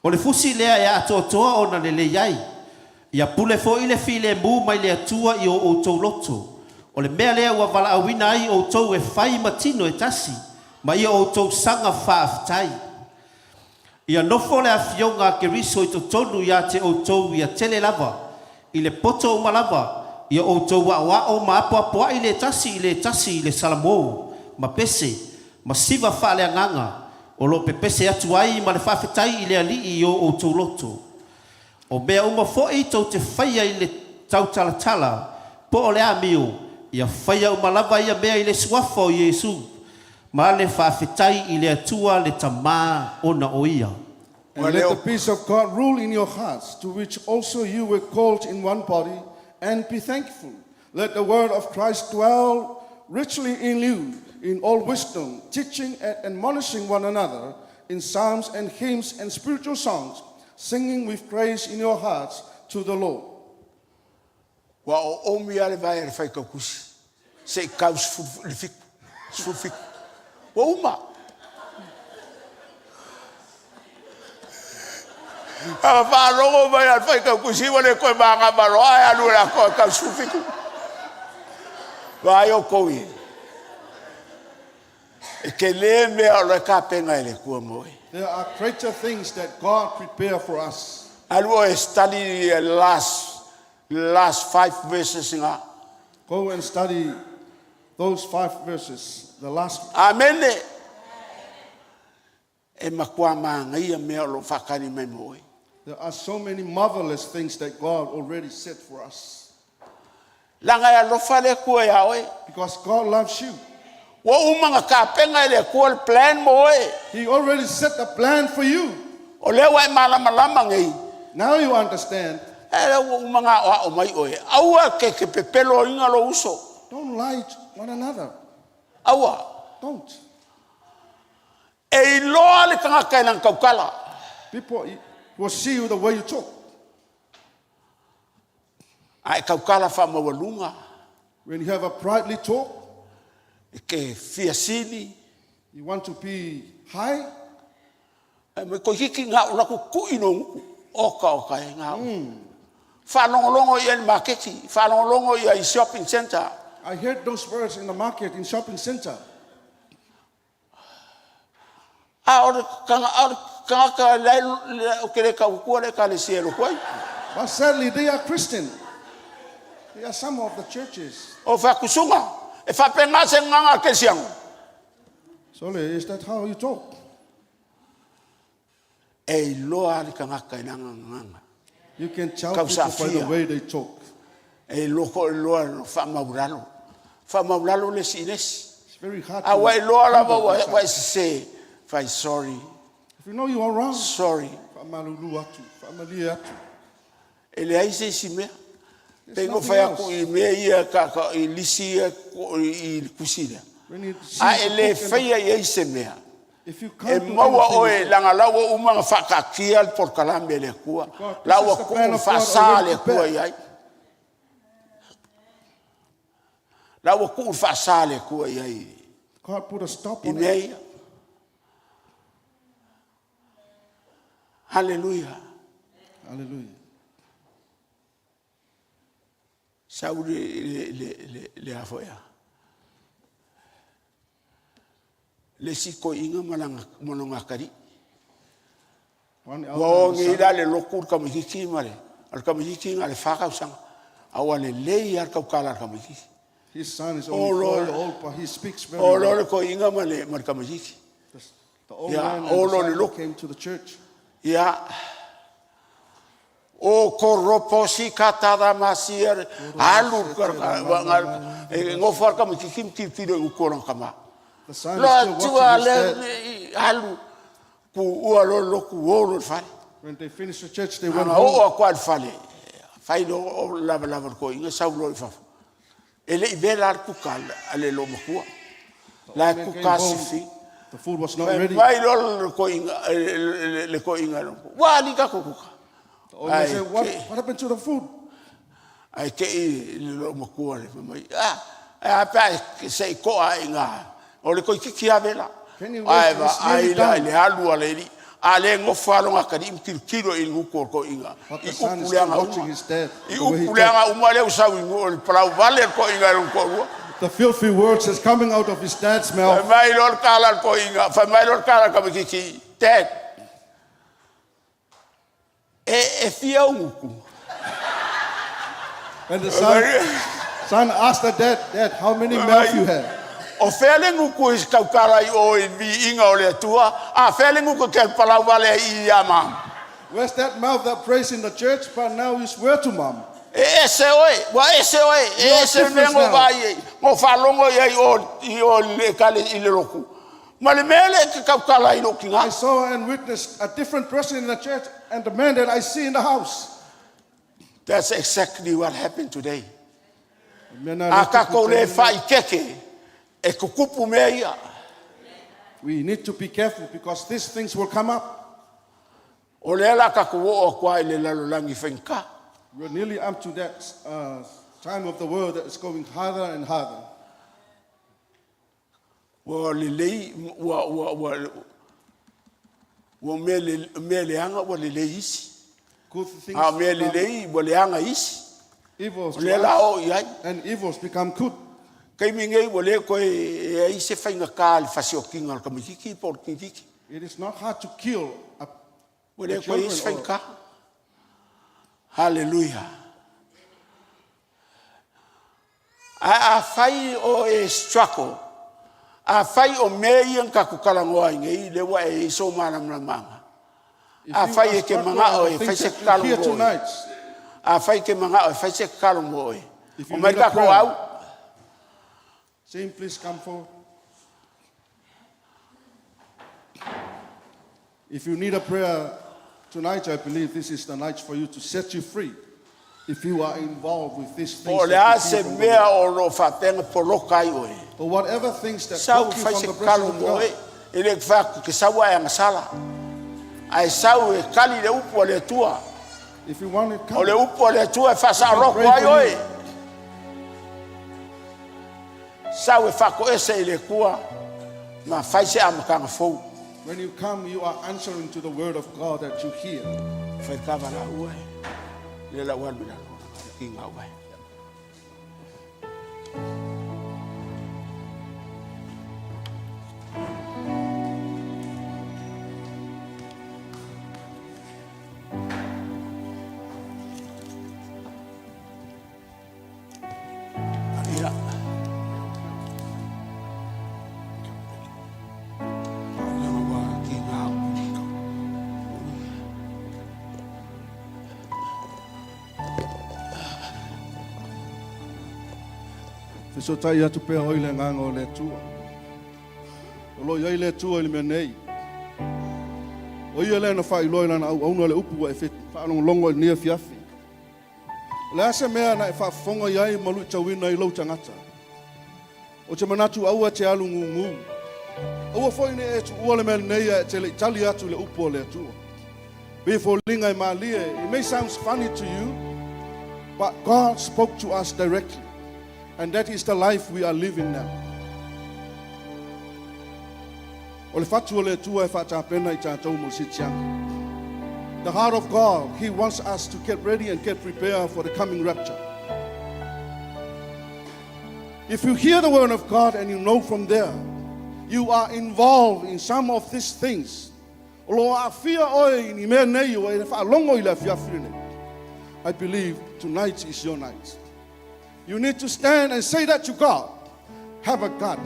Speaker 9: O le fusi lea e atoatoa ona lelei ai. Ia pule foʻi le filemu mai le Atua i o outou loto. O le mea lea ua valaauina ai outou e fai ma tino e tasi, Ma ia outou saga faafetai. Ia nofo le afioga a Keriso i totonu ia te outou ia tele lava, i le poto uma lava, ia outou aoao ma apoapoai le tasi i le tasi i le Salamo, ma pese, ma siva faaleagaga, o lo o pepese atu ai ma le faafetai i le Alii i o outou loto. O mea uma foi tou te faia i le tautalatala, po o le amio, ia faia uma lava ia mea i le suafa o Iesu, ma le faafetai i le Atua le Tamā ona o ia.
Speaker 1: And let the peace of God rule in your hearts, to which also you were called in one body, and be thankful. Let the word of Christ dwell richly in you, in all wisdom, teaching and admonishing one another in psalms and hymns and spiritual songs, singing with grace in your hearts to the Lord.
Speaker 7: Ua oomi lava le vae a le faitautusi se i tau le 7, 17. Ua uma. A faalogo mai a le faitautusi ua le toe magama loa ae alu e atoa e tau 17. Vaai outou i e tele mea o lo e tapena e le Atua mo oe.
Speaker 1: There are greater things that God prepared for us.
Speaker 7: Alu oe e study the last five verses ina.
Speaker 1: Go and study those five verses, the last.
Speaker 7: Amene. E matua manaia mea o lo o faatali mai mo oe.
Speaker 1: There are so many marvelous things that God already set for us.
Speaker 7: Leaga e alofa le Atua iā oe.
Speaker 1: Because God loves you.
Speaker 7: Ua uma ona tapena e le Atua le plan mo oe.
Speaker 1: He already set a plan for you.
Speaker 7: O lea ua e malamalama nei.
Speaker 1: Now you understand.
Speaker 7: E lea ua uma ona aoao mai oe. Aua ke te pepeloina lou uso.
Speaker 1: Don't lie to one another.
Speaker 7: Aua.
Speaker 1: Don't.
Speaker 7: E iloa le tagata i lana tautala.
Speaker 1: People will see you the way you talk.
Speaker 7: A e tautala faamaualuga.
Speaker 1: When you have a pridely talk.
Speaker 7: E te fia sili.
Speaker 1: You want to be high.
Speaker 7: Ae mai toeitiiti na o latou tui lou gutu. Oka oka e na o. Faalogologo ia i le maketi, faalogologo ia i shopping centre.
Speaker 1: I heard those words in the market, in shopping centre.
Speaker 7: A o le tagata ou te le tau atua le ekalesia e loto ai.
Speaker 1: But sadly they are Christian. They are some of the churches.
Speaker 7: O fai atu, suga, e faapena se gagana a le kerisiano?
Speaker 1: Sole, is that how you talk?
Speaker 7: E iloa lava le tagata i lana gagana.
Speaker 1: You can tell people by the way they talk.
Speaker 7: E iloa foi loa le faamaulalo. Faamaulalo le isi i le isi. A ua iloa lava ua e sese, fai sorry.
Speaker 1: If you know you are wrong,
Speaker 7: Sorry.
Speaker 1: Faamalulu atu, faamalie atu.
Speaker 7: E leai se isi mea. Pei ona fai atu i mea ia ka, i lisi ia i le tusi lea. A e le faia i ai se mea, e maua oe, leaga la ua uma ona faataatia le polokalame a le Atua, la ua tuu le faasa a le Atua i ai. La ua tuu le faasa a le Atua i ai i mea ia. Haleluia.
Speaker 1: Haleluia.
Speaker 7: Sau le le le le a foi a. Le isi toeaina ma lana ma lona atalii. Ua o nei la le lotu le tamaitiiti ma le o le tamaitiiti na o le fa tausaga a ua lelei lava le tautala a le tamaitiiti.
Speaker 1: His son is only 4 year old, but he speaks very
Speaker 7: O
Speaker 1: well.
Speaker 7: loa le toeaina ma le ma le tamaitiiti.
Speaker 1: The old
Speaker 7: Ia,
Speaker 1: man and
Speaker 7: o
Speaker 1: the
Speaker 7: loa le
Speaker 1: son
Speaker 7: lotu.
Speaker 1: came to the church.
Speaker 7: Ia, o koropo si ka tada ma si ar alu e nofo lava le tamaitiiti ma tilotilo i utu o lona tama.
Speaker 1: The son is
Speaker 7: Loa
Speaker 1: still
Speaker 7: tua
Speaker 1: watching his
Speaker 7: le
Speaker 1: dad.
Speaker 7: alu puua loa le lotu o loa i le fale.
Speaker 1: When they finished the church, they went
Speaker 7: Ana
Speaker 1: home.
Speaker 7: oo atu lava i le fale, fai loa o lavalava le toeaina sau loa i fafo. E le i vela lava le kuka a le loomatua. La e
Speaker 1: Man came
Speaker 7: kuka
Speaker 1: home,
Speaker 7: sifi.
Speaker 1: The food was not
Speaker 7: Fai
Speaker 1: ready.
Speaker 7: mai loa le toeaina, ua ali tatou kuka.
Speaker 1: The old man
Speaker 7: Ai,
Speaker 1: said, what happened to the food?
Speaker 7: Ae te i le loomatua le fai mai, ah, e a pe a se i to'a ai i gā. O le toeitiiti lava vela.
Speaker 1: Can you
Speaker 7: Ae
Speaker 1: wait?
Speaker 7: va
Speaker 1: It's nearly
Speaker 7: ai la i
Speaker 1: done.
Speaker 7: le alu a le alii. A le nofo lava lona atalii ma tilotilo i le gutu o le toeaina.
Speaker 1: But
Speaker 7: I
Speaker 1: the son
Speaker 7: upu
Speaker 1: is still
Speaker 7: leaga
Speaker 1: watching
Speaker 7: uma.
Speaker 1: his dad,
Speaker 7: I
Speaker 1: the way he
Speaker 7: upu
Speaker 1: talked.
Speaker 7: leaga uma lea ua sau i le palauvale le toeaina i lona toalua.
Speaker 1: The filthy words that's coming out of his dad's
Speaker 7: Fai
Speaker 1: mouth.
Speaker 7: mai loa le tala a le toeaina, fai mai loa le tala a le tamaitiiti, Dad, e, e fia ou gutu?
Speaker 1: And the son asked the dad, Dad, how many mouths you have?
Speaker 7: O fea le gutu i tautala i o i viiga o le Atua, a fea le gutu e te alu palau vale ai i ia mama?
Speaker 1: Where's that mouth that prays in the church, but now you swear to mom?
Speaker 7: E ese oe, ua ese oe, e
Speaker 1: You are
Speaker 7: ese le mea
Speaker 1: different
Speaker 7: na ou
Speaker 1: now.
Speaker 7: vaai ai, na ou faalogo i ai i o i o i le ekale i le lotu. Ma le mea lea e te tautala ai i lou
Speaker 1: I
Speaker 7: tinā.
Speaker 1: saw and witnessed a different person in the church and the man that I see in the house.
Speaker 7: That's exactly what happened today.
Speaker 1: Mea na
Speaker 7: A
Speaker 1: le tupu
Speaker 7: tatou le
Speaker 1: tele.
Speaker 7: faaikeke, e tutupu mea ia.
Speaker 1: We need to be careful because these things will come up.
Speaker 7: O lea la tatou oo atu ai i le lalolagi faigata.
Speaker 1: We're nearly up to that time of the world that is going harder and harder.
Speaker 7: Ua lelei, ua, ua, ua, ua mea, le, mea leaga ua lelei isi.
Speaker 1: Good things
Speaker 7: A o mea
Speaker 1: become
Speaker 7: lelei ua leaga isi.
Speaker 1: evils
Speaker 7: O
Speaker 1: to
Speaker 7: lea la
Speaker 1: us,
Speaker 7: oo i ai.
Speaker 1: and evils become good.
Speaker 7: Taimi nei ua le toe e ai se faigata i le fasiokiga o le tamaitiiti po o le tiniiti.
Speaker 1: It is not hard to kill a,
Speaker 7: Ua
Speaker 1: the
Speaker 7: le toe i ai se
Speaker 1: children. Or,
Speaker 7: faigata. Haleluia. Ae afai o e struggle, afai o mea ia na tatou talanoa ai nei, lea ua e i ai sou malamalamaaga.
Speaker 1: if you
Speaker 7: Afai
Speaker 1: are
Speaker 7: e te
Speaker 1: struggling
Speaker 7: manao
Speaker 1: with
Speaker 7: e
Speaker 1: the
Speaker 7: fai
Speaker 1: things
Speaker 7: se
Speaker 1: that you
Speaker 7: tatalo
Speaker 1: hear
Speaker 7: mo oe.
Speaker 1: tonight,
Speaker 7: Afai e te manao e fai se tatalo mo oe.
Speaker 1: if
Speaker 7: O
Speaker 1: you
Speaker 7: mai
Speaker 1: need a
Speaker 7: tatou
Speaker 1: prayer,
Speaker 7: au,
Speaker 1: same, please come forward. If you need a prayer tonight, I believe this is the night for you to set you free. If you are involved with these
Speaker 7: po
Speaker 1: things
Speaker 7: o le
Speaker 1: that
Speaker 7: a
Speaker 1: you hear
Speaker 7: se
Speaker 1: from the
Speaker 7: mea
Speaker 1: Lord,
Speaker 7: o lo o faapea na poloka ai oe.
Speaker 1: or whatever things that
Speaker 7: Sau
Speaker 1: block you
Speaker 7: fai
Speaker 1: from
Speaker 7: se
Speaker 1: the
Speaker 7: tatalo
Speaker 1: presence of
Speaker 7: mo oe.
Speaker 1: God,
Speaker 7: E le fai atu ke sau ae agasala. Ae sau e kali le upu a le Atua.
Speaker 1: if you want it,
Speaker 7: O le
Speaker 1: come.
Speaker 7: upu a le Atua e
Speaker 1: We can
Speaker 7: faasaoloko
Speaker 1: pray
Speaker 7: ai
Speaker 1: for
Speaker 7: oe.
Speaker 1: you.
Speaker 7: Sau e faakoese i le Atua ma fai se amataga fou.
Speaker 1: When you come, you are answering to the word of God that you hear.
Speaker 7: Fai kava la ua e. Le la ua alu i lalo, ki ngā ua e. Ia. Ua ki ngā ua.
Speaker 1: Fesootai atu pea oi le agaga o le Atua. O lo o i ai le Atua i le mea nei. O ia lea na faailoa i lana auauna le upu ua e faalogologo i lenei afiafi. O le a se mea na e faafofoga i ai ma luitauina i lou tagata? Ou te manatu aua e te alu gugu. Aua foi ne i e tuua le mea lenei ae e te le i tali atu i le upu a le Atua. Pei e foliga e malie, it may sounds funny to you, but God spoke to us directly. And that is the life we are living now. O le fatu o le Atua e faatapena i tatou mo le siitiaga. The heart of God, He wants us to get ready and get prepared for the coming rapture. If you hear the word of God and you know from there, you are involved in some of these things. O lo o aafia oe i ni mea nei ua e faalogo i le afiafi lenei. I believe tonight is your night. You need to stand and say that to God. Have a gut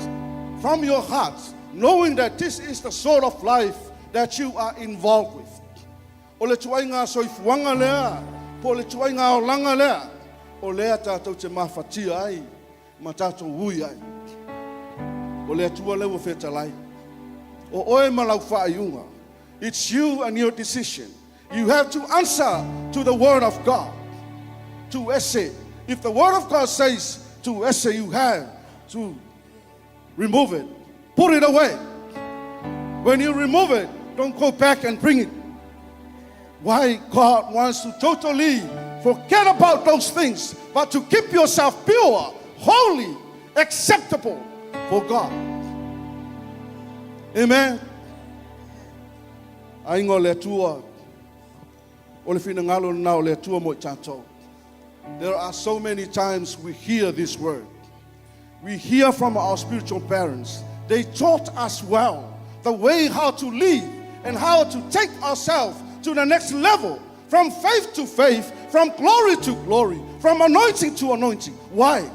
Speaker 1: from your heart, knowing that this is the sort of life that you are involved with. O le tuaiga soifuaga lea, po o le tuaiga olaga lea, o lea tatou te mafatia ai ma tatou ui ai. O le Atua lea ua fetalai. O oe ma lau faaiuga. It's you and your decision. You have to answer to the word of God. To ese. If the word of God says to ese, you have to remove it. Put it away. When you remove it, don't go back and bring it. Why God wants to totally forget about those things, but to keep yourself pure, holy, acceptable for God. Amen. Aiga o le Atua, o le finagalo lena o le Atua mo i tatou. There are so many times we hear this word. We hear from our spiritual parents. They taught us well the way how to live and how to take ourselves to the next level, from faith to faith, from glory to glory, from anointing to anointing. Why?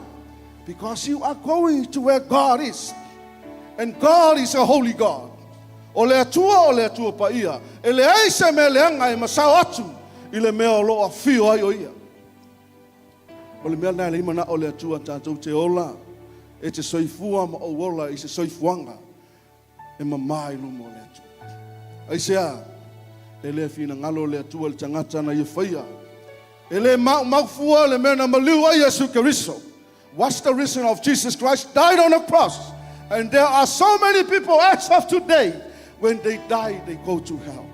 Speaker 1: Because you are going to where God is. And God is a holy God. O le Atua o le Atua paia. E leai se mea leaga e masao atu i le mea o lo o afio ai o ia. O le mea lena e leai manao le Atua tatou te ola, e te soifua ma ou ola i se soifuaga e mama i luma o le Atua. Aisea? E le finagalo le Atua i le tagata na ia faia. E le maumau fua le mea na maliu ai Iesu Keriso. What's the reason of Jesus Christ died on the cross? And there are so many people as of today, when they die, they go to hell.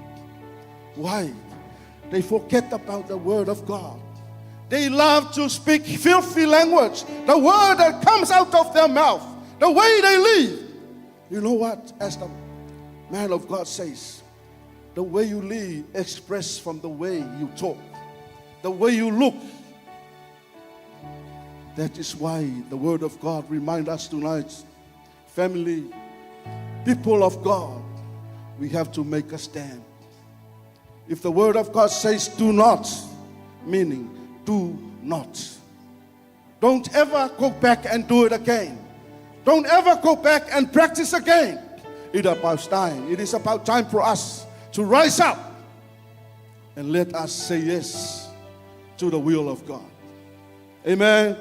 Speaker 1: Why? They forget about the word of God. They love to speak filthy language, the word that comes out of their mouth, the way they live. You know what? As the man of God says, the way you live express from the way you talk, the way you look. That is why the word of God remind us tonight, family, people of God, we have to make a stand. If the word of God says do not, meaning do not. Don't ever go back and do it again. Don't ever go back and practice again. It is about time. It is about time for us to rise up and let us say yes to the will of God. Amen.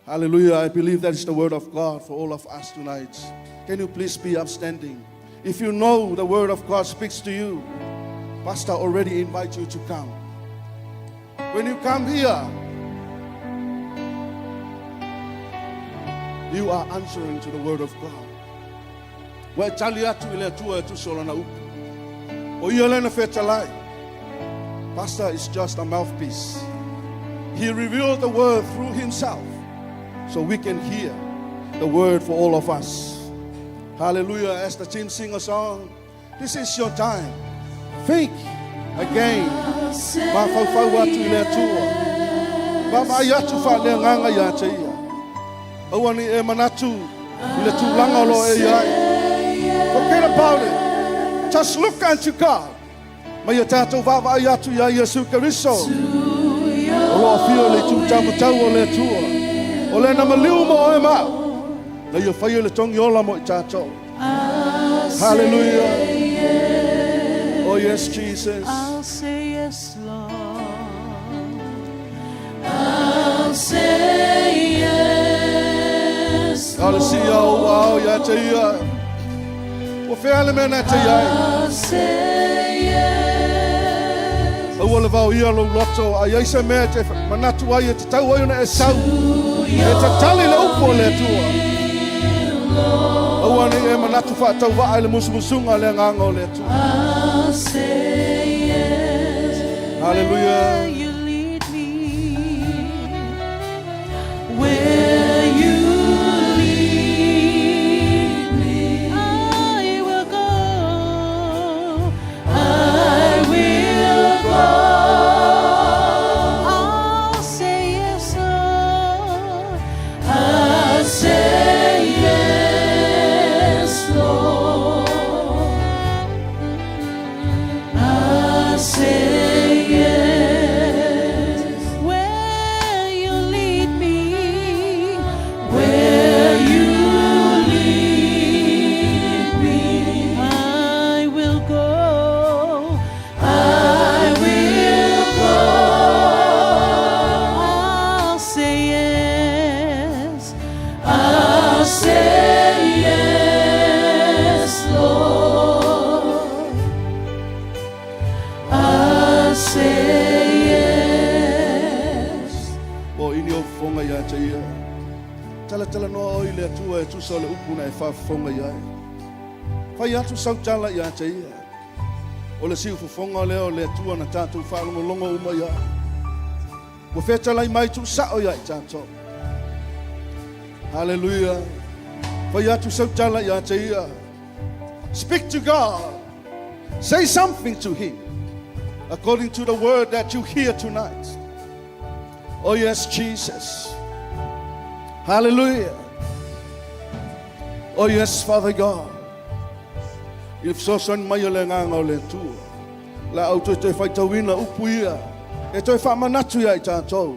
Speaker 1: Hallelujah. I believe that is the word of God for all of us tonight. Can you please be upstanding? If you know the word of God speaks to you, Pastor already invite you to come. When you come here, you are answering to the word of God. Ua e tali atu i le Atua e tusa o lana upu. O ia lena fetalai. Pastor is just a mouthpiece. He revealed the word through himself so we can hear the word for all of us. Hallelujah. As the team sing a song, this is your time. Think again. Mafaufau atu i le Atua. Vaavaai atu faaleagaga ia te ia. Aua ne i e manatu i le tulaga o lo o e i ai. Forget about it. Just look unto God. Mai ia tatou vaavaai atu iā Iesu Keriso. O lo o afio i le itu taumatau o le Atua. O le na maliu mo oe ma au. Na ia faia le togi ola mo i tatou. Hallelujah. Oh yes, Jesus.
Speaker 3: I'll say yes, Lord. I'll say yes,
Speaker 1: Ao le si au ao ia te ia. Ua fea le mea na te iai.
Speaker 3: I'll say yes.
Speaker 1: Aua le vao ia lou loto, a iai se mea te manatu ai e tatau ai ona e sau. E tatali le upu a le Atua. Aua ne i e manatu faatauvaa i le musumusuga a le Agaga o le Atua.
Speaker 3: I'll say yes.
Speaker 1: Hallelujah.
Speaker 3: Where you lead me. Where you lead me, I will go. I will go. I'll say yes, Lord. I'll say yes, Lord. I say yes. Where you lead me, where you lead me, I will go. I will go. I'll say yes. I'll say yes, Lord. I'll say yes.
Speaker 1: O ini o fofoga ia te ia. Talatalanoa oe i le Atua e tusa o le upu na e faafofoga i ai. Fai atu sau tala ia te ia. O le siufofoga lea o le Atua na tatou faalogologo uma i ai. Ua fetalai mai tuusao ia i tatou. Hallelujah. Fai atu sau tala ia te ia. Speak to God. Say something to Him according to the word that you hear tonight. Oh, yes, Jesus. Hallelujah. Oh yes, Father God. I le fesoasoani mai o le Agaga o le Atua, o le a ou toe toe faitauina upu ia e toe faamanatu ia i tatou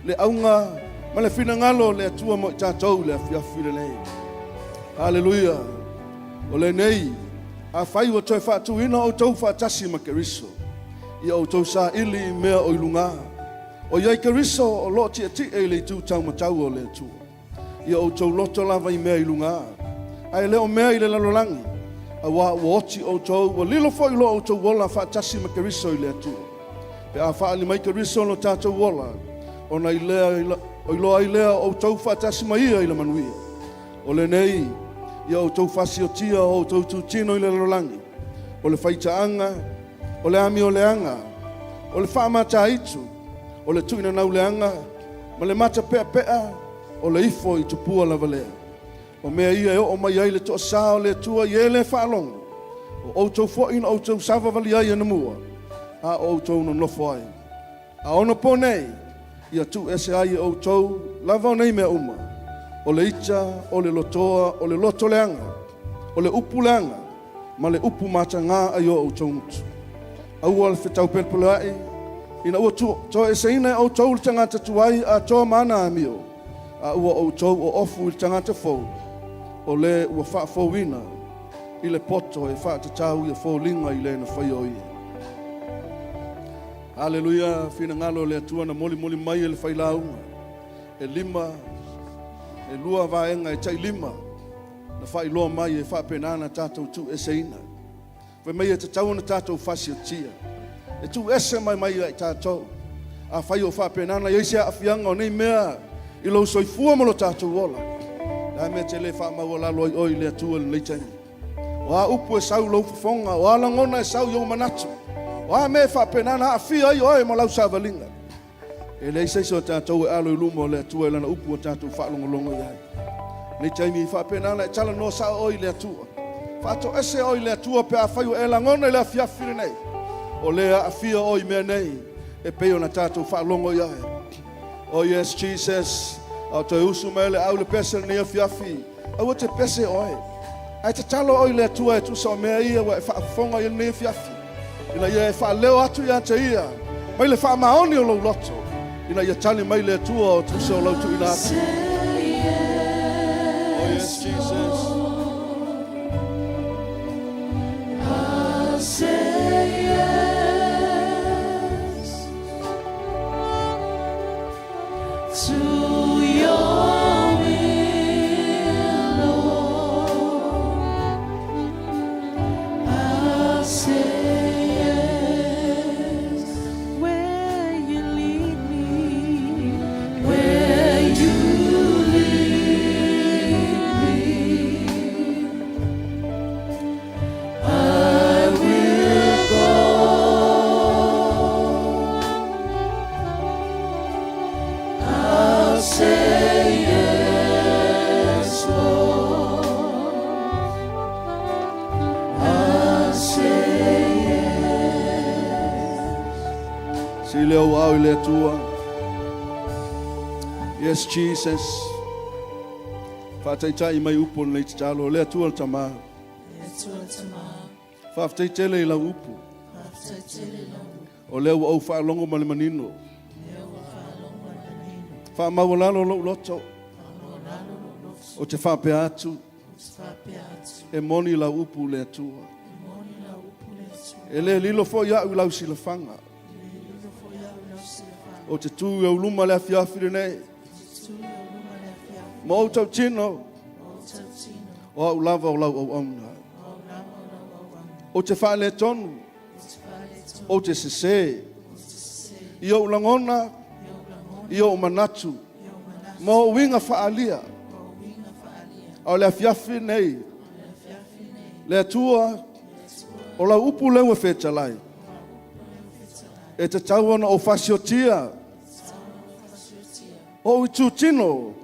Speaker 1: le auga ma le finagalo o le Atua mo i tatou i le afiafi lenei. Haleluia! O lenei, afai ua toe faatuina outou faatasi ma Keriso, ia outou saili i mea o i luga, o i ai Keriso o lo o tietie i le itu taumatau o le Atua. Ia outou loto lava i mea i luga, ae le o mea i le lalolagi, auā ua oti outou, ua lilo foi lo outou ola faatasi ma Keriso i le Atua. Pe a faaali mai Keriso lo tatou ola, ona iloa ai lea o outou faatasi ma ia i le manuia. O lenei, ia outou fasiotia o outou itutino i le lalolagi, o le faitaaga, o le amioleaga, o le faamataitu, o le tuuinanauleaga, ma le matapeapea, o le ifo i tupua lava lea. O mea ia e oo mai ai le toasa o le Atua i e le faalogo, o outou foi na outou savavali ai anamua, a o outou nonofo ai. A onopo nei, ia tuu ese ai e outou lava o nei mea uma, o le ita, o le lotoa, o le loto leaga, o le upu leaga, ma le upu matagā ai o outou gutu. Aua le fetaupelepeleaʻi, ina ua toeseina e outou le tagata tuai atoa ma ana amio, a ua outou oofu i le tagata fou, o le ua faafouina i le poto e faatatau ia foliga i le na faia o ia. Haleluia, finagalo o le Atua na molimoli mai e le failauga. E lima, e lua vaega e tai lima na faailoa mai e faapena na tatou tuueseina. Fai mai e tatau ona tatou fasiotia. E tuuese mai mai ia i tatou. Afai o faapena na i ai se aafiaga o nei mea i lou soifua ma lo tatou ola, le a mea e te le faamaualalo ai oe i le Atua i lenei taimi? O a upu e sau i lou fofoga, o a lagona e sau i ou manatu, o a mea e faapena na aafia ai oe ma lau savaliga, e leai se isi o tatou e alo i luma o le Atua i Lana upu ua tatou faalogologo i ai. Nei taimi faapena na e talanoa sao oe i le Atua. Faatoese oe i le Atua pe afai ua e lagona i le afiafi lenei, o lea aafia oe i mea nei e pei ona tatou faalogo i ai. Oh yes, Jesus, a o toe usu mai le au le pese lenei afiafi, Aua te pese oe, ae tatalo oe i le Atua e tusa o mea ia ua e faafofoga i lenei afiafi, ina ia e faaleo atu ia te ia mai le faamaoni o lou loto, ina ia tali mai le Atua o tusa o lau tuuina atu. Oh yes, Jesus.
Speaker 2: I say yes to your will, Lord. I say yes where you lead me, where you lead me. I will go. I'll say yes, Lord. I'll say yes.
Speaker 1: Si leo au i le Atua. Yes, Jesus. Faataitai mai upu o lenei tatalo. Le Atua le Tama.
Speaker 3: Le Atua le Tama.
Speaker 1: Faafetai tele i lau upu.
Speaker 3: Faafetai tele i lau upu.
Speaker 1: O lea ua ou faalogo ma le manino.
Speaker 3: O lea ua faalogo ma le manino.
Speaker 1: Faamaualalo lou loto.
Speaker 3: Faamaualalo lou loto.
Speaker 1: Ou te faapea atu.
Speaker 3: Ou te faapea atu.
Speaker 1: E moni lau upu le Atua.
Speaker 3: E moni lau upu le Atua.
Speaker 1: E le lilo foi au i lau silafaga.
Speaker 3: E le lilo foi au i lau silafaga.
Speaker 1: Ou te tu i ou luma le afiafi lenei.
Speaker 3: Ou te tu i ou luma le afiafi.
Speaker 1: Ma ou tautino.
Speaker 3: Ma ou tautino.
Speaker 1: O au lava o lau auauna.
Speaker 3: O au lava o lau auauna.
Speaker 1: Ou te faaletonu.
Speaker 3: Ou te faaletonu.
Speaker 1: Ou te sese.
Speaker 3: Ou te sese.
Speaker 1: I ou lagona.
Speaker 3: I ou lagona.
Speaker 1: I ou manatu.
Speaker 3: I ou manatu.
Speaker 1: Ma ou uiga faaalia.
Speaker 3: Ma ou uiga faaalia.
Speaker 1: A o le afiafi lenei.
Speaker 3: O le afiafi lenei.
Speaker 1: Le Atua.
Speaker 3: Le Atua.
Speaker 1: O lau upu lea ua fetalai.
Speaker 3: O lau upu lea ua fetalai.
Speaker 1: E tatau ona ou fasiotia.
Speaker 3: E tatau ona ou fasiotia.
Speaker 1: Ou itutino.
Speaker 3: Ou itutino.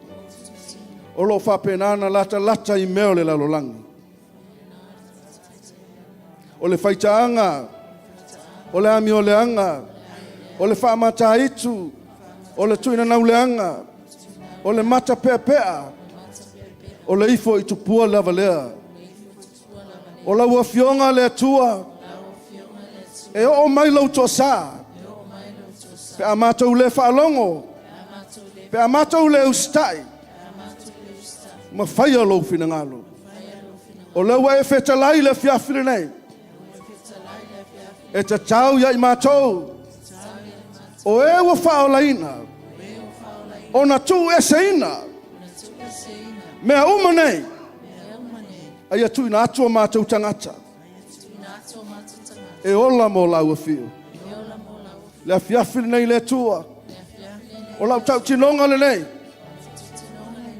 Speaker 1: O lo o faapena ona latalata i mea o le lalolagi. O le faitaaga, o le amioleaga, o le faamataitu, o le tuuinanauleaga, O le matapeapea. O le ifo i tupua lava lea. O lau Afioga le Atua, e oo mai lou toasa, pe a matou le faalogo, pe a matou le usitai, ma faia lou finagalo. O lea ua e fetalai i le afiafi lenei, e tatau ia i matou, o e ua faaolaina, ona tuueseina mea uma nei, a ia tuuina atu o matou tagata e ola mo lau afio. Le afiafi lenei le Atua, o lau tautinoga lenei,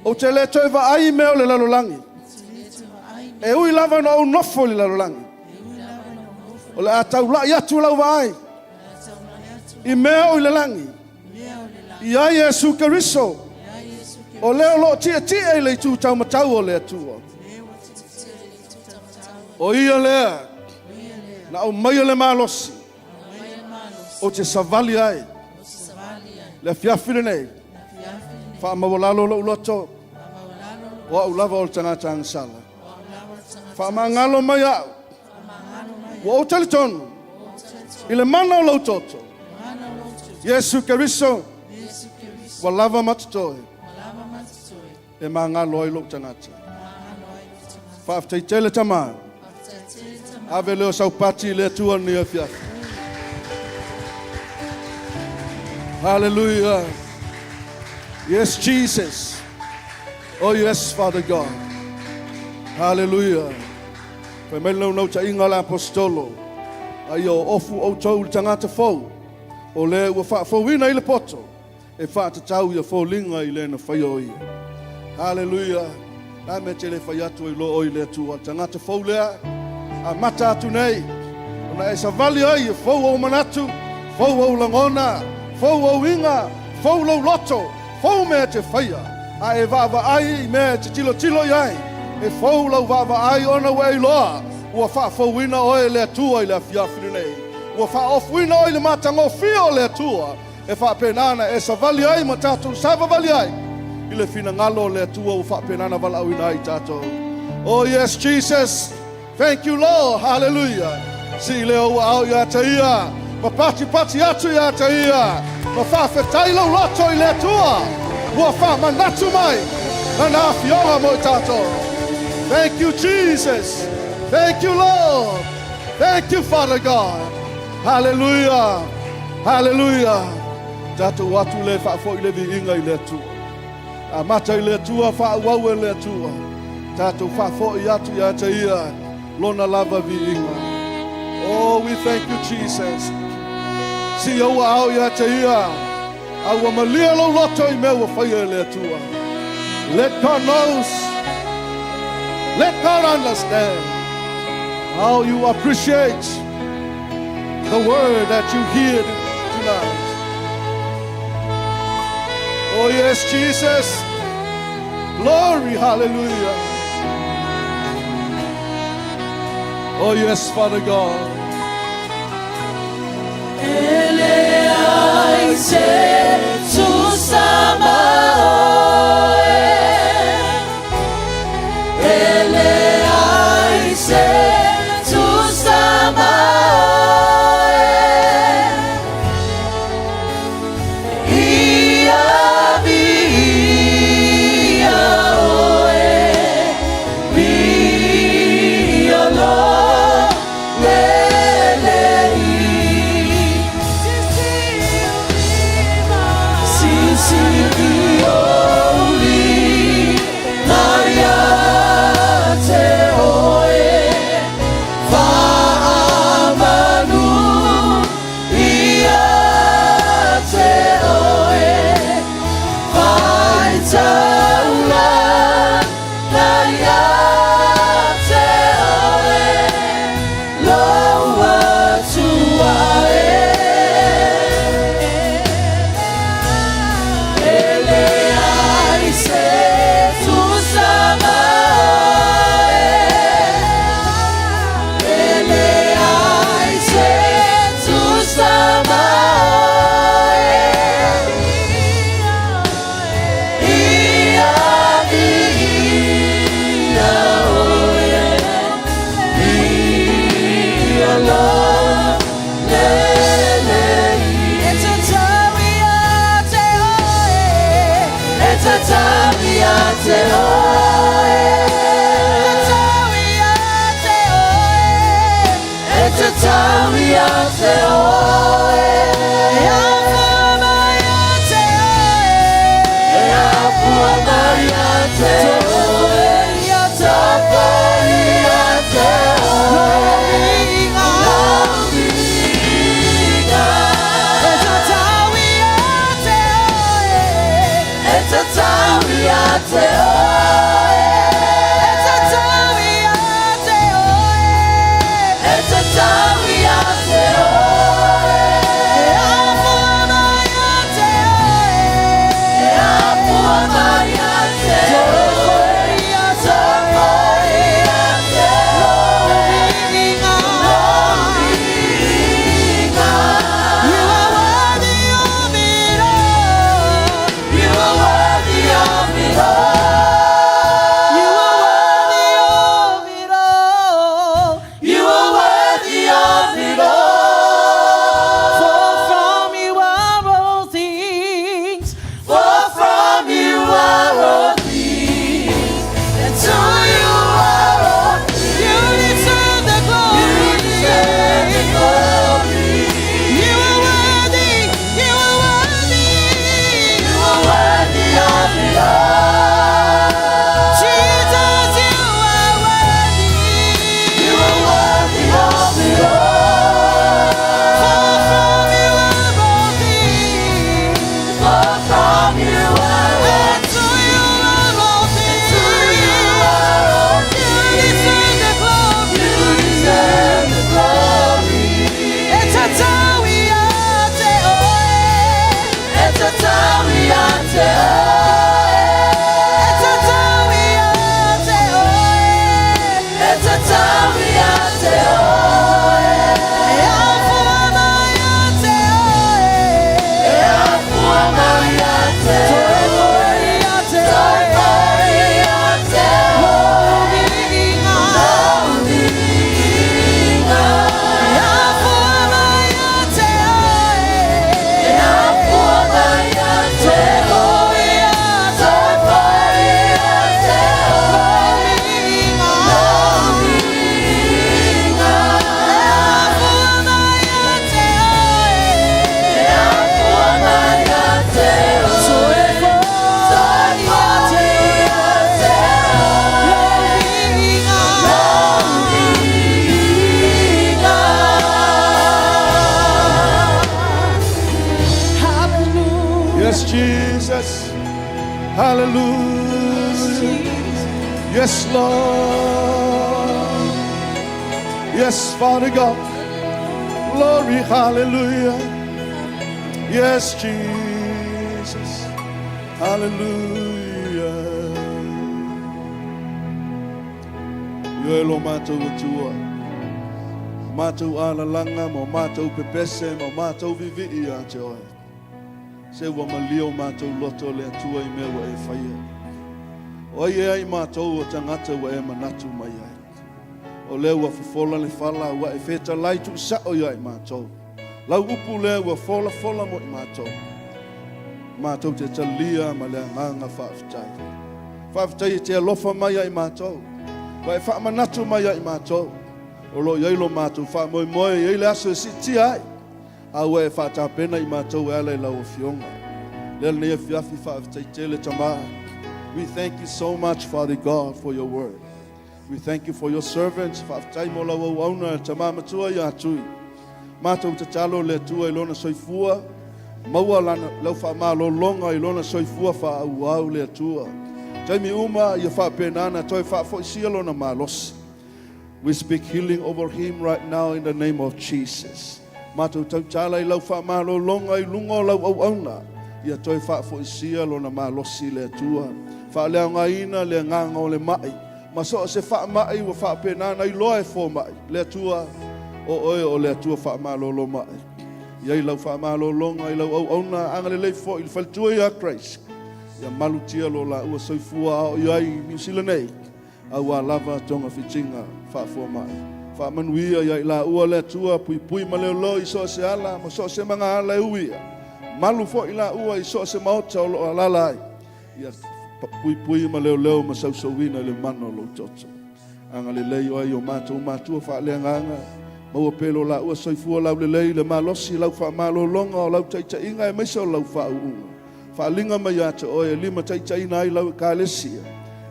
Speaker 1: ou te le toe vaai i mea o le lalolagi, e ui lava ina ou nofo i le lalolagi, o le a taulai atu lau vaai i mea o i le lagi, i ai Iesu Keriso, o lea o lo o tietie i le itu taumatau o le Atua. O ia lea na aumaia le malosi ou te savali ai le afiafi lenei, faamaualalo lou loto, o au lava o le tagata agasala. Faamagalo mai au, ua ou talitonu i le mana o lou toto, Iesu Keriso, ua lava ma totoe e magalo ai lou tagata. Faafetai tele Tama, ave lea o saupati i le Atua lenei afiafi. Hallelujah. Yes, Jesus. Oh, yes, Father God. Hallelujah. Fai mai le naunautaiga o le Aposetolo, a ia oofu outou i le tagata fou, o lea ua faafouina i le poto, e faatatau ia foliga i le na faia o ia. Hallelujah. La mea te le fai atu ai lo o i le Atua. Tagata fou lea, amata atu nei, ona e savali ai e fou ou manatu, fou ou lagona, fou ou iga, fou lou loto, fou mea te faia, a e vaavaai i mea e te tilotilo i ai, e fou lau vaavaai ona ua e iloa, ua faafouina oe e le Atua i le afiafi lenei. Ua faaofuina oe i le matagofie o le Atua, e faapena ona e savali ai ma tatou savavali ai i le finagalo o le Atua ua faapena ona valaauina ai tatou. Oh yes, Jesus. Thank you, Lord. Hallelujah. Sii lea o ou aao ia te ia, ma patipati atu ia te ia, ma faafetai lou loto i le Atua ua faamanatu mai lana afioga mo i tatou. Thank you, Jesus. Thank you, Lord. Thank you, Father God. Hallelujah. Hallelujah. Tatou atu le faafoi le viiga i le Atua. Amata i le Atua, faaauau e le Atua. Tatou faafoi atu ia te ia lona lava viiga. Oh, we thank you, Jesus. Sii ou aao ia te ia, a ua malie lou loto i mea ua faia e le Atua. Let God knows. Let God understand how you appreciate the word that you hear tonight. Oh yes, Jesus. Glory, hallelujah. Oh yes, Father God.
Speaker 2: E leai se tusa ma oe. E leai se tusa ma oe. Ia viia oe, viia lo lelei. tatau ia te oe. E afua mai ia te oe. E afua mai ia te oe. Tofo ia te oe. Lau viiga. E tatau ia te oe. E tatau ia te oe. E tatau ia te oe. E tatau ia te oe. E afua mai ia te oe. E afua mai ia te oe. Tofo ia te oe. Lau viiga. You are worthy of it all. You are worthy of it all. You are worthy of it all. You are worthy of it all. For from you are all things. For from you are all things. And to you are all things. You deserve the glory. You deserve the glory. You are worthy. You are worthy. You are worthy of it all. Jesus, you are worthy. You are worthy of it all. For from you are all things. For from you are and to you are all things. To you are all things. You deserve the glory. You deserve the glory. E tatau ia te oe. E tatau ia te oe. E tatau ia te oe. E tatau ia te oe. E afua mai ia te oe. E afua mai ia te oe. Tofo ia te oe. Lau viiga. E afua mai ia te oe. E afua mai ia te oe. Tofo ia te oe. Lau viiga. E afua mai ia te oe. E afua mai ia te oe. Tofo ia te oe. Lau viiga. Hallelujah.
Speaker 1: Yes, Jesus. Hallelujah. Yes, Lord. Yes, Father God. Glory, hallelujah. Yes, Jesus. Hallelujah. Ioe lo matou Atua. Matou alalaga ma matou pepese ma matou viivii ia te oe. Se ua malie o matou loto le Atua i mea ua e faia. O ai ea i matou o tagata ua e manatu mai ai. O lea ua fofola le fala ua e fetalai tuusao ia i matou. Lau upu lea ua folafola mo i matou. Matou te talia ma le agaga faafetai. Faafetai e te alofa mai ia i matou. Ua e faamanatu mai ia i matou. O lo o i ai lo matou faamoemoe i ai le aso e siitia ai. A ua e faatapena i matou e ala i lau afioga. Lea lenei afiafi faafetai tele Tamā. We thank you so much, Father God, for your word. We thank you for your servants. Faafetai mo lau auauna Tamā matua ia Tui. Matou tatalo le Atua i lona soifua. Maua lana, lau faamalologa i lona soifua faaauau le Atua. Taimi uma ia faapenana toe faafoisia lona malosi. We speak healing over him right now in the name of Jesus. Matou tautala i lau faamalologa i luga o lau auauna. Ia toe faafoisia lona malosi le Atua. Faaleaogaina le agaga o le mai. Ma so o se faamai ua faapenana i loa e fomai. Le Atua, o oe o le Atua faamalolo mai. Ia i lau faamalologa i lau auauna agalelei foi i le faletua ia Christ. Ia malutia lo la ua soifua ao i ai Niu Sila nei. Aua lava togafitiga faafomai. Faamanuia ia i laua le Atua puipui ma leoleo i so o se ala ma so o se magaala e uia. Malu foi laua i so o se maota o loo alala ai. Ia puipui ma leoleo ma sausauina i le mana o lou toto. Agalelei oe i o matou matua faaleagaga. Maua pea e lo laua soifua laulelei le malosi i lau faamalologa o lau taitaiga aemaise o lau faauuga. Faaliga mai ia te oe e limataitaiina ai lau Ekalesia,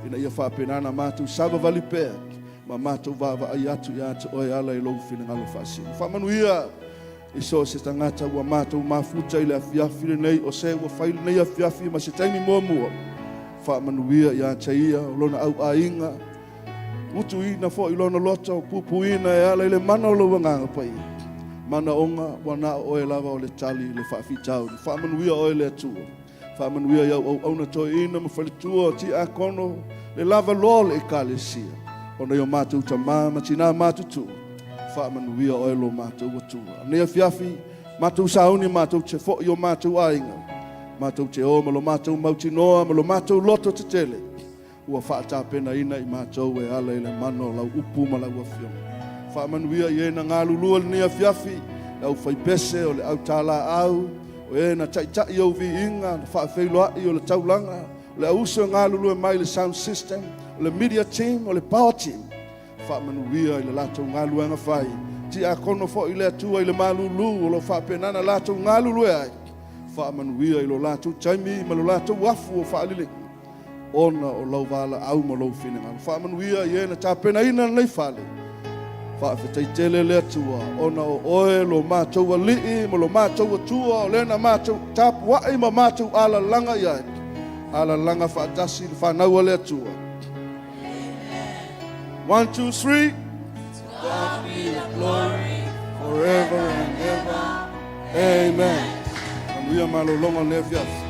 Speaker 1: ina ia faapena ona matou savavali pea ma matou vaavaai atu ia te oe e ala i lou finagalo faasili. Faamanuia i so o se tagata ua matou mafuta i le afiafi lenei, o se ua fai lenei afiafi ma se taimi muamua. Faamanuia ia te ia o lona auaiga, utuina foi lona loto, puipuina e ala i le mana o lou Agaga Paia. Manaoga ua na o oe lava o le tali i le faafitauli. Faamanuia oe le Atua. Faamanuia i au auauna toeaina ma faletua, tiakono, le lava loa o le Ekalesia, ona i o matou tama ma tina matutua, faamanuia oe lo matou Atua. Nei afiafi, matou sauni matou te foi i o matou aiga, matou te o ma lo matou mautinoa ma lo matou loto tetele, ua faatapenaina i matou e ala i le mana o lau upu ma lau afioga. Faamanuia i e na galulue lenei afiafi, le aufaipese, o le autalaau, o e na taitai ou viiga, na faafeiloai o le taulaga, o le auuso e galulue mai le sound system, o le media team, o le power team. Faamanuia i le latou galuega fai. Tiakono foi le Atua i le malulu o lo o faapena ona latou galulue ai. Faamanuia i lo latou taimi ma lo latou afu o faaliliga, ona o lau valaau ma lou finagalo. Faamanuia i e na tapenaina lenei fale. Faafetai tele le Atua, ona o oe lo matou Alii ma lo matou Atua, o lea na matou tapuai ma matou alalaga i ai. Alalaga faatasi le fanau a le Atua. 1, 2, 3.
Speaker 2: To God be the glory
Speaker 1: forever and ever. Amen. Manuia malologa o lenei afiafi.